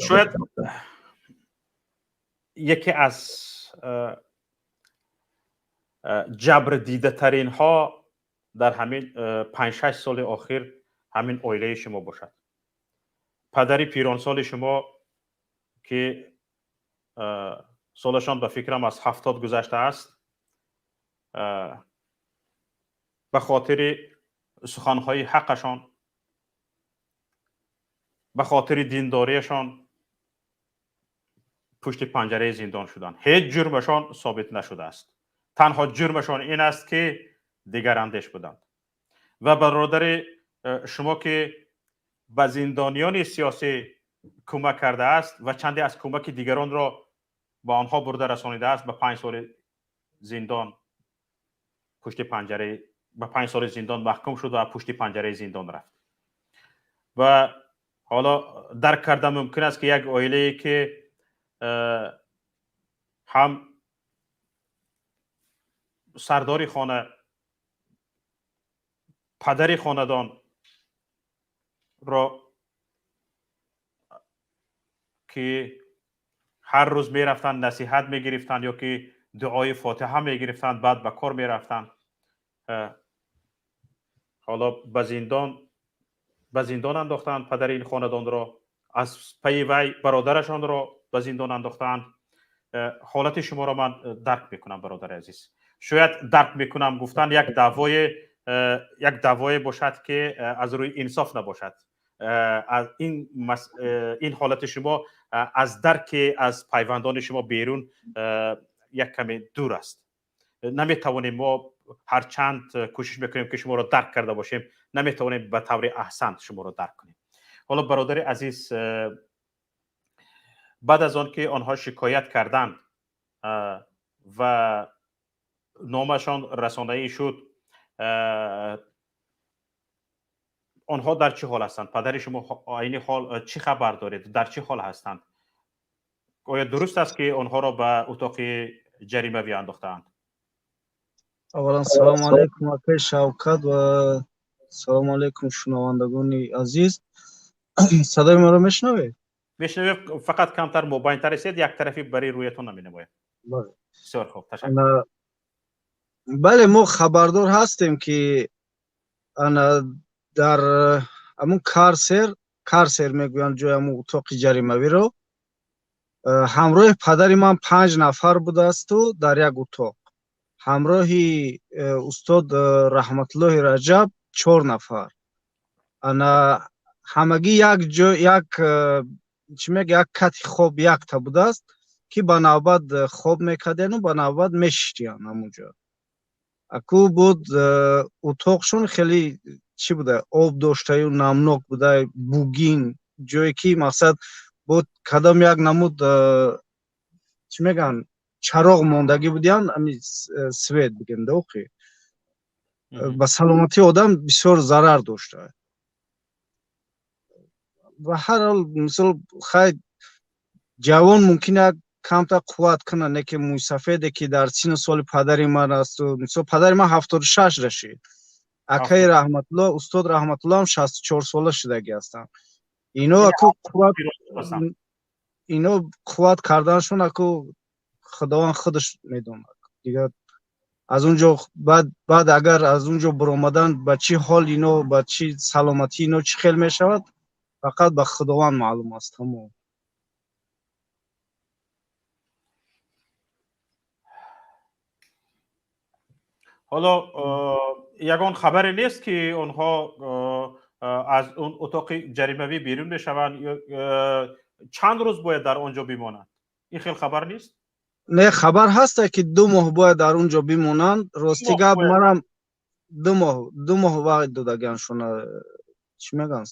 Speaker 2: شاید یکی از جبر دیده ترین ها در همین 5-6 سال آخر همین عائله شما باشد. پدر پیرانسال شما که سالشان به فکرم از 70 گذشته است، به خاطر سخنهای حقشان، به خاطر دینداریشان پشت پنجره زندان شدند. هیچ جرمشان ثابت نشده است. تنها جرمشان این است که دیگر اندیش بودند. و برادر شما که به زندانیان سیاسی کمک کرده است و چندی از کمک دیگران را به آنها برده رسانیده است، به 5 سال زندان پشت پنجره، به 5 سال زندان محکوم شد و پشت پنجره زندان رفت. و حالا درک کرده ممکن است که یک عائله که هم سردار خانه، پدر خاندان را که هر روز میرفتند نصیحت میگرفتند یا که دعای فاتحه میگرفتند، بعد به کار میرفتند، حالا به زندان انداختند پدر این خاندان را، از پی وی برادرشان را به زندان انداختند. حالت شما را من درک میکنم برادر عزیز. شاید درک میکنم گفتن یک دعوای باشد که از روی انصاف نباشد. از این حالت شما از درک از پیوندان شما بیرون یک کمی دور است. نمیتوانیم ما هرچند کوشش میکنیم که شما را درک کرده باشیم، نمیتوانیم به طور احسن شما را درک کنیم. حالا برادر عزیز، بعد از آن که آنها شکایت کردند و نامشان رسانه‌ای شد، آنها در چه حال هستند؟ پدر شما عین حال چی خبر دارید؟ در چه حال هستند؟ آیا درست است که آنها را به اتاق جریمه انداختند؟
Speaker 10: اولا سلام علیکم آقای شوکت و سلام علیکم شنوندگان عزیز. صدای ما را میشنوید؟
Speaker 2: میشنوید، فقط کمتر موبایل تر رسید، یک طرفی برای رویتون نمینماید. بله. بسیار خوب، تشکر.
Speaker 10: بله، ما خبردار هستیم که در همون карцер میگویند جای همون اتاق جریموی رو، همراه پدر من 5 نفر بوده است و در یک اتاق، همراه استاد رحمت الله رجب 4 نفر. انا همگی یک جا، یک چی میگه، یک کت خواب یک تا بوده است که به نوبت خواب میکردن و به نوبت میشتیان همونجا. اکو بود اتاقشون خیلی چی بوده، آب داشته و نمناک بوده، بوگین جایی که مقصد بود کدام یک نمود چی میگن چراغ ماندگی بودیان، امی свет بگیم دوخی به سلامتی آدم بسیار ضرر داشته. و هر حال مثل خیلی جوان ممکنه کمتر قوت کنه، نه که موی سفیده که در سن سال پدر من است. مثل پدر من 76 رشید، اکای رحمت الله استاد رحمت الله هم 64 ساله شدگی هستند. اینا اکو قوت، اینا قوت کردنشون اکو خداوند خودش میدونه دیگه. از اونجا بعد اگر از اونجا برآمدن با چی حال اینا، با چی سلامتی اینا چی خیل میشود، فقط به خداوند معلوم است. تمام.
Speaker 2: حالا یگان خبری نیست که آنها از اون اتاق جریموی بیرون بشوند؟ چند روز باید در آنجا بمانند؟ این خیلی خبر نیست؟
Speaker 10: نه، خبر هست که 2 ماه باید در اونجا بمانند. راستی گپ منم 2 ماه وقت دادگانشون چی میگن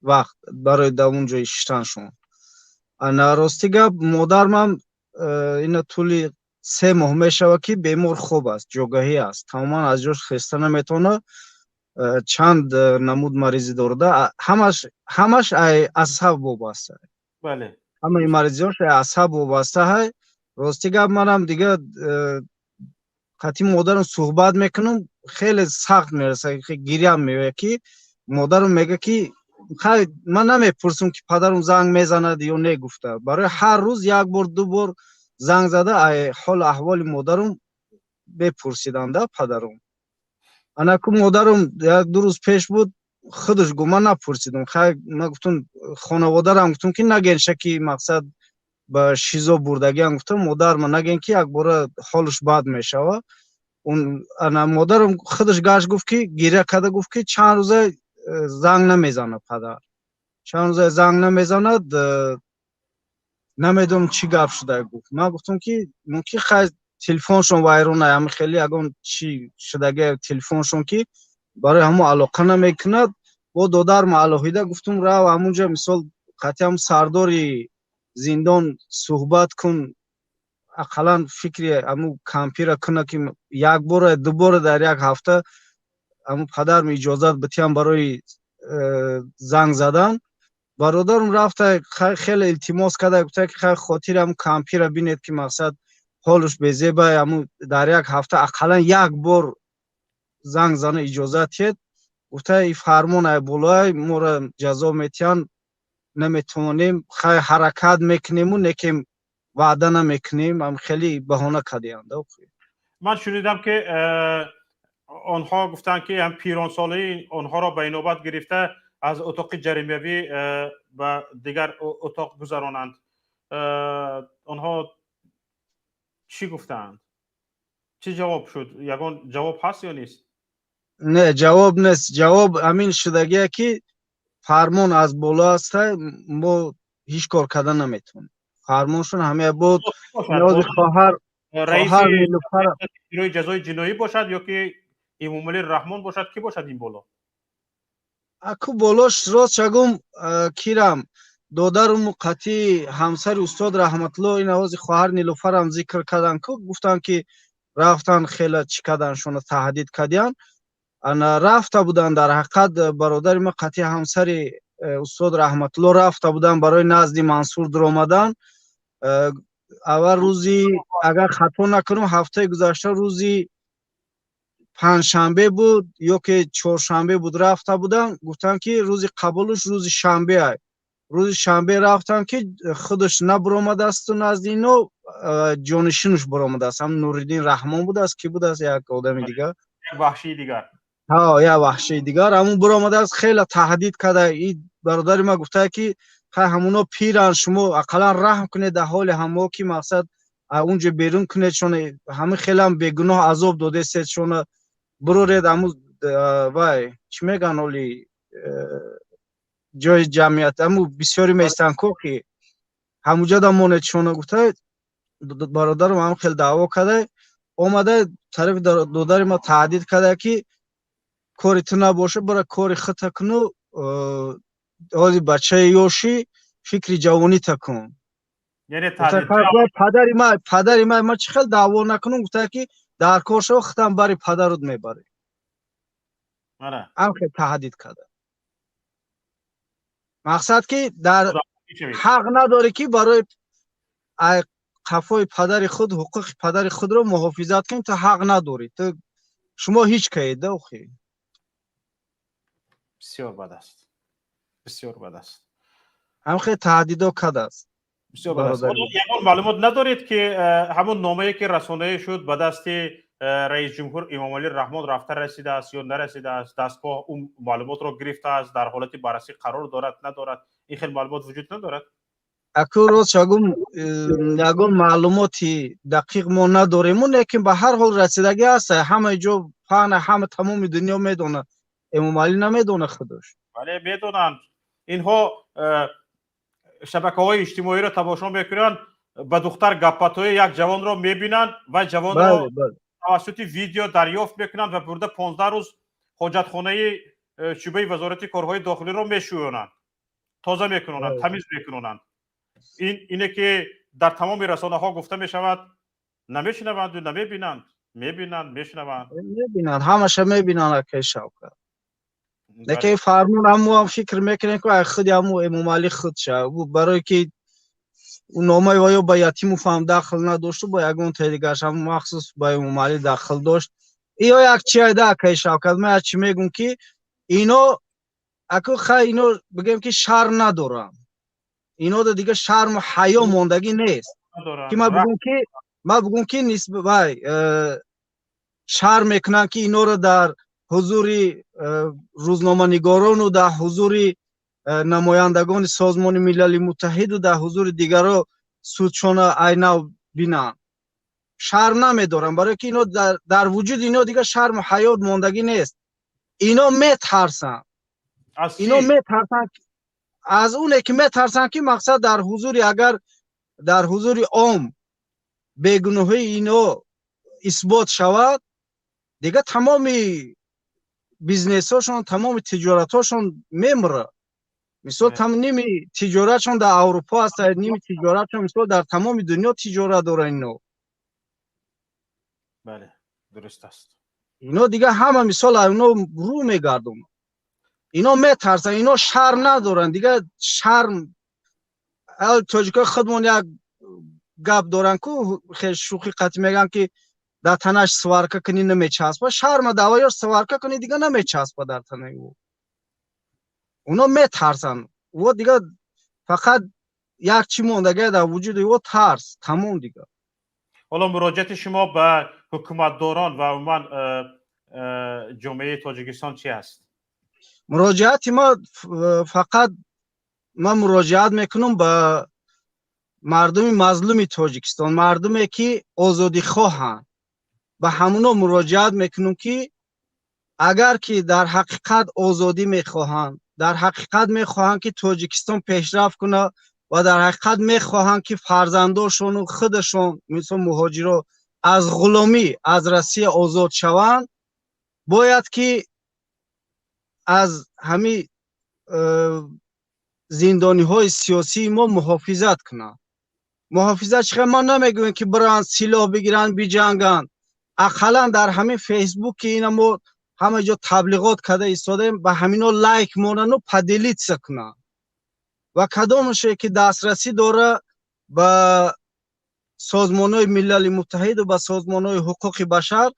Speaker 10: Вақт барои дар он ҷои шиштаншон. Ана, рости гап, модармам ина тӯли 3 моҳ мешавад, ки бемор хоб аст, ҷогаҳӣ аст, тамоман аз ҷош хеста наметавонад. Чанд намуд маризӣ дорада, ҳамаш ай асаб вобаста. Ҳамаи маризиҳош ай асаб вобаста ҳай. Рости гап, манам дига қатъи модарам суҳбат мекунам, хеле сахт мераса, гирям меояд, ки модарам мега, ки хай, ман намепурсам, ки падарам занг мезанад ё не гуфта. Барои ҳар рӯз як бор, ду бор занг зада, ай ҳолу аҳволи модарам бепурсиданда падарам. Анаку, модарам як ду рӯз пеш буд, худаш гуфт, ман напурсидам. Хай, ман гуфтам, хонаводарам гуфтам, ки нагенша, ки мақсад ба ШИЗО бурдагиам. Гуфтам, модарма наген, ки якбора ҳолаш бад мешава. Ана, модарам худаш гашт, гуфт, ки гиря карда гуфт, ки чанд рӯза занг намезанад падар, чанд рӯза занг намезанад, намедонам чӣ гап шуда, гуфт. Ман гуфтам, ки мумкин, хай, телефоншон вайрона, ҳами хеле ягон чӣ шудаги телефоншон, ки барои ҳамон алоқа намекунад. Бо додарма алоҳида гуфтум, рав ҳамунҷа, мисол, қатъи ҳам сардори зиндон суҳбат кун, ақаллан фикри ҳамун кампира куна, ки як бора, ду бора дар як ҳафта ҳамун падарам иҷозат битиҳам барои занг задан. Бародарам рафта, хеле илтимос карда, гуфта, ки хай, хотири ҳамун кампира бинед, ки мақсад ҳолуш безеба, ҳамун дар як ҳафта ақаллан як бор занг зана иҷозат тиҳед. Гуфта, и фармон ай болоай, моро ҷазо метиҳанд, наметавонем, хай, ҳаракат мекунему, некем ваъда намекунем. Ам хеле баҳона кардианд.
Speaker 2: Ман шунидам, ки онҳо гуфтанд, ки ҳам пиронсолии онҳоро ба инобат гирифта, аз утоқи ҷаримавӣ ба дигар утоқ гузаронанд. Онҳо чӣ гуфтаанд, чӣ ҷавоб шуд? Ягон ҷавоб ҳаст ё нест?
Speaker 10: Не, ҷавоб нест. Ҷавоб ҳамин шудагие, ки фармон аз боло аста, мо ҳеҷ кор карда наметавонем. Фармоншон ҳамая буд. Хоҳар
Speaker 2: Раиси ҷазои ҷиноӣ бошад ё ки Эмомалӣ Раҳмон бошад, кӣ бошад ин боло?
Speaker 10: Аку, болош, рост шагум, кирам додаруму қатъи ҳамсари устод Раҳматулло, ин овози хоҳар Нилуфарам зикр кардан ку, гуфтанд, ки рафтан, хеле чӣ карданшона, таҳдид кардиян. Ана, рафта буданд, дар ҳақиқат, бародари ма қатъи ҳамсари устод Раҳматулло рафта буданд барои назди Мансур дуромадан. Аввал рӯзи, агар хато накунам, ҳафтаи гузашта рӯзи панҷшанбе буд ё ки чоршанбе буд, рафта буданд. Гуфтанд, ки рӯзи қабулш рӯзи шанбе ай. Рӯзи шанбе рафтанд, ки худаш набуромадасту назди ино ҷонишинаш буромадааст, ҳам Нуриддин Раҳмон будааст, ки будааст, як одами дигар.
Speaker 2: Ваҳшии дигар.
Speaker 10: Ҳа, як ваҳшии дигар ҳамун буромадааст, хеле таҳдид карда. И бародари ма гуфта, ки хай, ҳамуно пиранд, шумо ақаллан раҳм кунед дар ҳоли ҳамо, ки мақсад унҷо берун кунед шона, ҳамин хелеам бегуноҳ азоб додестед шона, буроред ҳамун вай, чӣ мегӯянд, оли ҷои ҷамъият ҳаму бисёре меистанд ко, ки ҳамуҷо да монед шона, гуфта. Бародарам ҳам хеле даъво карда омада, тарафи додари ма таҳдид карда, ки кори ту набоша, бара кори худта куну, ҳози бачаи ёшӣ, фикри ҷавонита кун. Падари ма, ма чӣ хел даъво накунам? Гуфта, ки дар кор шава, худам бари падарут мебарӣ. Ам хел таҳдид карда. Мақсад, ки дар ҳақ надорӣ, ки барои қафои падари худ ҳуқуқи падари худро муҳофизат кунӣ, ту ҳақ надорӣ, ту шумо ҳеҷ каед да охи.
Speaker 2: Бисёр бад аст, бисёр бад аст.
Speaker 10: Ҳам хел таҳдидо кардааст.
Speaker 2: Бисёр бад аст. Ягон маълумот надоред, ки ҳамон номае, ки расонаӣ шуд, ба дасти раисҷумҳур Эмомалӣ Раҳмон рафта расидааст ё нарасидааст? Дастгоҳ он маълумотро гирифтааст, дар ҳолати баррасӣ қарор дорад, надорад? Ин хел маълумот вуҷуд надорад?
Speaker 10: Аку, рост шагум, ягон маълумоти дақиқ мо надорему, лекин ба ҳар ҳол расидагӣ аст, ҳамаи ҷо паҳна, ҳама, тамоми дунё медонад. Эмомалӣ намедонад худаш?
Speaker 2: Бале, медонанд. Инҳо шабакаҳои иҷтимоиро тамошо мекунанд, ба духтар гаппатои як ҷавонро мебинанд ва ҷавонро тавассути видео дарёфт мекунанд ва бурда 15 рӯз ҳоҷатхонаи шӯъбаи Вазорати корҳои дохилиро мешӯёнанд. Тоза мекунонанд, тамиз мекунонанд. Ин ине ки дар тамоми расонаҳо гуфта мешавад, намешунаванду намебинанд? Мебинанд, мешунаванд.
Speaker 10: Мебинанд, ҳамаша мебинанд, акаи Шавкат. Лекин фармон ҳамуам фикр мекунем, ки худи ҳаму Эмомалӣ худша, барое ки номаи ваё ба Ятимов ҳам дахл надошту ба ягон таи дигараш ҳам, махсус ба Эмомалӣ дахл дошт. Иё як чи айда, акаи Шавкат, ман як чи мегум, ки ино аку хай, ино бигем, ки шарм надоранд. Инода дига шарму ҳаё мондагӣ нест, ки ман бугум ки вай шарм мекунанд, ки инора дар ҳузури рӯзноманигорону дар ҳузури намояндагони Созмони Милали Муттаҳиду дар ҳузури дигаро судшона айнав бинанд. Шарм намедоранд, барое ки ино дар вуҷуди ино дига шарму ҳаёт мондагӣ нест. Ино метарсанд, ино метарсанд аз оне ки метарсанд, ки мақсад дар ҳузури, агар дар ҳузури ом бегуноҳии ино исбот шавад, дига тамоми бизнесҳошон, тамоми тиҷоратҳошон мемурад. Мисол, ними тиҷоратшон дар Аврупо аст, ними тиҷоратшон, мисол, дар тамоми дунё тиҷорат доранд ино.
Speaker 2: Бале, дуруст аст.
Speaker 10: Ино дига ҳама, мисол, ино рӯ мегардонанд. Ино метарсанд, ино шарм надоранд дига, шарм. Тоҷикои худмон як гап доранд ку, хел шӯхӣ қатӣ мегӯянд, ки дар танаш сварка кунӣ, намечаспа. Шарма даваёш сварка кунӣ, дига намечаспа дар танаи ӯ. Оно метарсанд. Во дига фақат як чӣ мондагия дар вуҷуди ӯ: тарс, тамом дига.
Speaker 2: Ҳоло муроҷиати шумо ба ҳукуматдорон ва умуман ҷомеаи Тоҷикистон чи аст?
Speaker 10: Муроҷиати ма фақат ман муроҷиат мекунам ба мардуми мазлуми Тоҷикистон, мардуме ки озодихоҳанд. Ба ҳамуно муроҷиат мекунам, ки агар ки дар ҳақиқат озодӣ мехоҳанд, дар ҳақиқат мехоҳанд, ки Тоҷикистон пешрафт кунад, ва дар ҳақиқат мехоҳанд, ки фарзандошону худашон, мисол муҳоҷиро, аз ғуломӣ аз Россия озод шаванд, бояд ки аз ҳамин зиндониҳои сиёсии мо муҳофизат кунанд. Муҳофизат чи? Ман намегӯем, ки биранд, силоҳ бигиранд, биҷанганд. Ақаллан дар ҳамин Фейсбук, ки ина мо ҳама ҷо таблиғот карда истодаем, ба ҳамино лайк монану поделиться кунанд ва кадомаше ки дастрасӣ дора ба Созмонҳои Милали Муттаҳиду ба созмонҳои ҳуқуқи башар,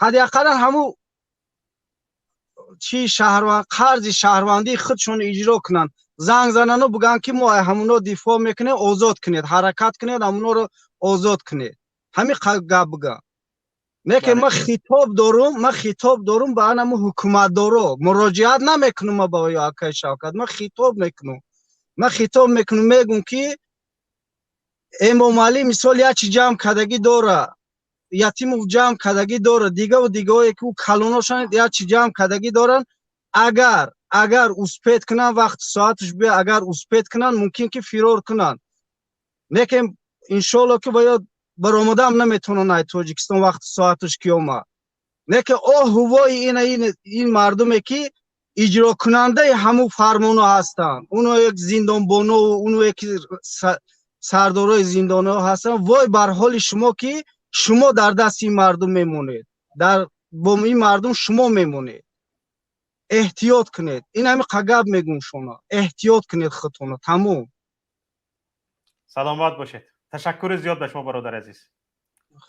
Speaker 10: ҳадди ақаллан ҳамун чи шаҳрванд, қарзи шаҳрвандии худшон иҷро кунанд, занг занану бигӯянд, ки мо ҳамуно дифоъ мекунем, озод кунед, ҳаракат кунед, ҳамуноро озод кунед. Ҳамин гап бигӯям. Не ки ман хитоб дорум ба анамо ҳукуматдоро. Муроҷиат намекунам ма ба ё, акаи Шавкат, ман хитоб мекунам, мегӯм, ки Эмомалӣ, мисол, як чи ҷамъ кардагӣ дора, Ятимов ҷамъ кардагӣ дора, дигаву дигаое ки ӯ калоношан як чи ҷамъ кардагӣ доранд. Агар успеть кунанд, вақти соаташ биё, агар успеть кунанд, мумкин ки фирор кунанд. Лекин иншоалло, ки бояд баромадам наметавонанд ай Тоҷикистон, вақти соаташ ки омад. Лекин оҳу вои ина ин мардуме ки иҷрокунандаи ҳамун фармоно ҳастанд, оно як зиндонбоно, оное ки сардорои зиндонҳо ҳастанд, вой бар ҳоли шумо, ки шумо дар дасти ин мардум мемонед, дар бо ин мардум шумо мемонед. Эҳтиёт кунед. Ин ҳами қагап мегӯм шумо: эҳтиёт кунед худтонро, тамом.
Speaker 2: Саломат бошед, ташаккури зиёд ба шумо, бародари азиз.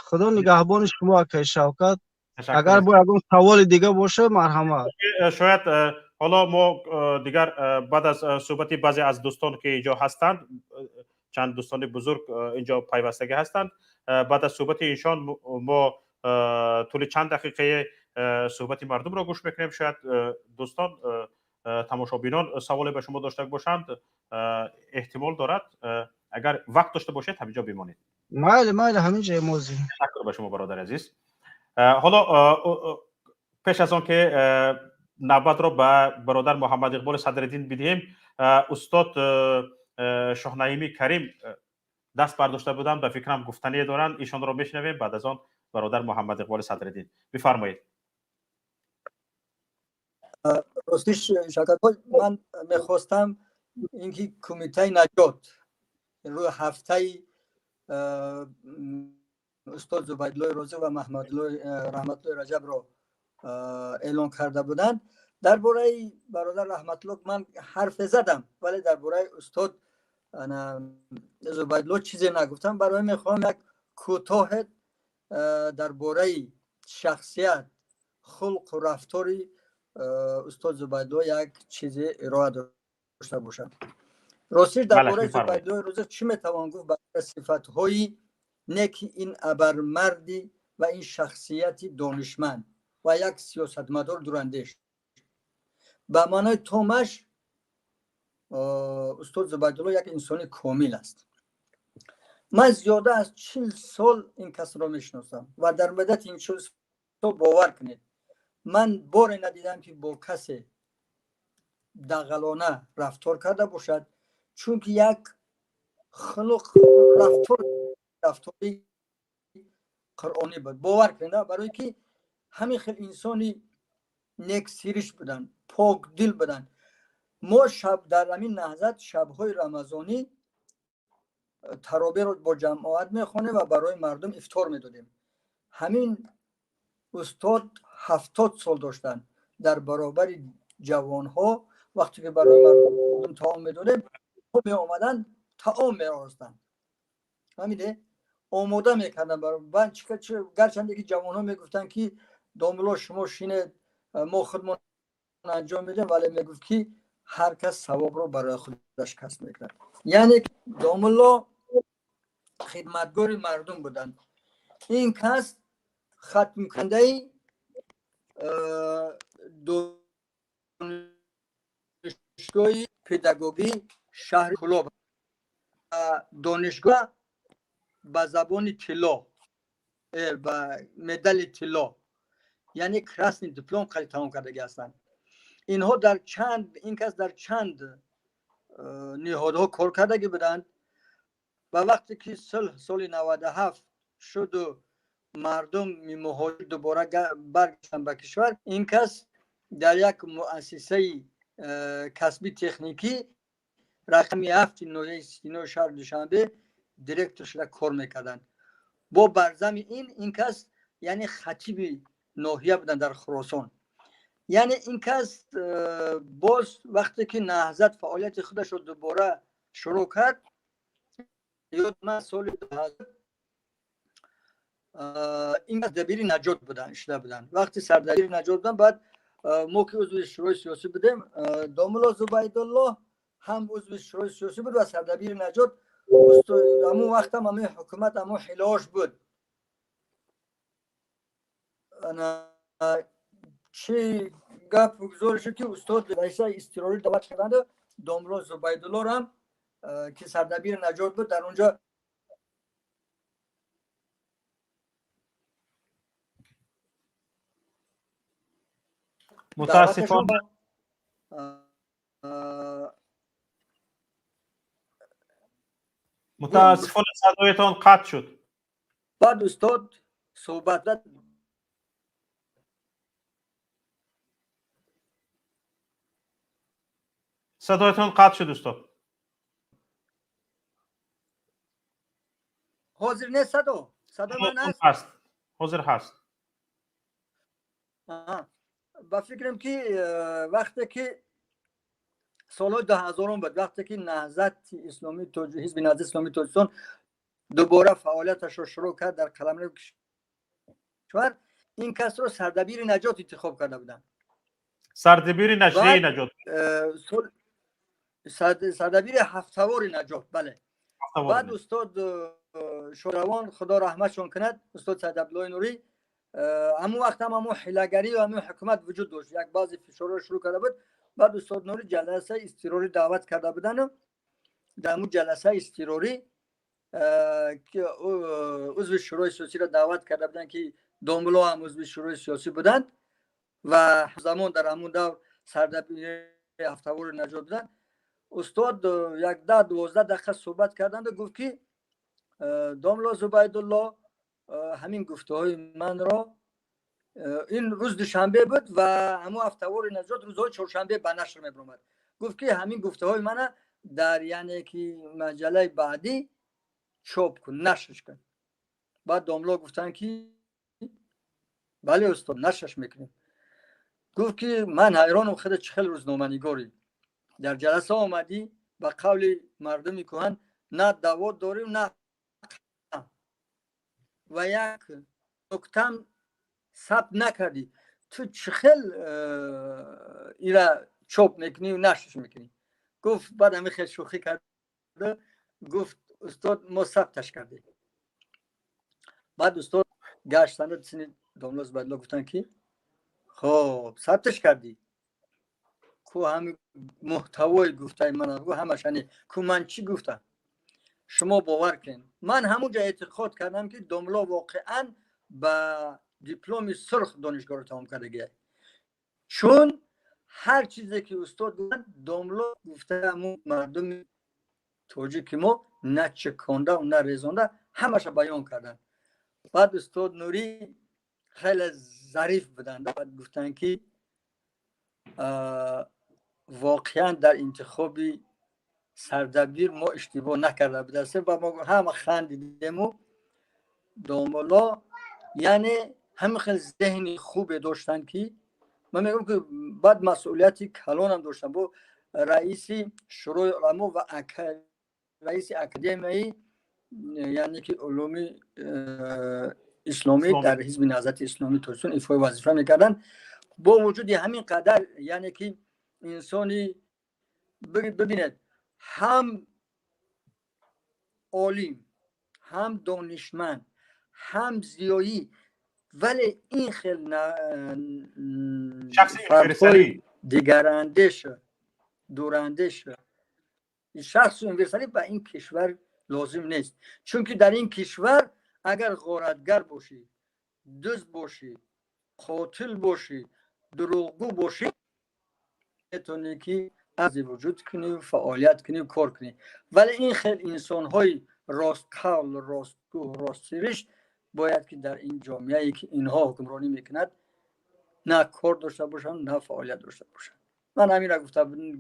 Speaker 10: Худо нигаҳбони шумо, акаи Шавкат. Агар бо ягон саволи дига боша, марҳамат.
Speaker 2: Шояд ҳоло мо дигар баъд аз суҳбати баъзе аз дӯстон, ки инҷо ҳастанд, чанд дӯстони бузург инҷо пайвастагӣ ҳастанд, баъд аз суҳбати иншон мо тӯли чанд дақиқаи суҳбати мардумро гӯш мекунем. Шояд дӯстон, тамошобинон саволе ба шумо дошта бошанд, эҳтимол дорад. Агар вақт дошта бошед, ҳаминҷо бимонед.
Speaker 10: Майли, ҳамин ҷо мозӣ.
Speaker 2: Ташаккур ба шумо, бародари азиз. Ҳоло пеш аз он ки навбатро ба бародар Муҳаммад Иқболи Садриддин бидиҳем, устод Шоҳнаимӣ Карим даст бардошта буданд, ба фикрам, гуфтание доранд. Ишонро мешунавем, баъд аз он бародар Муҳаммад Иқболи Садриддин. Бифармоед.
Speaker 6: Ростиш, Шавкатбой, ман мехостам Инки кумитаи наҷот рӯи ҳафтаи устод Зубайдуллои Розиқ ва Раҳматуллои Раҷабро эълон карда буданд. Дар бораи бародар Раҳматулло ман ҳарфе задам, вале дар бораи устод Зубайдулло чизе нагуфтам. Барои мехоҳам як кӯтоҳе дар бораи шахсият, хулқу рафтори устод Зубайдулло як чизе ироа дошта бошам. Ростиш, дар бораи Зубайдуллои Розиқ чӣ метавон гуфт? Ба сифатҳои неки ин абармарди ва ин шахсияти донишманд ва як сиёсатмадор дурандеш, ба маънои томаш устод Зубайдулло як инсони комил аст. Ман зиёда аз 40 сол ин касро мешиносам ва дар муддати ин 40 сол, бовар кунед, ман боре надидам, ки бо касе дағалона рафтор карда бошад, чунки як хулуқ, рафтор, рафтори қуръонӣ буд. Бовар кунед, барое ки ҳамин хел инсони нексириш буданд, покдил буданд. Мо шаб дар ҳамин наҳзат шабҳои рамазонӣ тароберо бо ҷамоат мехонем ва барои мардум ифтор медодем. Ҳамин устод 70 сол доштанд. Дар баробари ҷавонҳо вақте ки барои мардум таом медодем, меомаданд, таом меростанд, фаҳмиде, омода мекарданд. Гарчанде ки ҷавонҳо мегуфтанд, ки домулло, шумо шинед, мо худмон анҷом медиҳем, вале мегуфт, ки ҳар кас савобро барои худаш касб мекунад. Яъне домулло хидматгори мардум буданд. Ин кас хатмкунандаи донишгоҳи педагогӣ шаҳри Кӯлоб, донишгоҳ ба забони тилло, ба медали тилло, яъне красный диплом қали тамом кардагӣ ҳастанд. Инҳо дар чанд, ин кас дар чанд ниҳодҳо кор кардагӣ буданд ва вақте ки сулҳ соли 97 шуду мардум муҳоҷир дубора баргаштанд ба кишвар, ин кас дар як муассисаи касби техникӣ рақами ҳафти ноҳияи Синои шаҳри Душанбе директор шуда кор мекарданд. Бо барзами ин кас, яъне хатиби ноҳия буданд дар Хуросон. Яъне ин кас боз вақте ки наҳзат фаъолияти худашро дубора шурӯъ кард, ёд ман, соли ин кас дабири наҷот буданд, шуда буданд. Вақти сардабири наҷот буданд, баъд мо ки узви шӯрои сиёсӣ будем, домулло Зубайдулло ҳам узви шӯрои сиёсӣ буд ва сардабири наҷот. Ҳамун вақтам ҳамин ҳукумат, ҳамун ҳилош буд. Чӣ гап гузор шуд, ки устод раиса изтирорӣ даъват карданд домулло Зубайдуллорам, ки сардабири наҷот буд дар унҷо.
Speaker 2: Мутаассифона мутаассифона садоятон қатъ шуд.
Speaker 6: Баъд устод суҳбат
Speaker 2: Садоятон қатъ шуд, устод.
Speaker 6: Ҳозир нест садо? Садо ман
Speaker 2: ҳаст? Ҳаст, ҳозир ҳаст.
Speaker 6: Ба фикрам, ки вақте ки солҳои дуҳазорум буд, вақте ки Наҳзати исломии, ҳизби Наҳзати исломии Тоҷикистон дубора фаъолияташро шурӯъ кард дар қаламрави кишвар, ин касро сардабири наҷот интихоб карда буданд.
Speaker 2: Сардабири нашрияи наҷот.
Speaker 6: Сардабири ҳафтавори наҷот, бале. Баъд устод шоравон, худо раҳматшон кунад, устод Саид Абдуллои Нурӣ, ҳамун вақт ҳам ҳамун ҳилагарӣ ва ҳамун ҳукумат вуҷуд дошт, як баъзе фишорро шурӯъ карда буд. Баъд устод Нурӣ ҷаласаи изтирорӣ даъват карда будану дар ҳамун ҷаласаи изтирорӣ узви шӯрои сиёсиро даъват карда буданд, ки домулло ҳам узви шӯрои сиёсӣ буданд ва замон дар ҳамун давр сардабири ҳафтавори наҷот буданд. Устод як 10-12 дақиқа суҳбат карданду гуфт, ки домулло Зубайдулло, ҳамин гуфтаҳои манро, ин рӯз душанбе буд ва ҳамун ҳафтавори наҷот рӯзҳои чоршанбе ба нашр мебаромад. Гуфт, ки ҳамин гуфтаҳои мана дар, яъне ки, маҷаллаи баъдӣ чоп кун, нашрш кун. Баъд домло гуфтанд, ки бале, устод, нашрш мекунем. Гуфт, ки ман ҳайронам, худа чӣ хел рӯзноманигорӣ, дар ҷаласа омадӣ, ба қавли мардуми кӯҳан, на даво дорим, на ва як нуктам сабт накардӣ, ту чӣ хел ира чоп мекунӣ, нашрш мекунӣ? Гуфт, баъд ҳамин хел шӯхӣ карда гуфт: «Устод, мо сабташ кардем». Баъд устод гаштанда сини домла Зубайдулло гуфтанд, ки хоб, сабташ кардӣ ку, ҳами муҳтавои гуфтаи ман гу ҳамашани ку, ман чӣ гуфтам? Шумо бовар кунед, ман ҳамун ҷо эътиқод кардам, ки домло воқеан ба дипломи сурх донишгоҳро тамом кардагия, чун ҳар чизе ки устод гуфтанд, домло гуфта, мардуми тоҷики мо на чеконда, на резонда ҳамаша баён карданд. Баъд устод Нурӣ хеле зариф буданд, баъд гуфтанд, ки воқеан дар интихоби сардабир мо иштибоҳ накарда будастем. Ба мо ҳама хандидему домулло, яъне, ҳамин хел зеҳни хубе доштанд, ки ман мегӯям, ки баъд масъулияти калонам доштам бо раиси Шӯрои уламо ва раиси Академияи, яъне ки, улуми исломӣ дар Ҳизби Наҳзати Исломии Тоҷикистон ифои вазифа мекарданд. Бо вуҷуди ҳамин қадар, яъне ки, инсони, бибинед, ҳам олим, ҳам донишманд, ҳам зиёӣ, вале ин хел фардҳои дигарандеш, дурандеш, шахси универсалӣ ба ин кишвар лозим нест, чунки дар ин кишвар агар ғоратгар бошӣ, дузд бошӣ, қотил бошӣ, дурӯғгӯ бошӣ, метавонӣ, ки арзи вуҷуд кунӣ, фаъолият кунӣ, кор кунӣ. Вале ин хел инсонҳои ростқавл, ростгӯ, ростсиришт бояд, ки дар ин ҷомеае, ки инҳо ҳукмронӣ мекунад, на кор дошта бошанд, на фаъолият дошта бошанд. Ман ҳаминро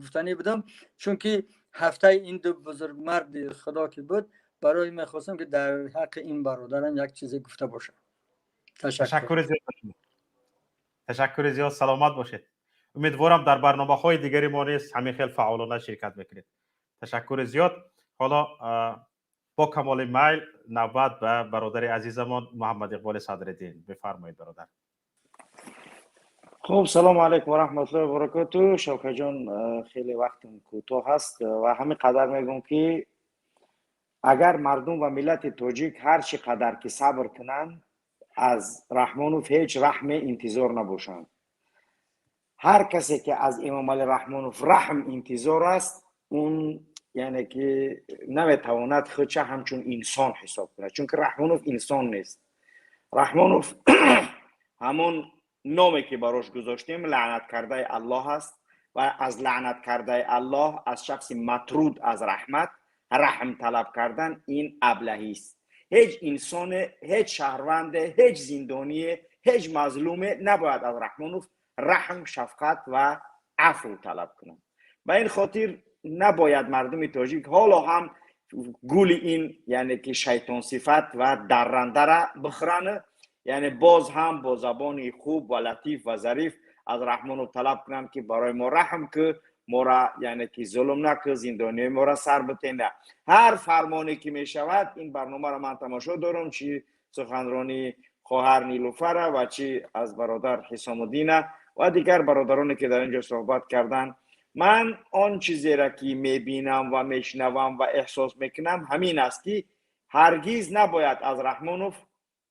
Speaker 6: гуфтанӣ будам, чунки ҳафтаи ин ду бузургмарди худо ки буд, барои мехостам, ки дар ҳаққи ин бародарам як чизе гуфта бошам.
Speaker 2: Ташаккури зиёд, саломат бошед. Умедворам, дар барномаҳои дигари мо низ ҳамин хел фаъолона ширкат мекунед. Ташаккури зиёд. Ҳоло бо камоли майл навбат ба бародари азизамон Муҳаммад Иқболи Садриддин. Бифармоед, бародар.
Speaker 11: Хуб, салому алайкум ва раҳматуллоҳи ва баракоту. Шавкатҷон, хеле вақтам кӯтоҳ ҳаст ва ҳамин қадар мегӯм, ки агар мардум ва миллати тоҷик ҳар чӣ қадар ки сабр кунанд, аз Раҳмонов ҳеҷ раҳме интизор набошанд. Ҳар касе ки аз Эмомалӣ Раҳмонов раҳм интизор аст, он, яъне ки, наметавонад худша ҳамчун инсон ҳисоб кунад, чунки Раҳмонов инсон нест. Раҳмонов ҳамон номе ки барош гузоштем, лаънаткардаи Аллоҳ аст ва аз лаънаткардаи Аллоҳ, аз шахси матруд аз раҳмат раҳм талаб кардан ин аблаҳист. Ҳеҷ инсоне, ҳеҷ шаҳрванде, ҳеҷ зиндоние, ҳеҷ мазлуме набояд аз Раҳмонов раҳм, шафқат ва афв талаб кунад. Ба ин хотир набояд мардуми тоҷик ҳоло ҳам гули ин, яъне ки, шайтонсифат ва даррандара бихӯранд, яъне боз ҳам бо забони хуб ва латиф ва зариф аз Раҳмонов талаб кунанд, ки барои мо раҳм ку, мора, яъне ки, зулм наку, зиндониёи мора сар битенда. Ҳар фармоне ки мешавад, ин барномаро ман тамошо дорам, чи суханронии хоҳар Нилуфара ва чи аз бародар Ҳисомуддина ва дигар бародароне ки дар ин ҷо суҳбат карданд. Ман он чизеро ки мебинам ва мешунавам ва эҳсос мекунам, ҳамин аст, ки ҳаргиз набояд аз Раҳмонов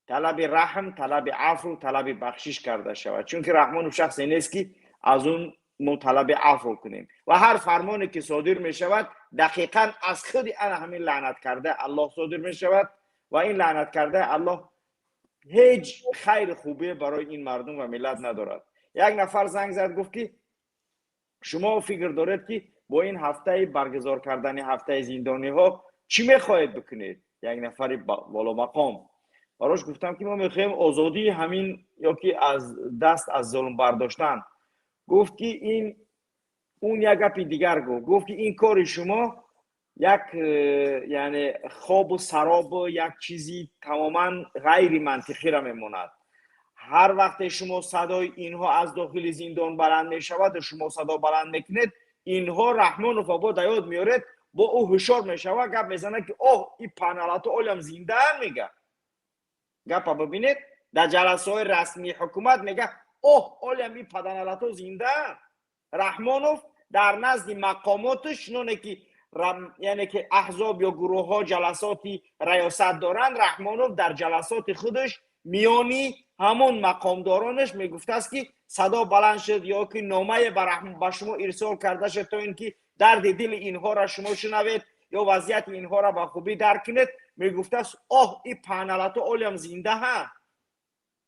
Speaker 11: талаби раҳм, талаби афву, талаби бахшиш карда шавад, чунки Раҳмонов шахсе нест, ки аз он мо талаби афву кунем. Ва ҳар фармоне ки содир мешавад, дақиқан аз худи ана ҳамин лаънаткардаи Аллоҳ содир мешавад ва ин лаънаткардаи Аллоҳ ҳеҷ хайру хубие барои ин мардум ва миллат надорад. Як нафар занг зад, гуфт, ки шумо фикр доред, ки бо ин ҳафтаи баргузор кардани ҳафтаи зиндониҳо чӣ мехоҳед бикунед? Як нафари боломақом. Барош гуфтам, ки мо мехоҳем озодии ҳамин ё ки аз даст аз зулм бардоштан. Гуфт, ки ин Он як гапи дигар гуфт, гуфт ки ин кори шумо як яъне хобу саробу як чизи тамоман ғайри мантиқиро мемонад. Ҳар вақте шумо садои инҳо аз дохили зиндон баланд мешавад, шумо садо баланд мекунед, инҳо Раҳмонов бо да ёд меоред, бо ӯ ҳушёр мешавад, гап мезанад ки оҳ, и паналато олям зиндаам, мега. Гапа бибинед, дар ҷаласаҳои расмии ҳукумат мега оҳ, олям и паданалато зиндаам. Раҳмонов дар назди мақомоташ, чуноне ки яъне ки аҳзоб ё гурӯҳҳо ҷаласоти раёсат доранд, Раҳмонов дар ҷаласоти худаш миёни ҳамон мақомдоронаш мегуфтааст ки садо баланд шуд ё ки номае ба шумо ирсол карда шуд, то ин ки дарди дили инҳоро шумо шунавед ё вазъияти инҳоро ба хубӣ дарк кунед. Мегуфтааст оҳ, и паналато олям зиндаҳа.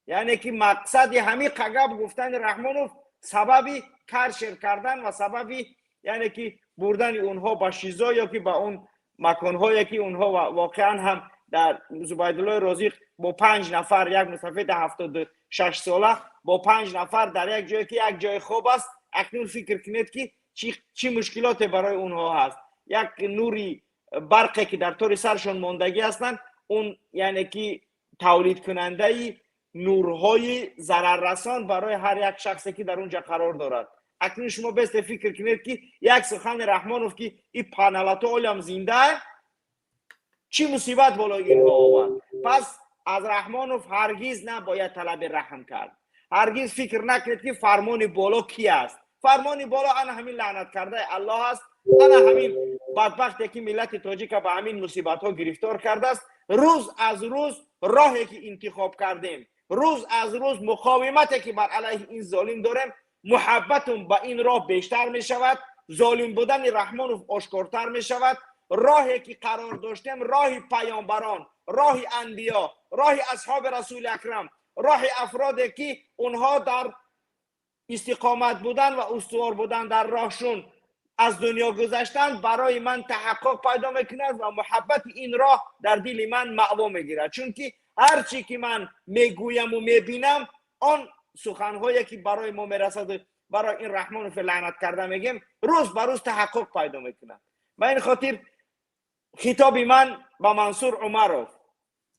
Speaker 11: Яъне ки мақсади ҳамин қагаб гуфтани Раҳмонов сабаби каршер кардан ва сабаби яъне ки бурдани онҳо ба шизо ё ки ба он маконҳое ки онҳо воқеан ҳам дар Зубайдуллои Розиқ бо 5 нафар, як мусафеди 76 сола бо 5 нафар дар як ҷое ки як ҷои хоб аст. Акнун фикр кунед ки чӣ мушкилоте барои онҳо ҳаст. Як нури барқе ки дар тори саршон мондагӣ ҳастанд, он яъне ки тавлидкунандаи нурҳои зараррасон барои ҳар як шахсе ки дар он ҷо қарор дорад. Акнун шумо бесте фикр кунед ки як сухани Раҳмонов ки и паналато олям зинда, чӣ мусибат болои инҳо овард. Пас аз Раҳмонов ҳаргиз набояд талаби раҳм кард. Ҳаргиз фикр накунед ки фармони боло ки аст. Фармони боло ана ҳамин лаънат кардаи Аллоҳ аст, ана ҳамин бадбахте ки миллати тоҷика ба ҳамин мусибатҳо гирифтор кардааст. Рӯз аз рӯз роҳе ки интихоб кардем, рӯз аз рӯз муқовимате ки бар алайҳи ин золим дорем, муҳаббатум ба ин роҳ бештар мешавад, золим будани Раҳмонов ошкортар мешавад. Роҳе ки қарор доштем, роҳи паёмбарон, роҳи анбиё, роҳи асҳоби расули акрам, роҳи афроде ки онҳо дар истиқомат будан ва устувор будан дар роҳшун аз дунё гузаштан, барои ман таҳаққуқ пайдо мекунад ва муҳаббати ин роҳ дар дили ман маъво мегирад. Чунки ҳар чӣ ки ман мегӯяму мебинам, он суханҳое ки барои мо мерасад, барои ин Раҳмонов лаънат карда мегем, рӯз ба рӯз таҳаққуқ пайдо мекунад. Ба ин хотир хитоби ман ба Мансур Умаров,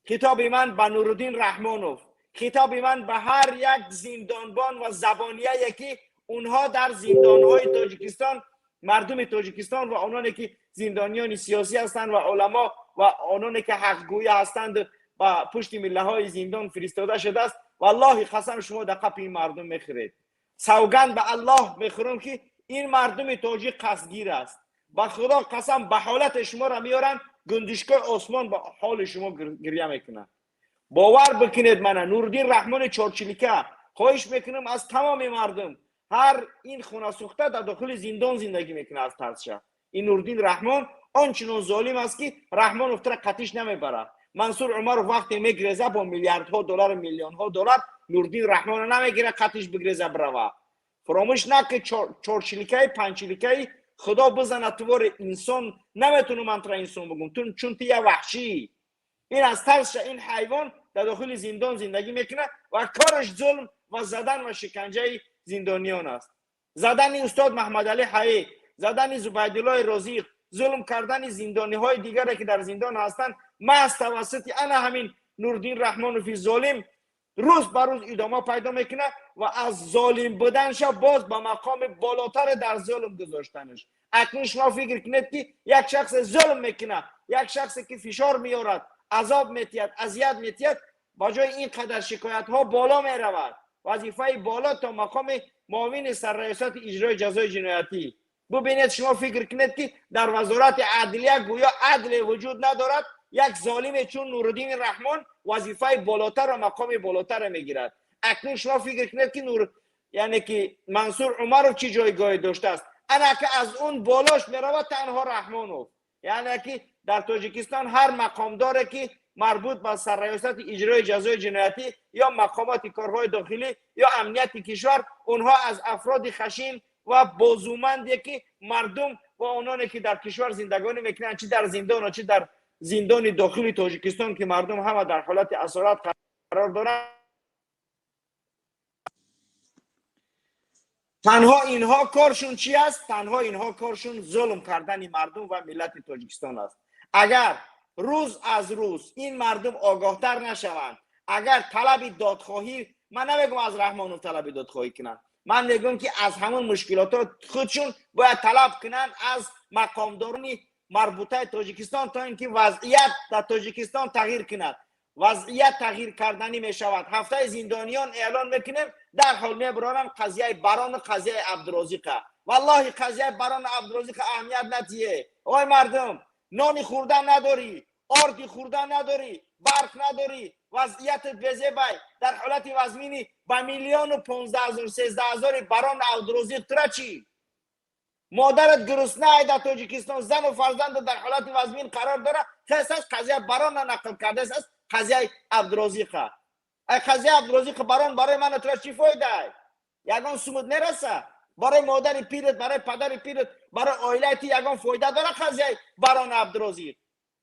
Speaker 11: хитоби ман ба Нуруддин Раҳмонов, хитоби ман ба ҳар як зиндонбон ва забонияе ки онҳо дар зиндонҳои Тоҷикистон, мардуми Тоҷикистон ва ононе ки зиндониёни сиёсӣ ҳастанд ва уламо ва ононе ки ҳақгӯя ҳастанд ба пушти миллаҳои зиндон фиристода шудааст, валлоҳи қасам шумо дар қапи ин мардум мехӯред. Савганд ба Аллоҳ мехӯрам ки ин мардуми тоҷик қасдгир аст. Ба Худо қасам ба ҳолати шуморо меоранд, гундишкои осмон ба ҳоли шумо гиря мекунад. Бовар бикунед мана Нуриддин Раҳмони Чорчилика, хоҳиш мекунам аз тамоми мардум, ҳар ин хонасӯхта дар дохили зиндон зиндагӣ мекунад аз тарсша. Ин Нуриддин Раҳмон он чунон золим аст ки Раҳмонов тра қатиш намебарад. Мансур Умаров вақте мегреза бо миллиардҳо доллар, миллионҳо доллар, Нуриддин Раҳмонро намегира қатиш бигреза бирава. Фаромӯш накун, чорчиликаи панҷчиликаи Худо бизанад тувори инсон, наметунам ман тура инсон бигӯм, чун ту як ваҳшӣ. Ин аз тарсша ин ҳайвон дар дохили зиндон зиндагӣ мекунад ва кораш зулм ва задан ва шиканҷаи зиндониён аст. Задани устод Маҳмадалӣ Ҳаӣ, задани Зубайдуллои Розиқ, зулм кардани зиндониҳои дигаре ки дар зиндон ҳастанд, маҳз тавассути ана ҳамин Нуриддин Раҳмонови золим рӯз ба рӯз идома пайдо мекунад ва аз золим буданша боз ба мақоми болотаре дар зулм гузоштанаш. Акнун шумо фикр кунед ки як шахсе зулм мекунад, як шахсе ки фишор меорад, азоб метиҳад, азият метиҳад, ба ҷои ин қадар шикоятҳо боло меравад. Вазифаи боло то мақоми муовини сарраёсати иҷрои ҷазои ҷиноятӣ. Бубинед, шумо фикр кунед ки дар вазорати адлия гӯё адле вуҷуд надорад, як золиме чун Нуриддин Раҳмон вазифаи болотар ва мақоми болотарро мегирад. Акнун шумо фикр кунед ки яъне ки Мансур Умаров чӣ ҷойгоҳе доштааст. Ана ки аз он болош меравад танҳо Раҳмонов. Яъне ки дар Тоҷикистон ҳар мақомдоре ки марбут ба сарраёсати иҷрои ҷазои ҷиноятӣ ё мақомоти корҳои дохилӣ ё амнияти кишвар, онҳо аз афроди хашин ва бозуманде ки мардум ва ононе ки дар кишвар зиндагонӣ мекунанд, чӣ дар зиндон ва чӣ дар зиндони дохили Тоҷикистон ки мардум ҳама дар ҳолати асорат қарор доранд. Танҳо инҳо коршун чи аст? Танҳо инҳо коршун зулм кардани мардум ва миллати Тоҷикистон аст. Агар рӯз аз рӯз ин мардум огоҳтар нашаванд, агар талаби додхоҳӣ, ман намегӯм аз Раҳмонов талаби додхоҳӣ кунанд, ман мегӯм ки аз ҳамон мушкилотҳо худшун бояд талаб кунанд аз мақомдорони марбутаи Тоҷикистон, то ин ки вазъият дар Тоҷикистон тағйир кунад. Вазъият тағйир карданӣ мешавад. Ҳафтаи зиндониён эълон мекунем, дарҳол мебароранд қазияи Барону қазияи Абдурозиқа. Валлоҳи, қазияи Барону Абдурозиқа аҳамият натие. Ой мардум, нони хӯрдан надорӣ, орди хӯрдан надорӣ, барқ надорӣ, вазъиятат безебай, дар ҳолати вазминӣ, ба 1 015 000, 13 ҳазори Барон Абдурозиқ тура чӣ? Модарат гуруснай дар Тоҷикистон, зану фарзандат дар ҳолати вазмин қарор дора. Хес аст, қазия Барона нақл кардааст, аст қазияи Абдурозиқа. Ай қазияи Абдурозиқа, Барон барои ману тура чӣ фоидай? Ягон сумуд мераса барои модари пират, барои падари пират, барои оилаи ту ягон фоида дора қазияи Барону Абдурозиқ?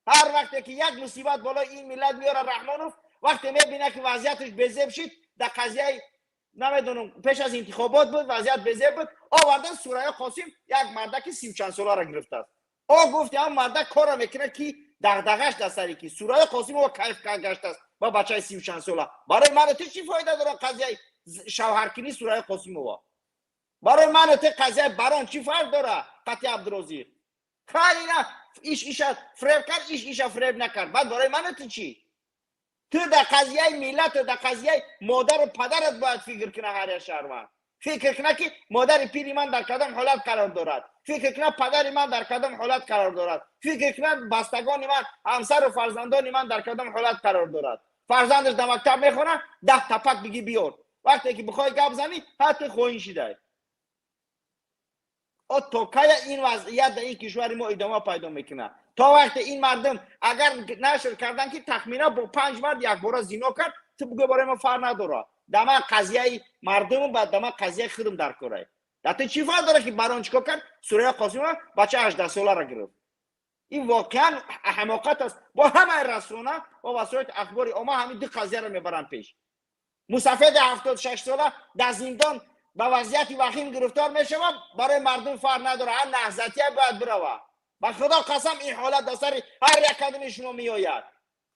Speaker 11: Ҳар вақте ки як мусибат болои ин миллат меёрад Раҳмонов, вақте мебинад ки вазъияташ безеб шид, дар қазияи намедонам, пеш аз интихобот буд, вазъият безеб буд, овардан Сурайё Қосим, як мардаки 30 чанд соларо гирифтааст. О гуфти, ҳам мардак корро мекунад ки дағдағаш дар сари ки Сурайё Қосимова кайф гаштааст ба бачаи 30 чанд сола. Барои ману ту чӣ фоида дорад қазияи шавҳаркунӣ Сурайё Қосимова? Барои ману ту қазияи Барон чӣ фарқ дорад қати Абдурозиқ? Хай, ина иш иша фреб кард, иш иша фреб накард, баъд барои ману ту чӣ? Ту дар қазияи миллату дар қазияи модару падарат бояд фикр куна. Ҳар як шаҳрванд фикр куна ки модари пири ман дар кадом ҳолат қарор дорад, фикр куна падари ман дар кадом ҳолат қарор дорад, фикр куна бастагони ман, ҳамсару фарзандони ман дар кадом ҳолат қарор дорад. Фарзандаш дар мактаб мехонад, 10 тапак бигӣ биёр, вақте ки бихоҳӣ гап занӣ, ҳатто хоин шидай. О то кая ин вазъият дар ин кишвари мо идома пайдо мекунад? То вақте ин мардум агар нашр кардан ки Тахмина бо панҷ мард якбора зино кард, ту бугӯ барои ма фарқ надорад, да ман қазияи мардуму ба да ман қазияи худам дар корай. Да ту чӣ фарқ дорад ки Барон чикор кард, Сурая Қосимова бача 18 соларо гирифт? Ин воқеан ҳамоқат аст. Бо ҳамаи расона ва васоити ахбори омма ҳамин ду қазияро мебаранд пеш. Мусафеди 76 сола дар зиндон ба вазъияти вахим гирифтор мешавад, барои мардум фарқ надорад, ҳар наҳзатия бояд бирава. Ба Худо қасам, ин ҳолат дар сари ҳар як кадоми шумо меояд.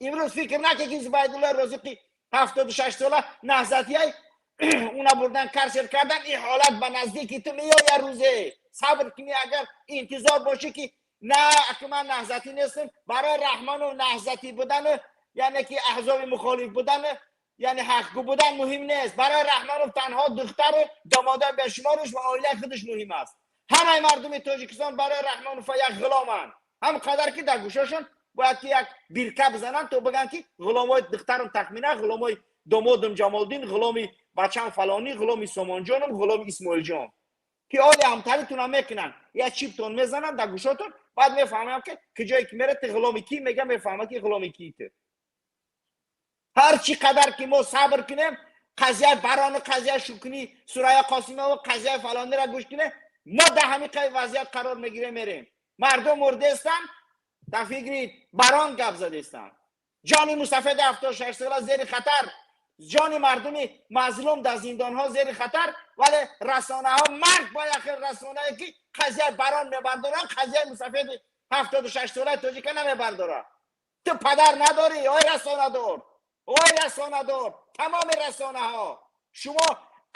Speaker 11: Имрӯз фикр накунед ки Зубайдуллои Розиқи 76 сола наҳзатияй, уна бурдан карцер кардан. Ин ҳолат ба наздики ту меояд рӯзе. Сабр кунӣ. Агар интизор бошӣ ки на, аки ман наҳзатӣ нестам, барои Раҳмону наҳзатӣ будану яъне ки аҳзоби мухолиф будану яъне ҳақгӯ будан муҳим нест. Барои Раҳмонов танҳо духтару домодои бешумораш ва оилаи худаш муҳим аст. Ҳамаи мардуми Тоҷикистон барои Раҳмонов як ғуломанд, ҳам қадар ки дар гӯшашон бояд ки як бирка бизананд, то бигӯянд ки ғуломои духтарам Тахмина, ғуломои домодам Ҷамолдин, ғуломи бачам фалонӣ, ғуломи Сомонҷоном, ғуломи Исмоилҷон, ки оли ҳамтаритона мекунанд, як чиптон мезананд дар гӯшотон. Баъд мефаҳмам ки куҷое ки мерад, ту ғуломи кӣ мега, мефаҳмад ки ғуломи кӣ ту. Ҳар чӣ қадар ки мо сабр кунем, қазияи Барону қазияи шукунӣ Сурая Қосимова, қазияи фалонира гӯш кунем, мо дар ҳамин вазъият қарор мегирем, мерем. Мардум мурдестанд, дар фикри Барон гап задестанд. Ҷони мусафеди 76 сола зери хатар, ҷони мардуми мазлум дар зиндонҳо зери хатар, вале расонаҳо, марг ба яхел расонае ки қазияи Барон мебардоранд, қазияи мусафеди 76 солаи тоҷика намебардорад. Ту падар надорӣ, ой расонадор, ой расонадор? Тамоми расонаҳо, шумо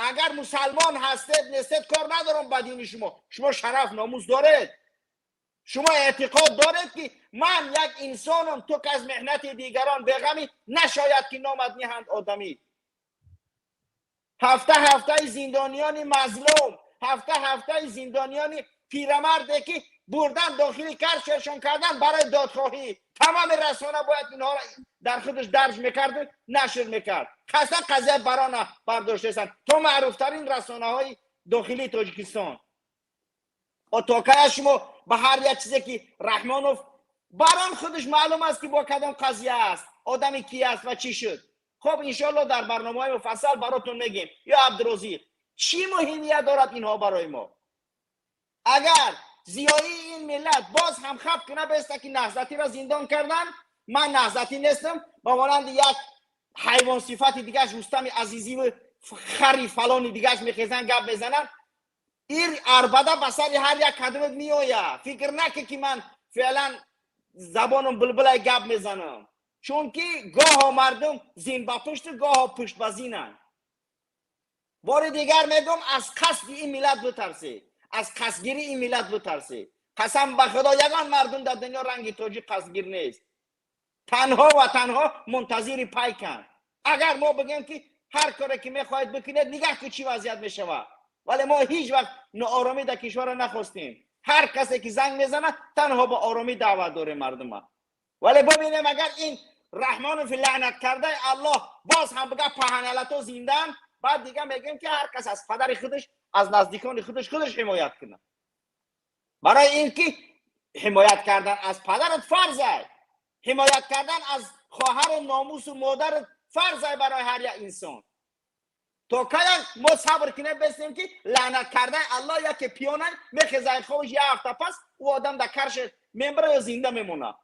Speaker 11: агар мусалмон ҳастед нестед, кор надорам ба дини шумо, шумо шараф номус доред? Шумо эътиқод доред ки ман як инсонам, ту ки аз меҳнати дигарон беғамӣ, нашояд ки номат ниҳанд одамӣ. Ҳафта ҳафтаи зиндониёни мазлум, ҳафта ҳафтаи зиндониёни пирамарде ки бурдан дохили карцершон кардан барои додхоҳӣ. Тамоми расона бояд инҳоро дар худаш дарҷ мекарду нашр мекард. Хаста қазияи Барона бардоштаестанд то маъруфтарин расонаҳои дохилии Тоҷикистон. То кая шумо ба ҳар як чизе ки Раҳмонов, Барон худаш маълум аст ки бо кадом қазия аст, одами ки аст ва чӣ шуд. Хоб, иншоалло, дар барномаҳои муфассал баротон мегем. Ё Абдурозиқ, чӣ муҳимият дорад инҳо барои мо? Агар зиёии ин миллат боз ҳам хаб куна беста ки наҳзатиро зиндон кардан, ман наҳзатӣ нестам, ба монанди як ҳайвонсифати дигааш, Рустами Азизиву хари фалони дигааш мехезанд, гап мезананд.
Speaker 12: Ин арбада ба сари ҳар як кадомат меояд. Фикр накун, ки ман феълан забонам булбулай гап мезанам, чунки гоҳо мардум зин ба пушту, гоҳо пушт ба зинанд. Бори дигар мегӯм, аз қасди ин миллат битарсед, аз қасдгирии ин миллат битарсед. Қасам ба Худо, ягон мардум дар дунё ранги тоҷик қасдгир нест. Танҳо ва танҳо мунтазири пайканд. Агар мо бигӯем, ки ҳар коре ки мехоҳед бикунед, нигаҳ ку, чӣ вазъият мешавад. Вале мо ҳеҷ вақт ноороми дар кишварро нахостем. Ҳар касе ки занг мезанад, танҳо ба оромӣ даъват дорем мардума. Вале бибинем, агар ин Раҳмонови лаънат кардаи Аллоҳ боз ҳам бига паҳаналато зиндаан, баъд дига мегӯем, ки ҳар кас аз падари худаш, аз наздикони худаш худаш ҳимоят кунад, барои ин ки ҳимоят кардан аз падарат фарзай, ҳимоят кардан аз хоҳару номусу модарат фарзай барои ҳар як инсон. То кая мо сабр кунем, бесем, ки лаънат кардаи Аллоҳ яке пиёнай мехезай ховиш, як ҳафта пас ӯ одам дар карше мембара ё зинда мемонад?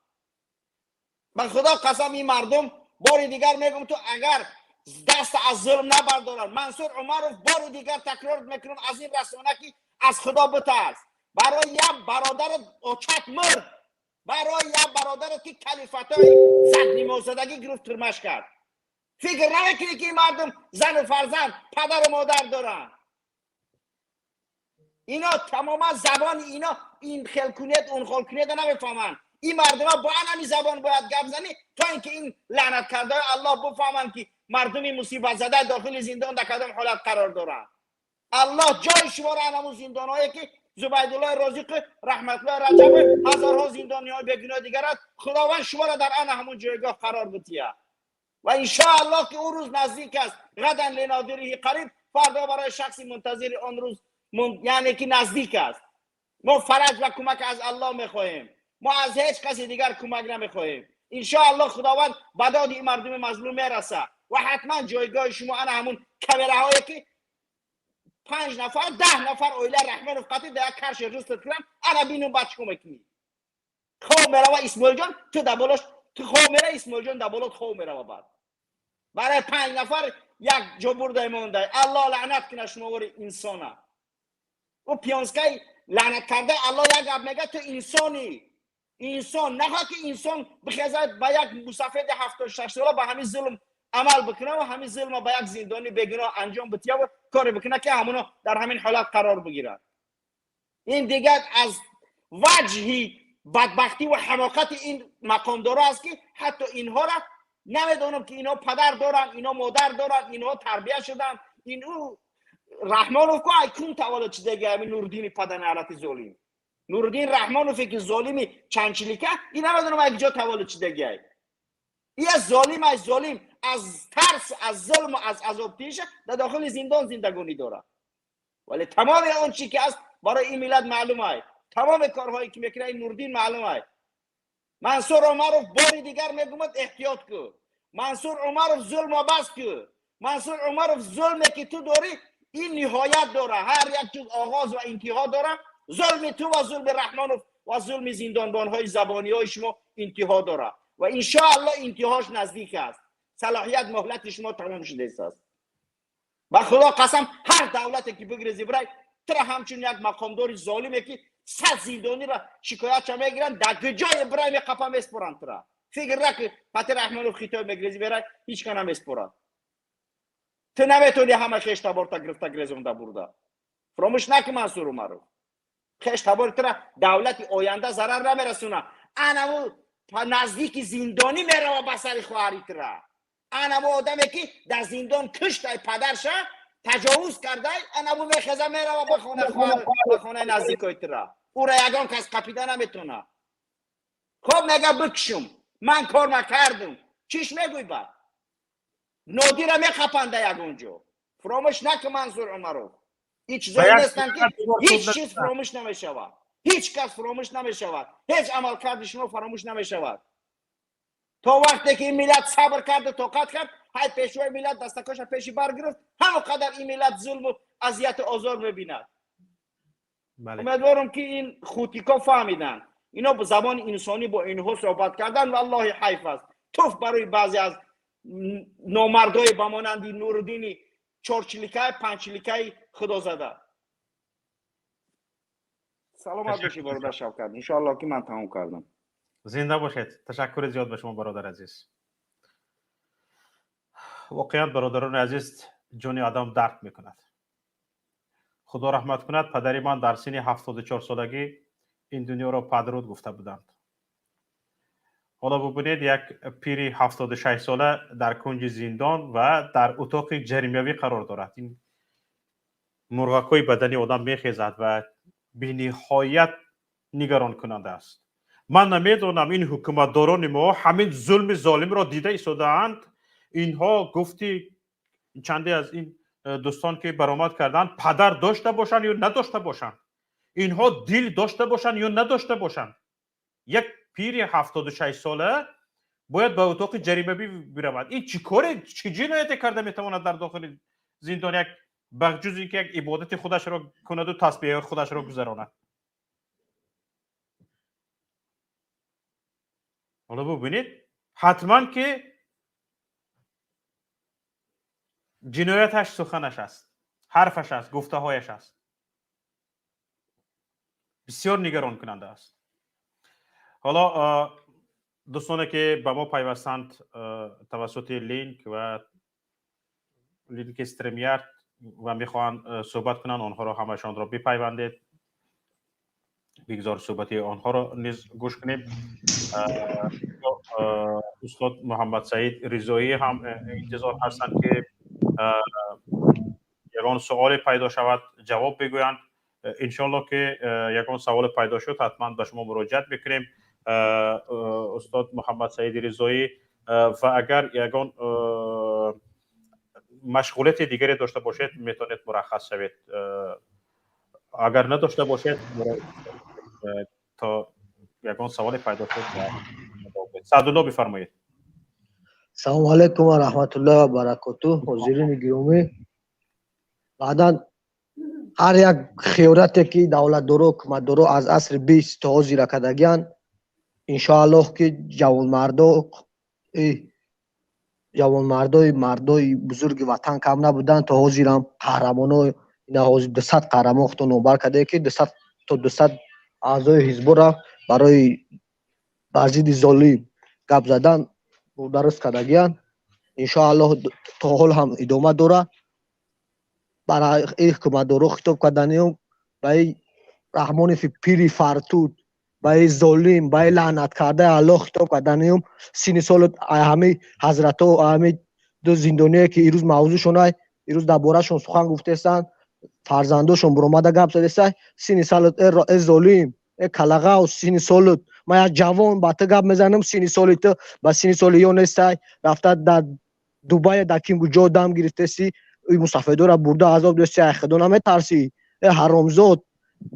Speaker 12: Ба Худо қасам, ин мардум, бори дигар мегӯм, ту агар даст аз зулм набардорад, Мансур Умаров, бори дигар такрор мекунам аз ин расона, ки аз Худо битарс. Барои як бародарат очат мурд, барои як бародарат, ки калифатҳои заднимозадагӣ гирифт, турмаш кард. Фикр намекунӣ, ки ин мардум зану фарзанд, падару модар доранд? Ино тамоман забони ино ин хел кунед, он хел кунед намефаҳманд. Ин мардума бо ҳамин забон бояд гап занӣ, то ин ки ин лаънат кардаи Аллоҳ бифаҳманд, ки мардуми мусибатзада дохили зиндон дар кадом ҳолат қарор доранд. Аллоҳ ҷои шуморо ҳамун зиндонҳое, ки Зубайдуллои Розиқи, Раҳматуллои Раҷаби, ҳазорҳо зиндониҳои бегуноҳ дигар аст, Худованд шуморо дар ана ҳамун ҷойгоҳ қарор бидиҳад. Ва иншоаллоҳ, ки ӯ рӯз наздик аст. غدا لناظره قریب. فردا برای شخصی منتظر آن روز یعنی که نزدیک است. ما فرج و کمک از الله میخواهیم، ما از هیچ کسی دیگر کمک نمیخواهیم. انشاءالله خداوند به داد این مردم مظلوم میرسه و حتما جایگاه شما انا همون камераҳое, ки панҷ нафар, 10 нафар оила Раҳмонов қатӣ дар як карши рустат кунам, ана бинум, баъд чикор мекунӣ? Хоб мерава Исмоилҷон, ту дар болош ту хоб мера, Исмоилҷон дар болот хоб мерава. Баъд барои панҷ нафар як ҷо бурдай мондай. Аллоҳ лаънат кунад шумовори инсона. Ӯ пиёнскай лаънат кардаи Аллоҳ як гап мега: ту инсонӣ, инсон нахоҳад, ки инсон бихезад, ба як мусафеди 76 сола ба ҳамин зулм амал бикунад ва ҳамин зулма ба як зиндони бегуноҳ анҷом бития ва коре бикунад, ки ҳамуно дар ҳамин ҳолат қарор бигирад. Ин дигар аз ваҷҳи бадбахтӣ ва ҳамоқати ин мақомдоро аст, ки ҳатто инҳоро намедонам, ки инҳо падар доранд, инҳо модар доранд, инҳо тарбия шуданд. Ин ӯ Раҳмонов ку ай кун таваллуд шудаги, ҳамин Нурдини паданалати золим, Нуриддин Раҳмонове, ки золими чанчилика, ин намедонам ай куҷо таваллуд шудагиай. Ия золим ай золим, аз тарс, аз зулму аз азобтиша дар дохили зиндон зиндагонӣ дорад. Вале тамоми он чи ки аст, барои ин миллат маълум ай. Тамоми корҳое, ки мекунад ин Нурдин, маълум ай. Мансур Умаров, бори дигар мегӯмад, эҳтиёт ку. Мансур Умаров, зулмо бас ку. Мансур Умаров, зулме, ки ту дорӣ, ин ниҳоят дора. Ҳар як чиз оғоз ва интиҳо дора. Зулми ту ва зулми Раҳмонов ва зулми зиндонбонҳои забониҳои шумо интиҳо дорад ва иншоаллоҳ интиҳош наздик аст. Салоҳият, муҳлати шумо тамом шудааст. Ба Худо қасам, ҳар давлате, ки бигрези бирай, тура ҳамчун як мақомдори золиме, ки 100 зиндониро шикоятша мегиранд, дар куҷое бирай, меқапа, меспоранд тура. Фикр накун, пати Раҳмонов хитой мегрези берай, ҳеч ка намеспорад. Ту наметавонӣ ҳама хештаборта гирифта грезонда бурда. Фуромӯш накун, Мансур Умаров, хештабори тура давлати оянда зарар намерасона. Анаву наздики зиндонӣ мерава ба сари хоҳари тура. Анаву одаме, ки дар зиндон куштай падарша, таҷовуз кардай, анаву мехеза, мерава ба хона, ба хонаи наздикои тура. Ура ягон кас қапида наметавонад. Хоб мега, бикушум, ман кор накардум. Чиш мегӯй? Бад Нодира мехапанда ягон ҷо. Фуромӯш накун, Мансур Умаров, ҳеҷ чизое нестанд, ки ҳеҷ чиз фуромӯш намешавад. Ҳеҷ кас фуромӯш намешавад, ҳеҷ амалкарди шумо фаромӯш намешавад. То вақте ки ин миллат сабр карду тоқат кард, ҳай пешвои миллат дастакоша пеши бар гирифт, ҳамон қадар ин миллат зулму азияту озор мебинад. Умедворам, ки ин хутико фаҳмиданд. Ино бо забони инсонӣ бо инҳо суҳбат кардан, валлоҳи, ҳайф аст. Туф барои баъзе аз номардое ба монанди Нуруддини чорчиликаи панҷчиликаи худозада.
Speaker 11: Саломат бошӣ, бародар Шавкат. Иншоаллоҳ, ки ман тамом кардам.
Speaker 2: Зинда бошед. Ташаккури зиёд ба шумо, бародар азиз. Воқеан, бародарони азиз, ҷони одам дард мекунад. Худо раҳмат кунад, падари ман дар синни 74 солагӣ ин дунёро падруд гуфта буданд. Ҳоло бубинед, як пири 76 сола дар кунҷи зиндон ва дар утоқи ҷаримавӣ қарор дорад. Ин мурғакҳои бадани одам мехезад ва бениҳоят нигаронкунанда аст. Ман намедонам, ин ҳукуматдорони мо ҳамин зулми золимро дида истодаанд. Инҳо, гуфти чанде аз ин дӯстон, ки баромад карданд, падар дошта бошанд ё надошта бошанд, инҳо дил дошта бошанд ё надошта бошанд, як пири 76 сола бояд ба утоқи ҷаримавӣ биравад. Ин чӣ коре, чӣ ҷинояте карда метавонад дар дохили зиндон, як ба ҷуз ин ки як ибодати худашро кунаду тасбеҳи худашро гузаронад? Ҳоло бубинед, ҳатман ки ҷинояташ суханаш аст, ҳарфаш аст, гуфтаҳояш аст. Бисёр нигаронкунанда аст. Ҳоло дӯстоне, ки ба мо пайвастанд тавассути линк ва линки StreamYard ва мехоҳанд суҳбат кунанд, онҳоро ҳамашонро бипайвандед, бигзор суҳбати онҳоро низ гӯш кунем. Устод Муҳаммадсаид Ризоӣ ҳам интизор ҳастанд, ки ягон суоле пайдо шавад, ҷавоб бигӯянд. Иншоалло, ки ягон саволе пайдо шуд, ҳатман ба шумо муроҷиат мекунем, устод Муҳаммадсаиди Ризоӣ. Ва агар ягон машғулияти дигаре дошта бошед, метавонед мураххас шавед. Агар надошта бошед, то ягон саволе пайдо шуд. Саъдулло, бифармоед.
Speaker 13: Салому алайкум ва раҳматуллоҳи ва баракотуҳ. Ҳозирини гиромӣ, баъдан ҳар як хиёрате, ки давлатдоро, ҳукуматдоро аз асри 20 то ҳозира кардагиянд, иншоаллоҳ, ки ҷавонмардои мардои бузурги ватан кам набуданд. То ҳозирам қаҳрамоно, ина ҳозир 200 қаҳрамон худто номбар кардае, ки 200 то 200 аъзои ҳизбора барои бар зидди золим гап задан дарст кардагиянд. Иншоаллоҳ, то ҳол ҳам идома дорад. Барои ҳукуматдоро хитоб карданиём: ба и Раҳмони пири фартуд, ба и золим, ба и лаънаткардаи Аллоҳ хитоб карданиём: синни солат ҳами ҳазратҳо, ҳами ду зиндоние, ки ирӯз мавзӯшонай, ирӯз дар борашон сухан гуфтестанд, фарзандошон буромада гап задеста, синни солат, э золим, э калағав, синни солат, ман як ҷавон ба ту гап мезанам, синни соли ту ба синни соли ё нестай. Рафта дар Дубая, дар ким ҷо дам гирифтеси, мусафедора бурда азоб дести, ай худо наметарсӣ, э ҳаромзод?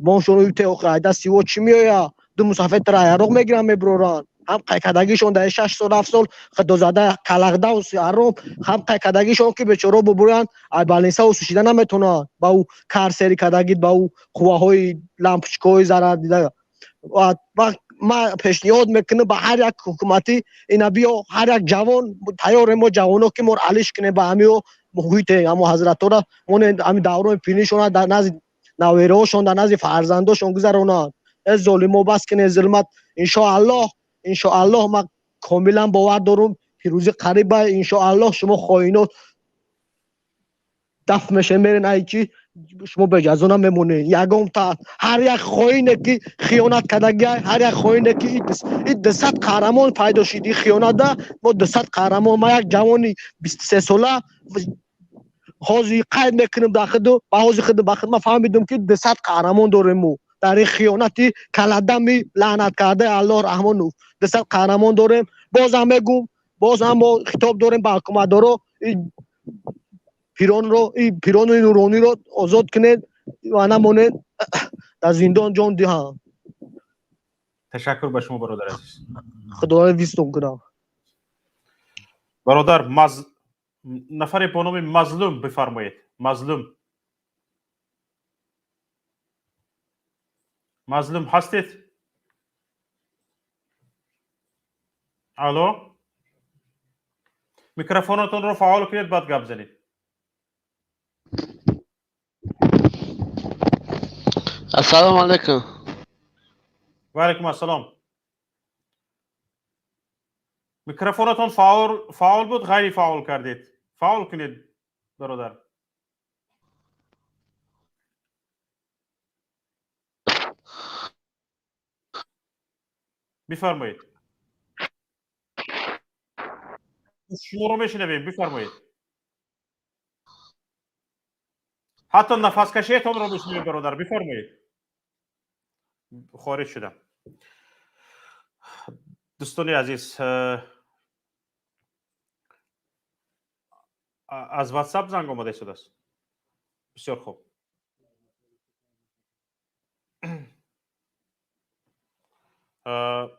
Speaker 13: Боншон айда сиво чӣ меоя? Ду мусафед тара яроқ мегиранд, мебуроранд. Ҳам қайкадагишон дар 6 сол, 7 сол худозада калағдав ҳаром, ҳам қайкадагишон, ки бечоро бубуранд, ай балинсаву сушида наметонанд. Ба ӯ карсери кардагид, ба ӯ қувваҳои лампочкаҳои зарар дида. Ман пешниҳод мекунам ба ҳар як ҳукуматӣ: ина биё, ҳар як ҷавон тайёрем, мо ҷавоно, ки моро алиш кунем ба ҳамио муҳите, ҳамо ҳазратора монем, ҳами даврони пириншона дар назди навераҳошон, дар назди фарзандошон гузаронанд. Э золимо, бас кунед зулмат. Иншоаллоҳ, иншоаллоҳ, ман комилан бовар дорум, пирӯзӣ қариба. Иншоаллоҳ, шумо хоинот дафт мешед, мерен, ай чи шумо беҷазо намемонед. Ягон та ҳар як хоине, ки хиёнат кардагиай, ҳар як хоине, ки и 200 қаҳрамон пайдо шид и хиёнатда, мо 200 қаҳрамон. Ман як ҷавони 23 сола ҳозир қайд мекунам дар худу ба ҳозир худу ба худ ман фаҳмидум, ки 200 қаҳрамон дорем мо дар ин хиёнати каладами лаънаткардаи Аллоҳ Раҳмонов. 200 қаҳрамон дорем. Бозам мегум, бозам мо хитоб дорем ба ҳукуматдоро: пиронро, пирону нурониро озод кунед ва намонед дар зиндон ҷон диҳанд.
Speaker 2: Ташаккур ба шумо, бародар азиз.
Speaker 13: Худоро вистон кунам.
Speaker 2: Бародар маз, нафаре бо номи Мазлум, бифармоед. Мазлум, Мазлум ҳастед? Алло, микрофонатонро фаъол кунед, баъд гап занед.
Speaker 14: Ассалому алайкум.
Speaker 2: Ва алайкум ассалом. Микрофонатон фаъол буд, ғайрифаъол кардед. Фаъол кунед, бародар. Бифармоед. Шуморо мешунавем, бифармоед. Ҳатто нафаскашиятонро мешунавем, бародар, бифармоед. Хориҷ шудам. Дӯстони азиз, аз WhatsApp занг омада истодааст. Бисёр хуб.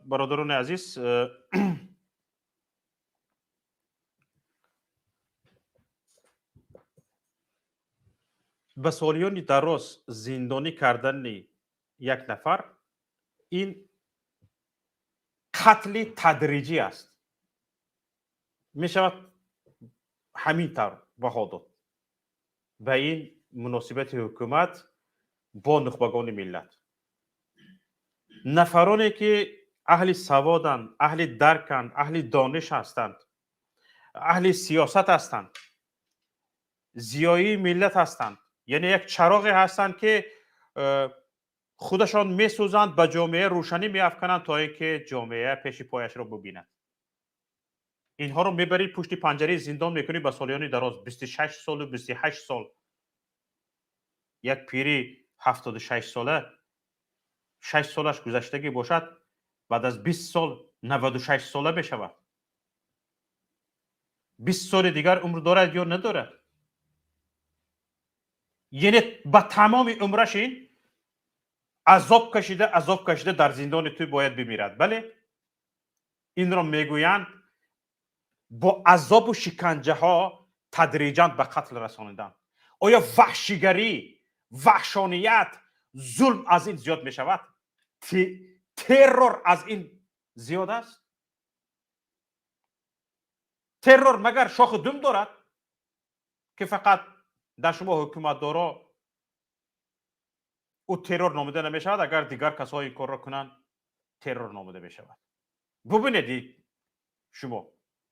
Speaker 2: Бародарони азиз, ба солиёни дароз зиндонӣ кардани як нафар ин қатли тадриҷӣ аст. Мешавад ҳамин тавр баҳо дод ба ин муносибати ҳукумат бо нухбагони миллат. Нафароне ки аҳли саводанд, аҳли дарканд, аҳли дониш ҳастанд, аҳли сиёсат ҳастанд, зиёии миллат ҳастанд, яъне як чароғе ҳастанд ки худашон месӯзанд, ба ҷомеа рӯшанӣ меафкананд то ин ки ҷомеа пеши пояшро бубинад. Инҳоро мебарӣ пушти панҷараи зиндон мекунӣ ба солиёни дароз, 26 солу 28 сол. Як пири 76 сола, 6 солаш гузаштагӣ бошад, баъд аз 20 сол 96 сола мешавад. 20 соли дигар умр дорад ё надорад? Яъне ба тамоми умраш ин азоб кашида, азоб кашида дар зиндони ту бояд бимирад. Бале, инро мегӯянд бо азобу шиканҷаҳо тадриҷан ба қатл расонидан. Оё ваҳшигарӣ, ваҳшоният, зулм аз ин зиёд мешавад? Террор аз ин зиёд аст? Террор магар шоху дум дорад ки фақат дар шумо ҳукуматдоро ӯ террор номида намешавад, агар дигар касҳо ин корро кунанд террор номида мешавад. Бубинед шумо,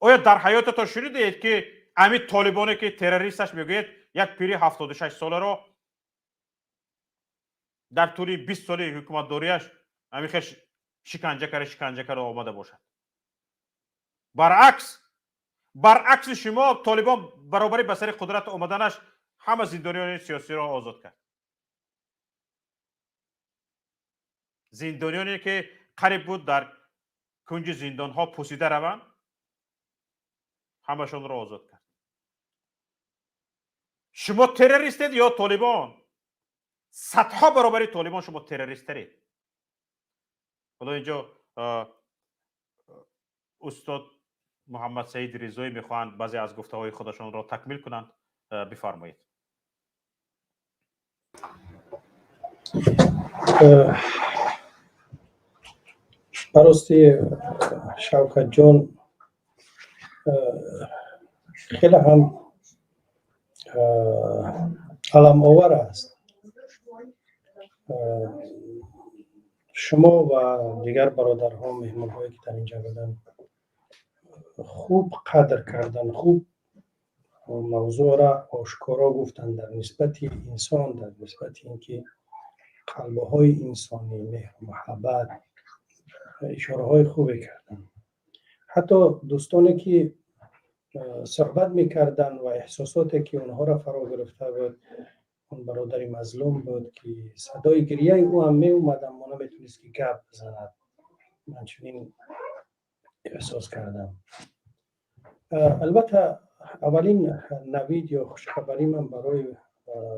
Speaker 2: оё дар ҳаётатон шунидаед ки ҳамин толибоне ки террористаш мегӯяд як пири 76 соларо дар тӯли 20 соли ҳукуматдориаш ҳамин хел шиканҷа карда омада бошад? Баръакси шумо толибон баробари ба сари қудрат омаданаш ҳама зиндониёни сиёсиро озод кард. Зиндониёне ки қариб буд дар кунҷи зиндонҳо пусида раванд, ҳамашонро озод кард. Шумо террористед ё толибон? Садҳо баробари толибон шумо террористтаред. Ҳоло инҷо устод Муҳаммад Саид Ризоӣ мехоҳанд баъзе аз гуфтаҳои худашонро такмил кунанд. Бифармоед.
Speaker 7: Барости Шавкатҷон, хеле ҳам аламовар аст. Шумо ва дигар бародарҳо, меҳмонҳое ки дар инҷа буданд, хуб қадр кардан, хуб мавзӯъро ошкоро гуфтанд дар нисбати инсон, дар нисбати ин ки қалбҳои инсонӣ, меҳру муҳаббат, ишораҳои хубе карданд. Ҳатто дӯстоне ки суҳбат мекарданд ва эҳсосоте ки онҳоро фаро гирифта буд, он бародари мазлум буд ки садои гирияи ӯ ҳам меомад, аммо наметавонист ки гап бизанад. Ман чунин эҳсос кардам. Албатта аввалин навид ё хушхабарӣ ман барои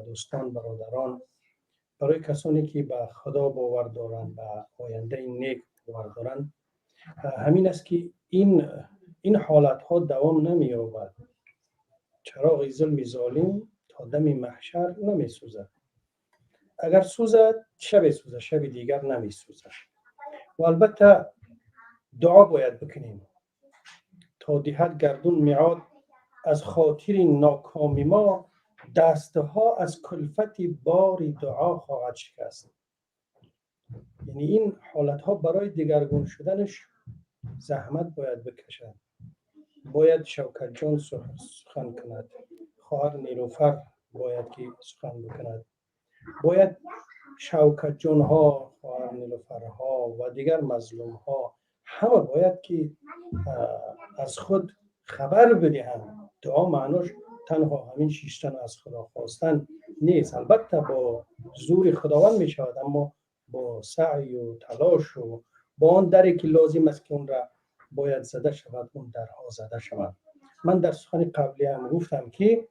Speaker 7: дӯстон, бародарон, барои касоне ки ба Худо бовар доранд, ба ояндаи нек бовар доранд, ҳамин аст ки ин ҳолатҳо давом намеёбад. Чароғи зулми золим то дами маҳшар намесӯзад. Агар сӯзад, шабе сӯзад, шаби дигар намесӯзад. Ва албатта дуо бояд бикунем то диҳад гардун меъод аз хотири нокоми мо, дастҳо аз кулфати бори дуо хоҳад шикаст. یعنی این حالتها برای دیگرگون شدنش زحمت باید بکشد. باید شوکت جان سخن کند، خواهر نیلوفر باید که سخن بکند، باید شوکت جان ها، خواهر نیلوفرها و دیگر مظلوم ها همه باید که از خود خبر بدهند. دعا معناش تنها همین شیشتن از خدا خواستن نیست، البته با زور خداوند می شود، اما با سعی و تلاش و با آن دری که لازم است که اون را باید زده شود، اون درها زده شود. من در سخن قبلی هم گفتم که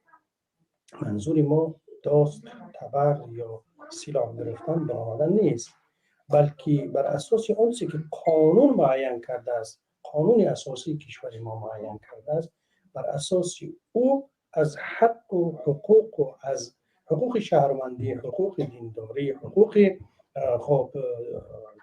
Speaker 7: منظور ما داست، تبر یا سلاح گرفتن برآمدن نیست، بلکه بر اساس آنچه که قانون معین کرده است، قانون اساسی کشور ما معین کرده است، بر اساس او از حق و حقوق و از حقوق شهروندی، حقوق دینداری، حقوق خب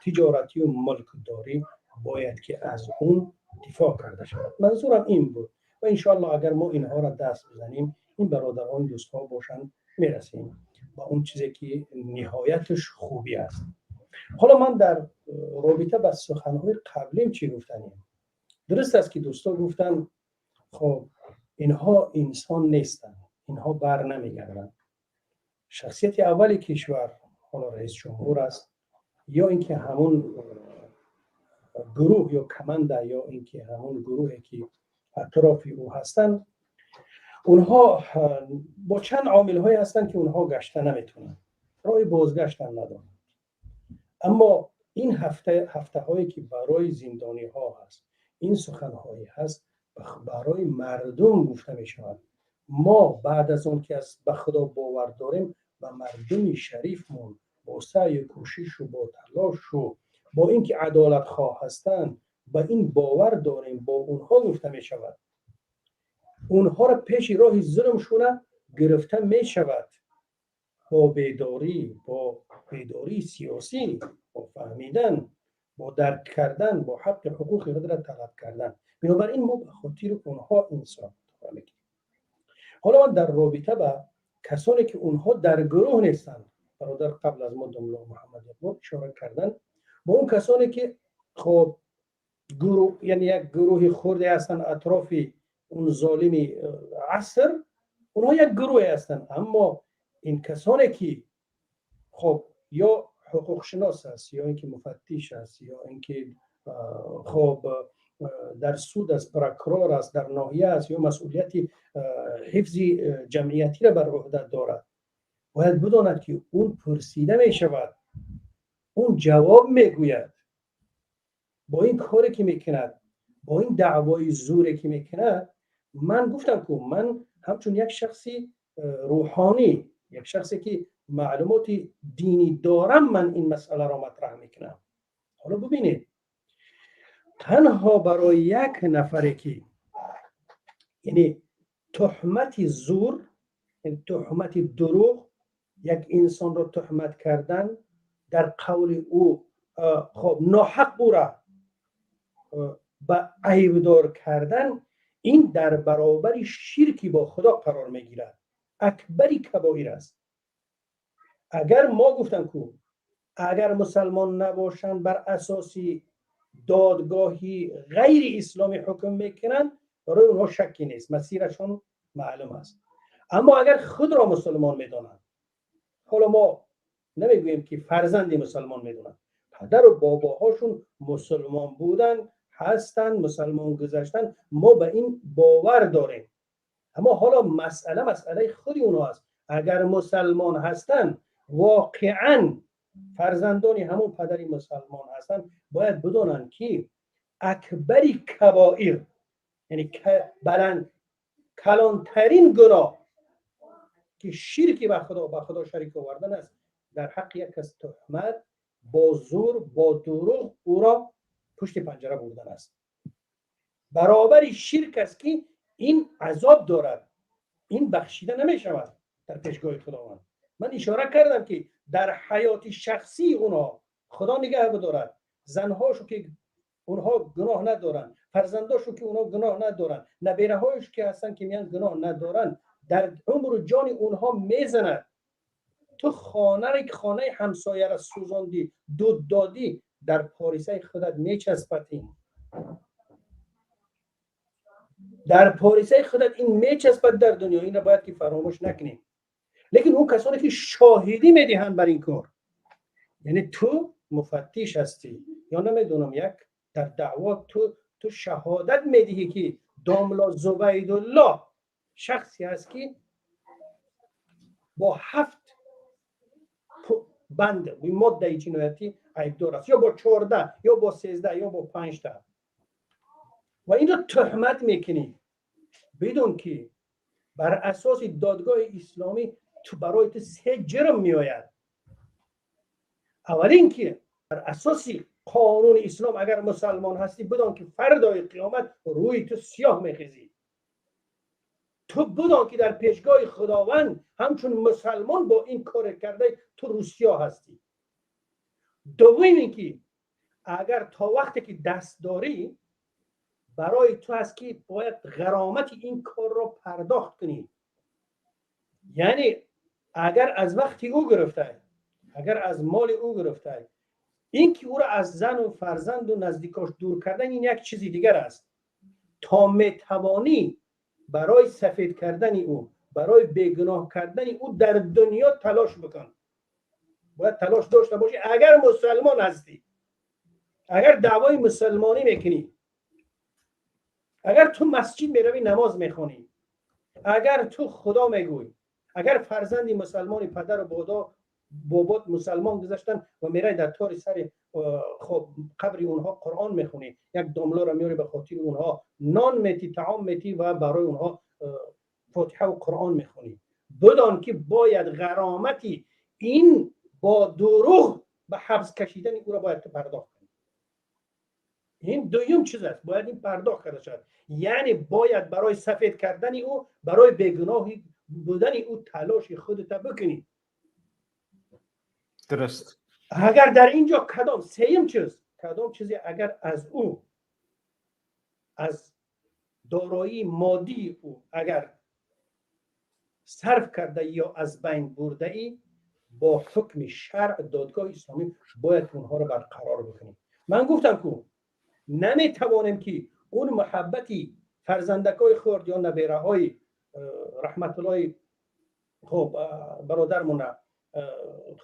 Speaker 7: تجارتی و ملکداری باید که از اون دفاع کرده شود. منظورم این بود و انشاءالله اگر ما اینها را دست بزنیم، این برادران دوستها باشند، میرسیم با اون چیزی که نهایتش خوبی است. حالا من در رابطه با سخنهای قبلیم چی گفتنیم؟ درست است که دوستا گفتن خب اینها انسان نیستند، اینها بر نمیگردند. شخصیت اول کشور حالا رئیس جمهور است، یا اینکه همون گروه یا کمانده یا اینکه همون گروهی که اطراف او هستند، اونها با چند عامل های هستند که اونها گشته نمیتونن، راه بازگشت هم ندارن. اما این هفته هایی که برای زندانی ها هست، این سخن هایی هست برای مردم گفته می شود. ما بعد از اون که از به خدا باور داریم و مردم شریفمون با سعی و کوشش و با تلاش و با اینکه عدالت خواه هستند، با این باور داریم، با اونها گفته می شود. اونها را پیش راه ظلمشون گرفته می شود با بیداری، با بیداری سیاسی، با فهمیدن، با درک کردن، با حق حقوق خود را طلب کردن. بنابراین ما به خاطر اونها انصاف میکنیم. حالا من در رابطه با کسانی که اونها در گروه نیستند، برادر قبل از ما دملا محمد اقبال اشاره کردن، با اون کسانی که خب گروه، یعنی یک گروه خرده هستند اطراف اون ظالم عصر، اونها یک گروه هستند. اما این کسانی که خب یا حقوق شناس است، یا اینکه مفتش است، یا اینکه خب در سود است، پرکرار است، در ناحیه است، یا مسئولیت حفظ جمعیتی را بر عهده دارد، باید بداند که اون پرسیده می شود، اون جواب می گوید. با این کاری که میکند، با این دعوای زوری که میکند، من گفتم که من همچون یک شخصی روحانی، یک شخصی که معلومات دینی دارم، من این مسئله را مطرح میکنم. حالا ببینید، تنها برای یک نفری که یعنی تهمت زور، یعنی تهمت دروغ، یک انسان را تهمت کردن، در قول او خب ناحق او را به عیبدار کردن، این در برابر شرکی با خدا قرار میگیرد، اکبری کبایر است. اگر ما گفتم که اگر مسلمان نباشند بر اساس دادگاهی غیر اسلامی حکم میکنند، برای اونها شکی نیست، مسیرشون معلوم است. اما اگر خود را مسلمان میدانند، حالا ما نمیگوییم که فرزند مسلمان میدونند، پدر و باباهاشون مسلمان بودن، هستن، مسلمان گذشتن، ما به این باور داریم. اما حالا مسئله خودی اونها است. اگر مسلمان هستن، واقعا فرزندانی همون پدری مسلمان هستن، باید بدونن که اکبری کبائر، یعنی بلند کلانترین گناه که شرکی به خدا شریک آوردن است، در حق یک از تهمت با زور، با دروغ او را پشت پنجره بردن است. برابر شرک است که این عذاب دارد، این بخشیده نمی شود در پیشگاه خداوند. من اشاره کردم که در حیات شخصی اونها خدا نگه بدارد، زنهاشو که اونها گناه ندارن، فرزنداشو که اونها گناه ندارن، نبیره هایش که هستن که میان گناه ندارن، در عمر و جان اونها میزند. Ту хонаре ки хонаи ҳамсояро сӯзондӣ, дуд додӣ, дар порисаи худат мечаспад. Ин дар порисаи худат ин мечаспад дар дунё. Инро бояд ки фаромӯш накунем. Лекин он касоне ки шоҳидӣ медиҳанд бар ин кор, яъне ту муфаттиш ҳастӣ ё намедонам, як дар даъво ту шаҳодат медиҳӣ, ки домла Зубайдулло шахсе аст, ки бо ҳафт банд моддаи ҷиноятӣ айбдор аст, ё бо 14, ё бо 13, ё бо панҷта, ва инро туҳмат мекунӣ, бидон ки бар асоси додгоҳи исломӣ ту барои ту се ҷирм меояд. Аввалин ки бар асоси қонуни ислом, агар мусалмон ҳастӣ, бидон ки фардои қиёмат рӯи ту сиёҳ мехезӣ. Ту бидон ки дар пешгоҳи Худованд ҳамчун мусалмон бо ин коре кардаи ту рӯсиёҳ ҳастӣ. Дуввум ин ки агар то вақте ки даст дорӣ, барои ту аст ки бояд ғаромати ин корро пардохт кунӣ. Яъне агар аз вақти ӯ гирифтай, агар аз моли ӯ гирифтай, ин ки ӯро аз зану фарзанду наздикош дур кардан, ин як чизи дигар аст. То метавонӣ, барои сафед кардани ӯ, барои бегуноҳ кардани ӯ дар дунё талош бикун. Бояд талош дошта бошӣ, агар мусалмон ҳастӣ, агар даъвои мусалмонӣ мекунӣ, агар ту масҷид меравӣ, намоз мехонӣ, агар ту Худо мегӯй, агар фарзанди мусалмони, падару бобот мусалмон гузаштанд ва мерай дар тори сари хоб қабри онҳо Қуръон мехонӣ, як домлоро меёрӣ, ба хотири онҳо нон метӣ, таом метӣ ва барои онҳо фотиҳаву Қуръон мехонӣ, бидон ки бояд ғаромати ин бо дурӯғ ба ҳабс кашидани ӯро бояд ту пардохт кунӣ. Ин дуюм чиз аст, бояд ин пардохт карда шавад. Яъне бояд барои сафед кардани ӯ, барои бегуноҳи будани ӯ талоши худата бикунӣ.
Speaker 2: Дуруст.
Speaker 7: Агар дар ин ҷо кадом сеюм чиз, кадом чизе агар аз ӯ, аз дороии моддии ӯ агар сарф карда ё аз байн бурдаӣ, бо ҳукми шаръ додгоҳи исломӣ бояд онҳоро барқарор бикунем. Ман гуфтам, ку наметавонем ки он муҳаббати фарзандакҳои хурд ё набераҳои Раҳматуллоҳи, хоб, бародармона,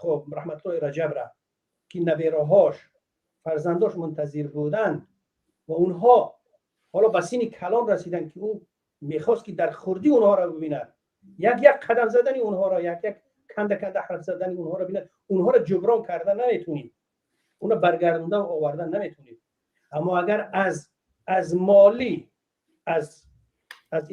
Speaker 7: хоб, Раҳматуллоҳи Раҷабра, ки набераҳош, фарзандош мунтазир буданд ва онҳо ҳоло ба синни калон расиданд, ки ӯ мехост, ки дар хурдӣ онҳоро бибинад, як як қадам задани онҳоро, як як канда канда ҳарф задани онҳоро бинад, онҳоро ҷуброн карда наметунӣ, онро баргардонда оварда наметунӣ. Аммо агар аз молӣ, аз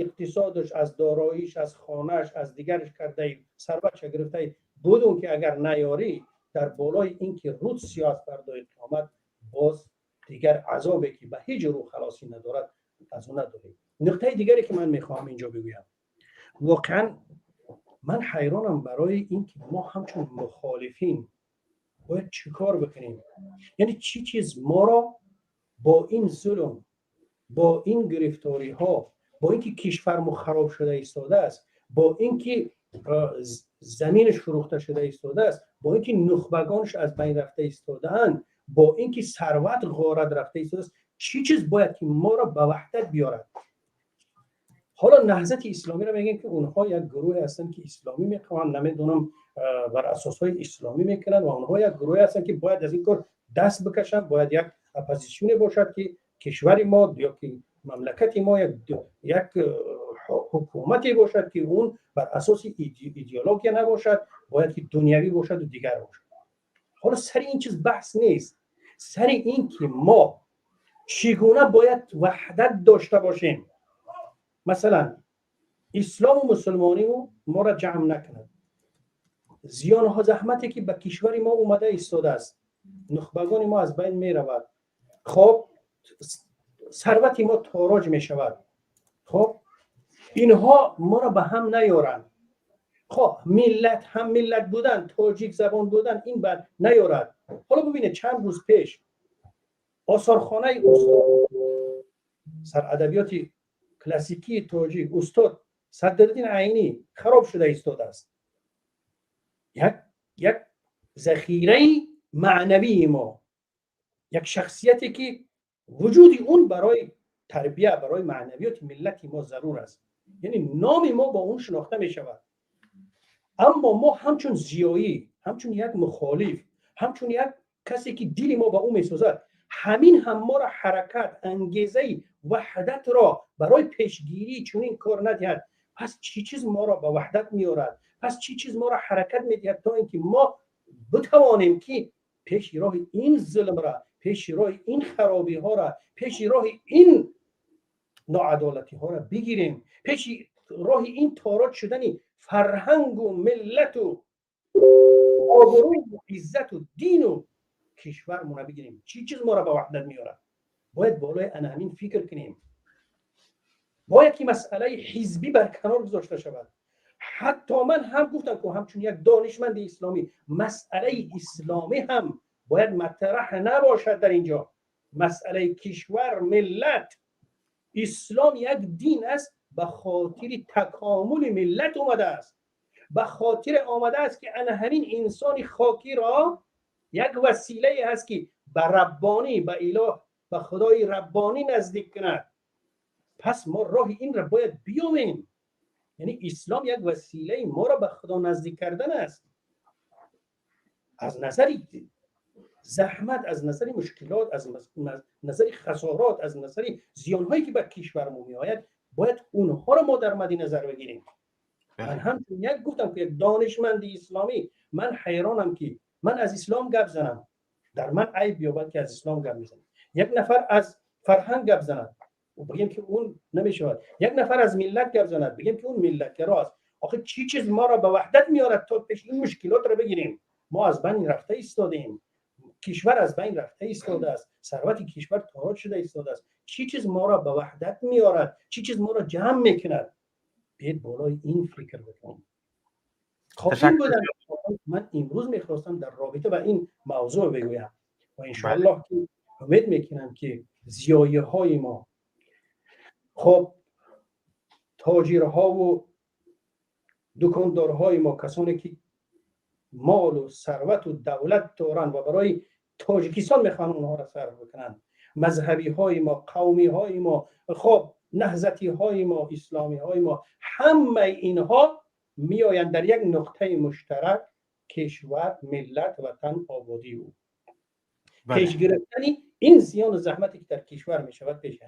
Speaker 7: иқтисодаш, аз дороиш, аз хонааш, аз дигараш кардаи, сарватша гирифтаи, будун ки агар наёрӣ, дар болои ин ки рӯз сиёҳ аст, фардои қиёмат боз дигар азобе, ки ба ҳеҷ рӯ халосӣ надорад, аз ӯ надорӣ. Нуқтаи дигаре, ки ман мехоҳам инҷо бигӯям: воқеан ман ҳайронам барои ин ки мо ҳамчун мухолифин бояд чӣ кор бикунем. Яъне чӣ чиз моро бо ин зулм, бо ин гирифториҳо, бо ин ки кишвармо хароб шуда истодааст, бо ин ки заминаш фурӯхта шуда истодааст, бо ин ки нухбагонаш аз байн рафта истодаанд, бо ин ки сарват ғорат рафта истодааст, чӣ чиз бояд ки моро ба ваҳдат биёрад? Ҳоло Наҳзати исломиро мегӯем, ки онҳо як гурӯҳе ҳастанд, ки исломӣ мехоҳанд, намедонам, бар асосҳои исломӣ мекунанд ва онҳо як гурӯҳе ҳастанд, ки бояд аз ин кор даст бикашанд, бояд як оппозитсионе бошад, ки кишвари мо ё ки мамлакати мо як ҳукумате бошад, ки он бар асоси идеология набошад, бояд ки дунявӣ бошаду дигар бошад. Ҳоло сари ин чиз баҳс нест. Сари ин ки мо чӣ гуна бояд ваҳдат дошта бошем. Масалан, ислому мусулмонию моро ҷамъ накунад. Зиёнҳо, заҳмате, ки ба кишвари мо омада истодааст, нухбагони мо аз байн меравад, хоб, сарвати мо тороҷ мешавад, хоб, инҳо моро ба ҳам наёранд. Хоб, миллат ҳам миллат будан, тоҷик забон будан, ин бад наёрад. Ҳоло бубинед, чанд рӯз пеш осорхонаи устод, сарадабиёти классикии тоҷик, устод Садриддин Айнӣ хароб шуда истодааст. Як یک ذخیره معنوی ما، یک شخصیتی که وجود اون برای تربیه، برای معنویات ملت ما ضرور است، یعنی نام ما با اون شناخته می شود. اما ما همچون زیایی، همچون یک مخالف، همچون یک کسی که دل ما با او می سوزد، همین هم ما را حرکت، انگیزه وحدت را برای پیشگیری چنین کار ندهد. پس چی چیز ما را به وحدت میارد؟ پس چی چیز ما را حرکت میدهد تا اینکه ما بتوانیم که پیش راه این ظلم را، پیش راه این خرابی ها را، پیش راه این ناعدالتی ها را بگیریم، پیش راه این تاراج شدن فرهنگ و ملت و آبرو و عزت و دین و کشورمون را بگیریم؟ چی چیز ما را به وحدت میارد؟ باید بالای ان همین فکر کنیم. باید که مسئله حزبی بر کنار گذاشته شود. حتی من هم گفتم که همچون یک دانشمند اسلامی، مسئله اسلامی هم باید مطرح نباشد در اینجا. مسئله کشور، ملت، اسلام یک دین است، به خاطر تکامل ملت اومده است، به خاطر آمده است که ان همین انسان خاکی را یک وسیله است که به ربانی، به اله، به خدای ربانی نزدیک کند. پس ما راه این را باید بیابیم. یعنی اسلام یک وسیله ما را به خدا نزدیک کردن است. از نظر زحمت، از نظر مشکلات، از نظر خسارات، از نظر زیانهایی که به کشور ما میآید، باید اونها را ما در مد نظر بگیریم. من همچون یک گفتم که یک دانشمند اسلامی، من حیرانم که من از اسلام گپ زنم، در من عیب بیابد که از اسلام گپ میزنم. یک نفر از فرهنگ گپ زند و بگیم که اون نمیشود، یک نفر از ملت گپ زند بگیم که اون ملتگرا است. آخه چی چیز ما را به وحدت میارد تا پیش این مشکلات را بگیریم؟ ما از بین رفته ایستادیم، کشور از بین رفته ایستاده است، ثروت کشور تاراج شده ایستاده است. چی چیز ما را به وحدت میارد؟ چی چیز ما را جمع میکند؟ بیاید بالای این فکر بکنیم. خب این بودم من امروز میخواستم در رابطه با این موضوع بگویم و انشاءالله که امید میکنم که زیایه های ما، خب تاجرها و دکاندارهای ما، کسانی که مال و ثروت و دولت دارند و برای تاجیکستان میخوان اونها را صرف بکنند، مذهبی های ما، قومی های ما، خب نهضتی های ما، اسلامی های ما، همه اینها میآیند در یک نقطه مشترک: کشور، ملت، وطن، آبادی او. پیش گرفتن این زیان و زحمتی که در کشور می شود، پیش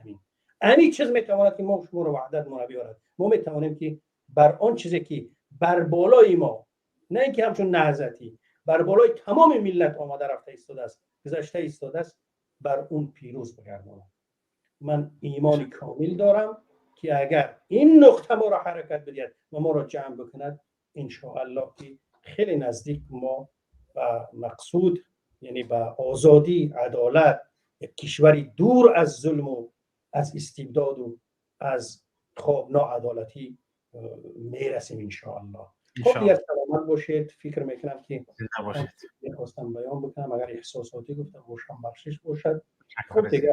Speaker 7: همین چیز میتواند که ما شما رو وحدت ما بیارد. ما میتوانیم که بر آن چیزی که بر بالای ما، نه اینکه همچون نهضتی، بر بالای تمام ملت آمده رفته ایستاده است، گذشته ایستاده است، بر اون پیروز بگردانم. من ایمان کامل دارم که اگر این نقطه ما را حرکت بدهد و ما را جمع بکند، انشاءالله که خیلی نزدیک ما به مقصود، یعنی به آزادی، عدالت، یک کشوری دور از ظلم و از استبداد و از خواب ناعدالتی میرسیم انشاءالله. خب دیگر سلامت باشید. فکر میکنم که میخواستم بیان بکنم، اگر احساساتی گفتم باشم بخشش باشد. خب دیگر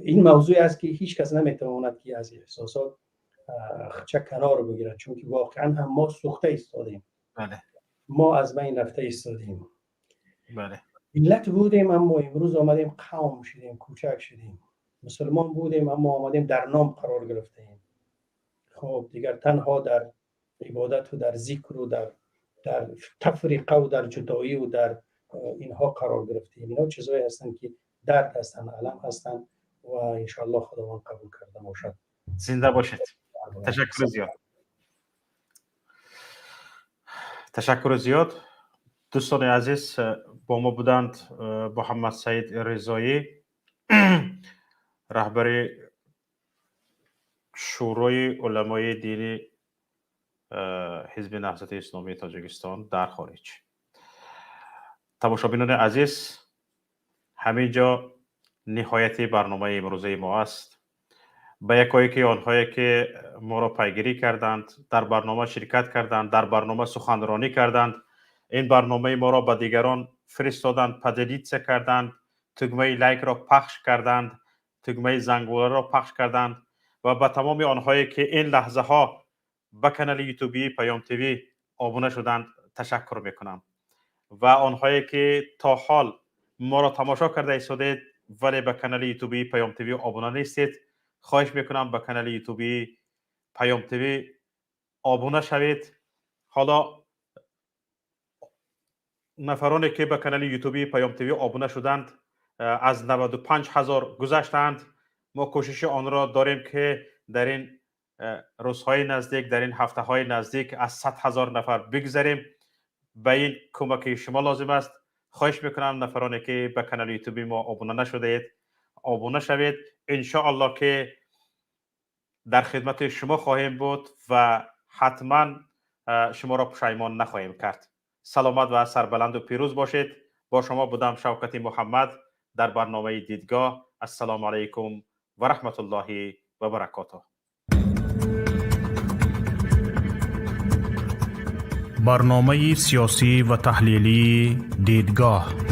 Speaker 7: این موضوع است که هیچ کس نمیتواند که از احساسات چه کنار بگیرد، چون که واقعا هم ما سوخته ایستادیم.
Speaker 2: بله.
Speaker 7: ما از بین رفته ایستادیم.
Speaker 2: بله.
Speaker 7: ملت بودیم اما امروز آمدیم قوم شدیم، کوچک شدیم. مسلمان بودیم اما آمدیم در نام قرار گرفتیم. خب دیگر تنها در عبادت و در ذکر و در تفریقه و در جدایی و در اینها قرار گرفتیم. اینا چیزهایی هستند که درد هستند، علم هستند و انشاءالله خداوند قبول کرده باشد.
Speaker 2: زنده باشید. تشکر زیاد. تشکر زیاد. دوستان عزیز، با ما بودند محمد سعید رضایی، رهبر شورای علمای دینی حزب نهضت اسلامی تاجیکستان در خارج. تماشابینان عزیز، همینجا نهایت برنامه امروزه ما است. به یکایی آنهایی که ما را پیگیری کردند، در برنامه شرکت کردند، در برنامه سخنرانی کردند، این برنامه ما را به دیگران فرستادند، поделиться کردند، تگمه لایک را پخش کردند، تگمه زنگوله را پخش کردند و به تمام آنهایی که این لحظه ها به کانال یوتیوبی پیام تیوی آبونه شدند. ташаккур мекунам ва онҳое ки то ҳол моро тамошо карда истодед, вале ба канали ютубии Паём ТВ обуна нестед, хоҳиш мекунам, ба канали ютубии Паём ТВ обуна шавед. Ҳоло нафароне ки ба канали ютубии Паём ТВ обуна шуданд, аз 95 ҳазор гузаштанд. Мо кӯшиши онро дорем, ки дар ин рӯзҳои наздик, дар ин ҳафтаҳои наздик аз 100 ҳазор нафар бигзарем. Ба ин кӯмаки шумо лозим аст. Хоҳиш мекунам, нафароне ки ба канали ютуби мо обуна нашудаед, обуна шавед. Иншоалло ки дар хидмати шумо хоҳем буд ва ҳатман шуморо пушаймон нахоҳем кард. Саломат ва сарбаланду пирӯз бошед. Бо шумо будам Шавкати Муҳаммад дар барномаи Дидгоҳ. Ассалому алайкум ва раҳматуллоҳи ва баракотуҳ.
Speaker 1: Барномаи сиёсӣ ва таҳлилии Дидгоҳ.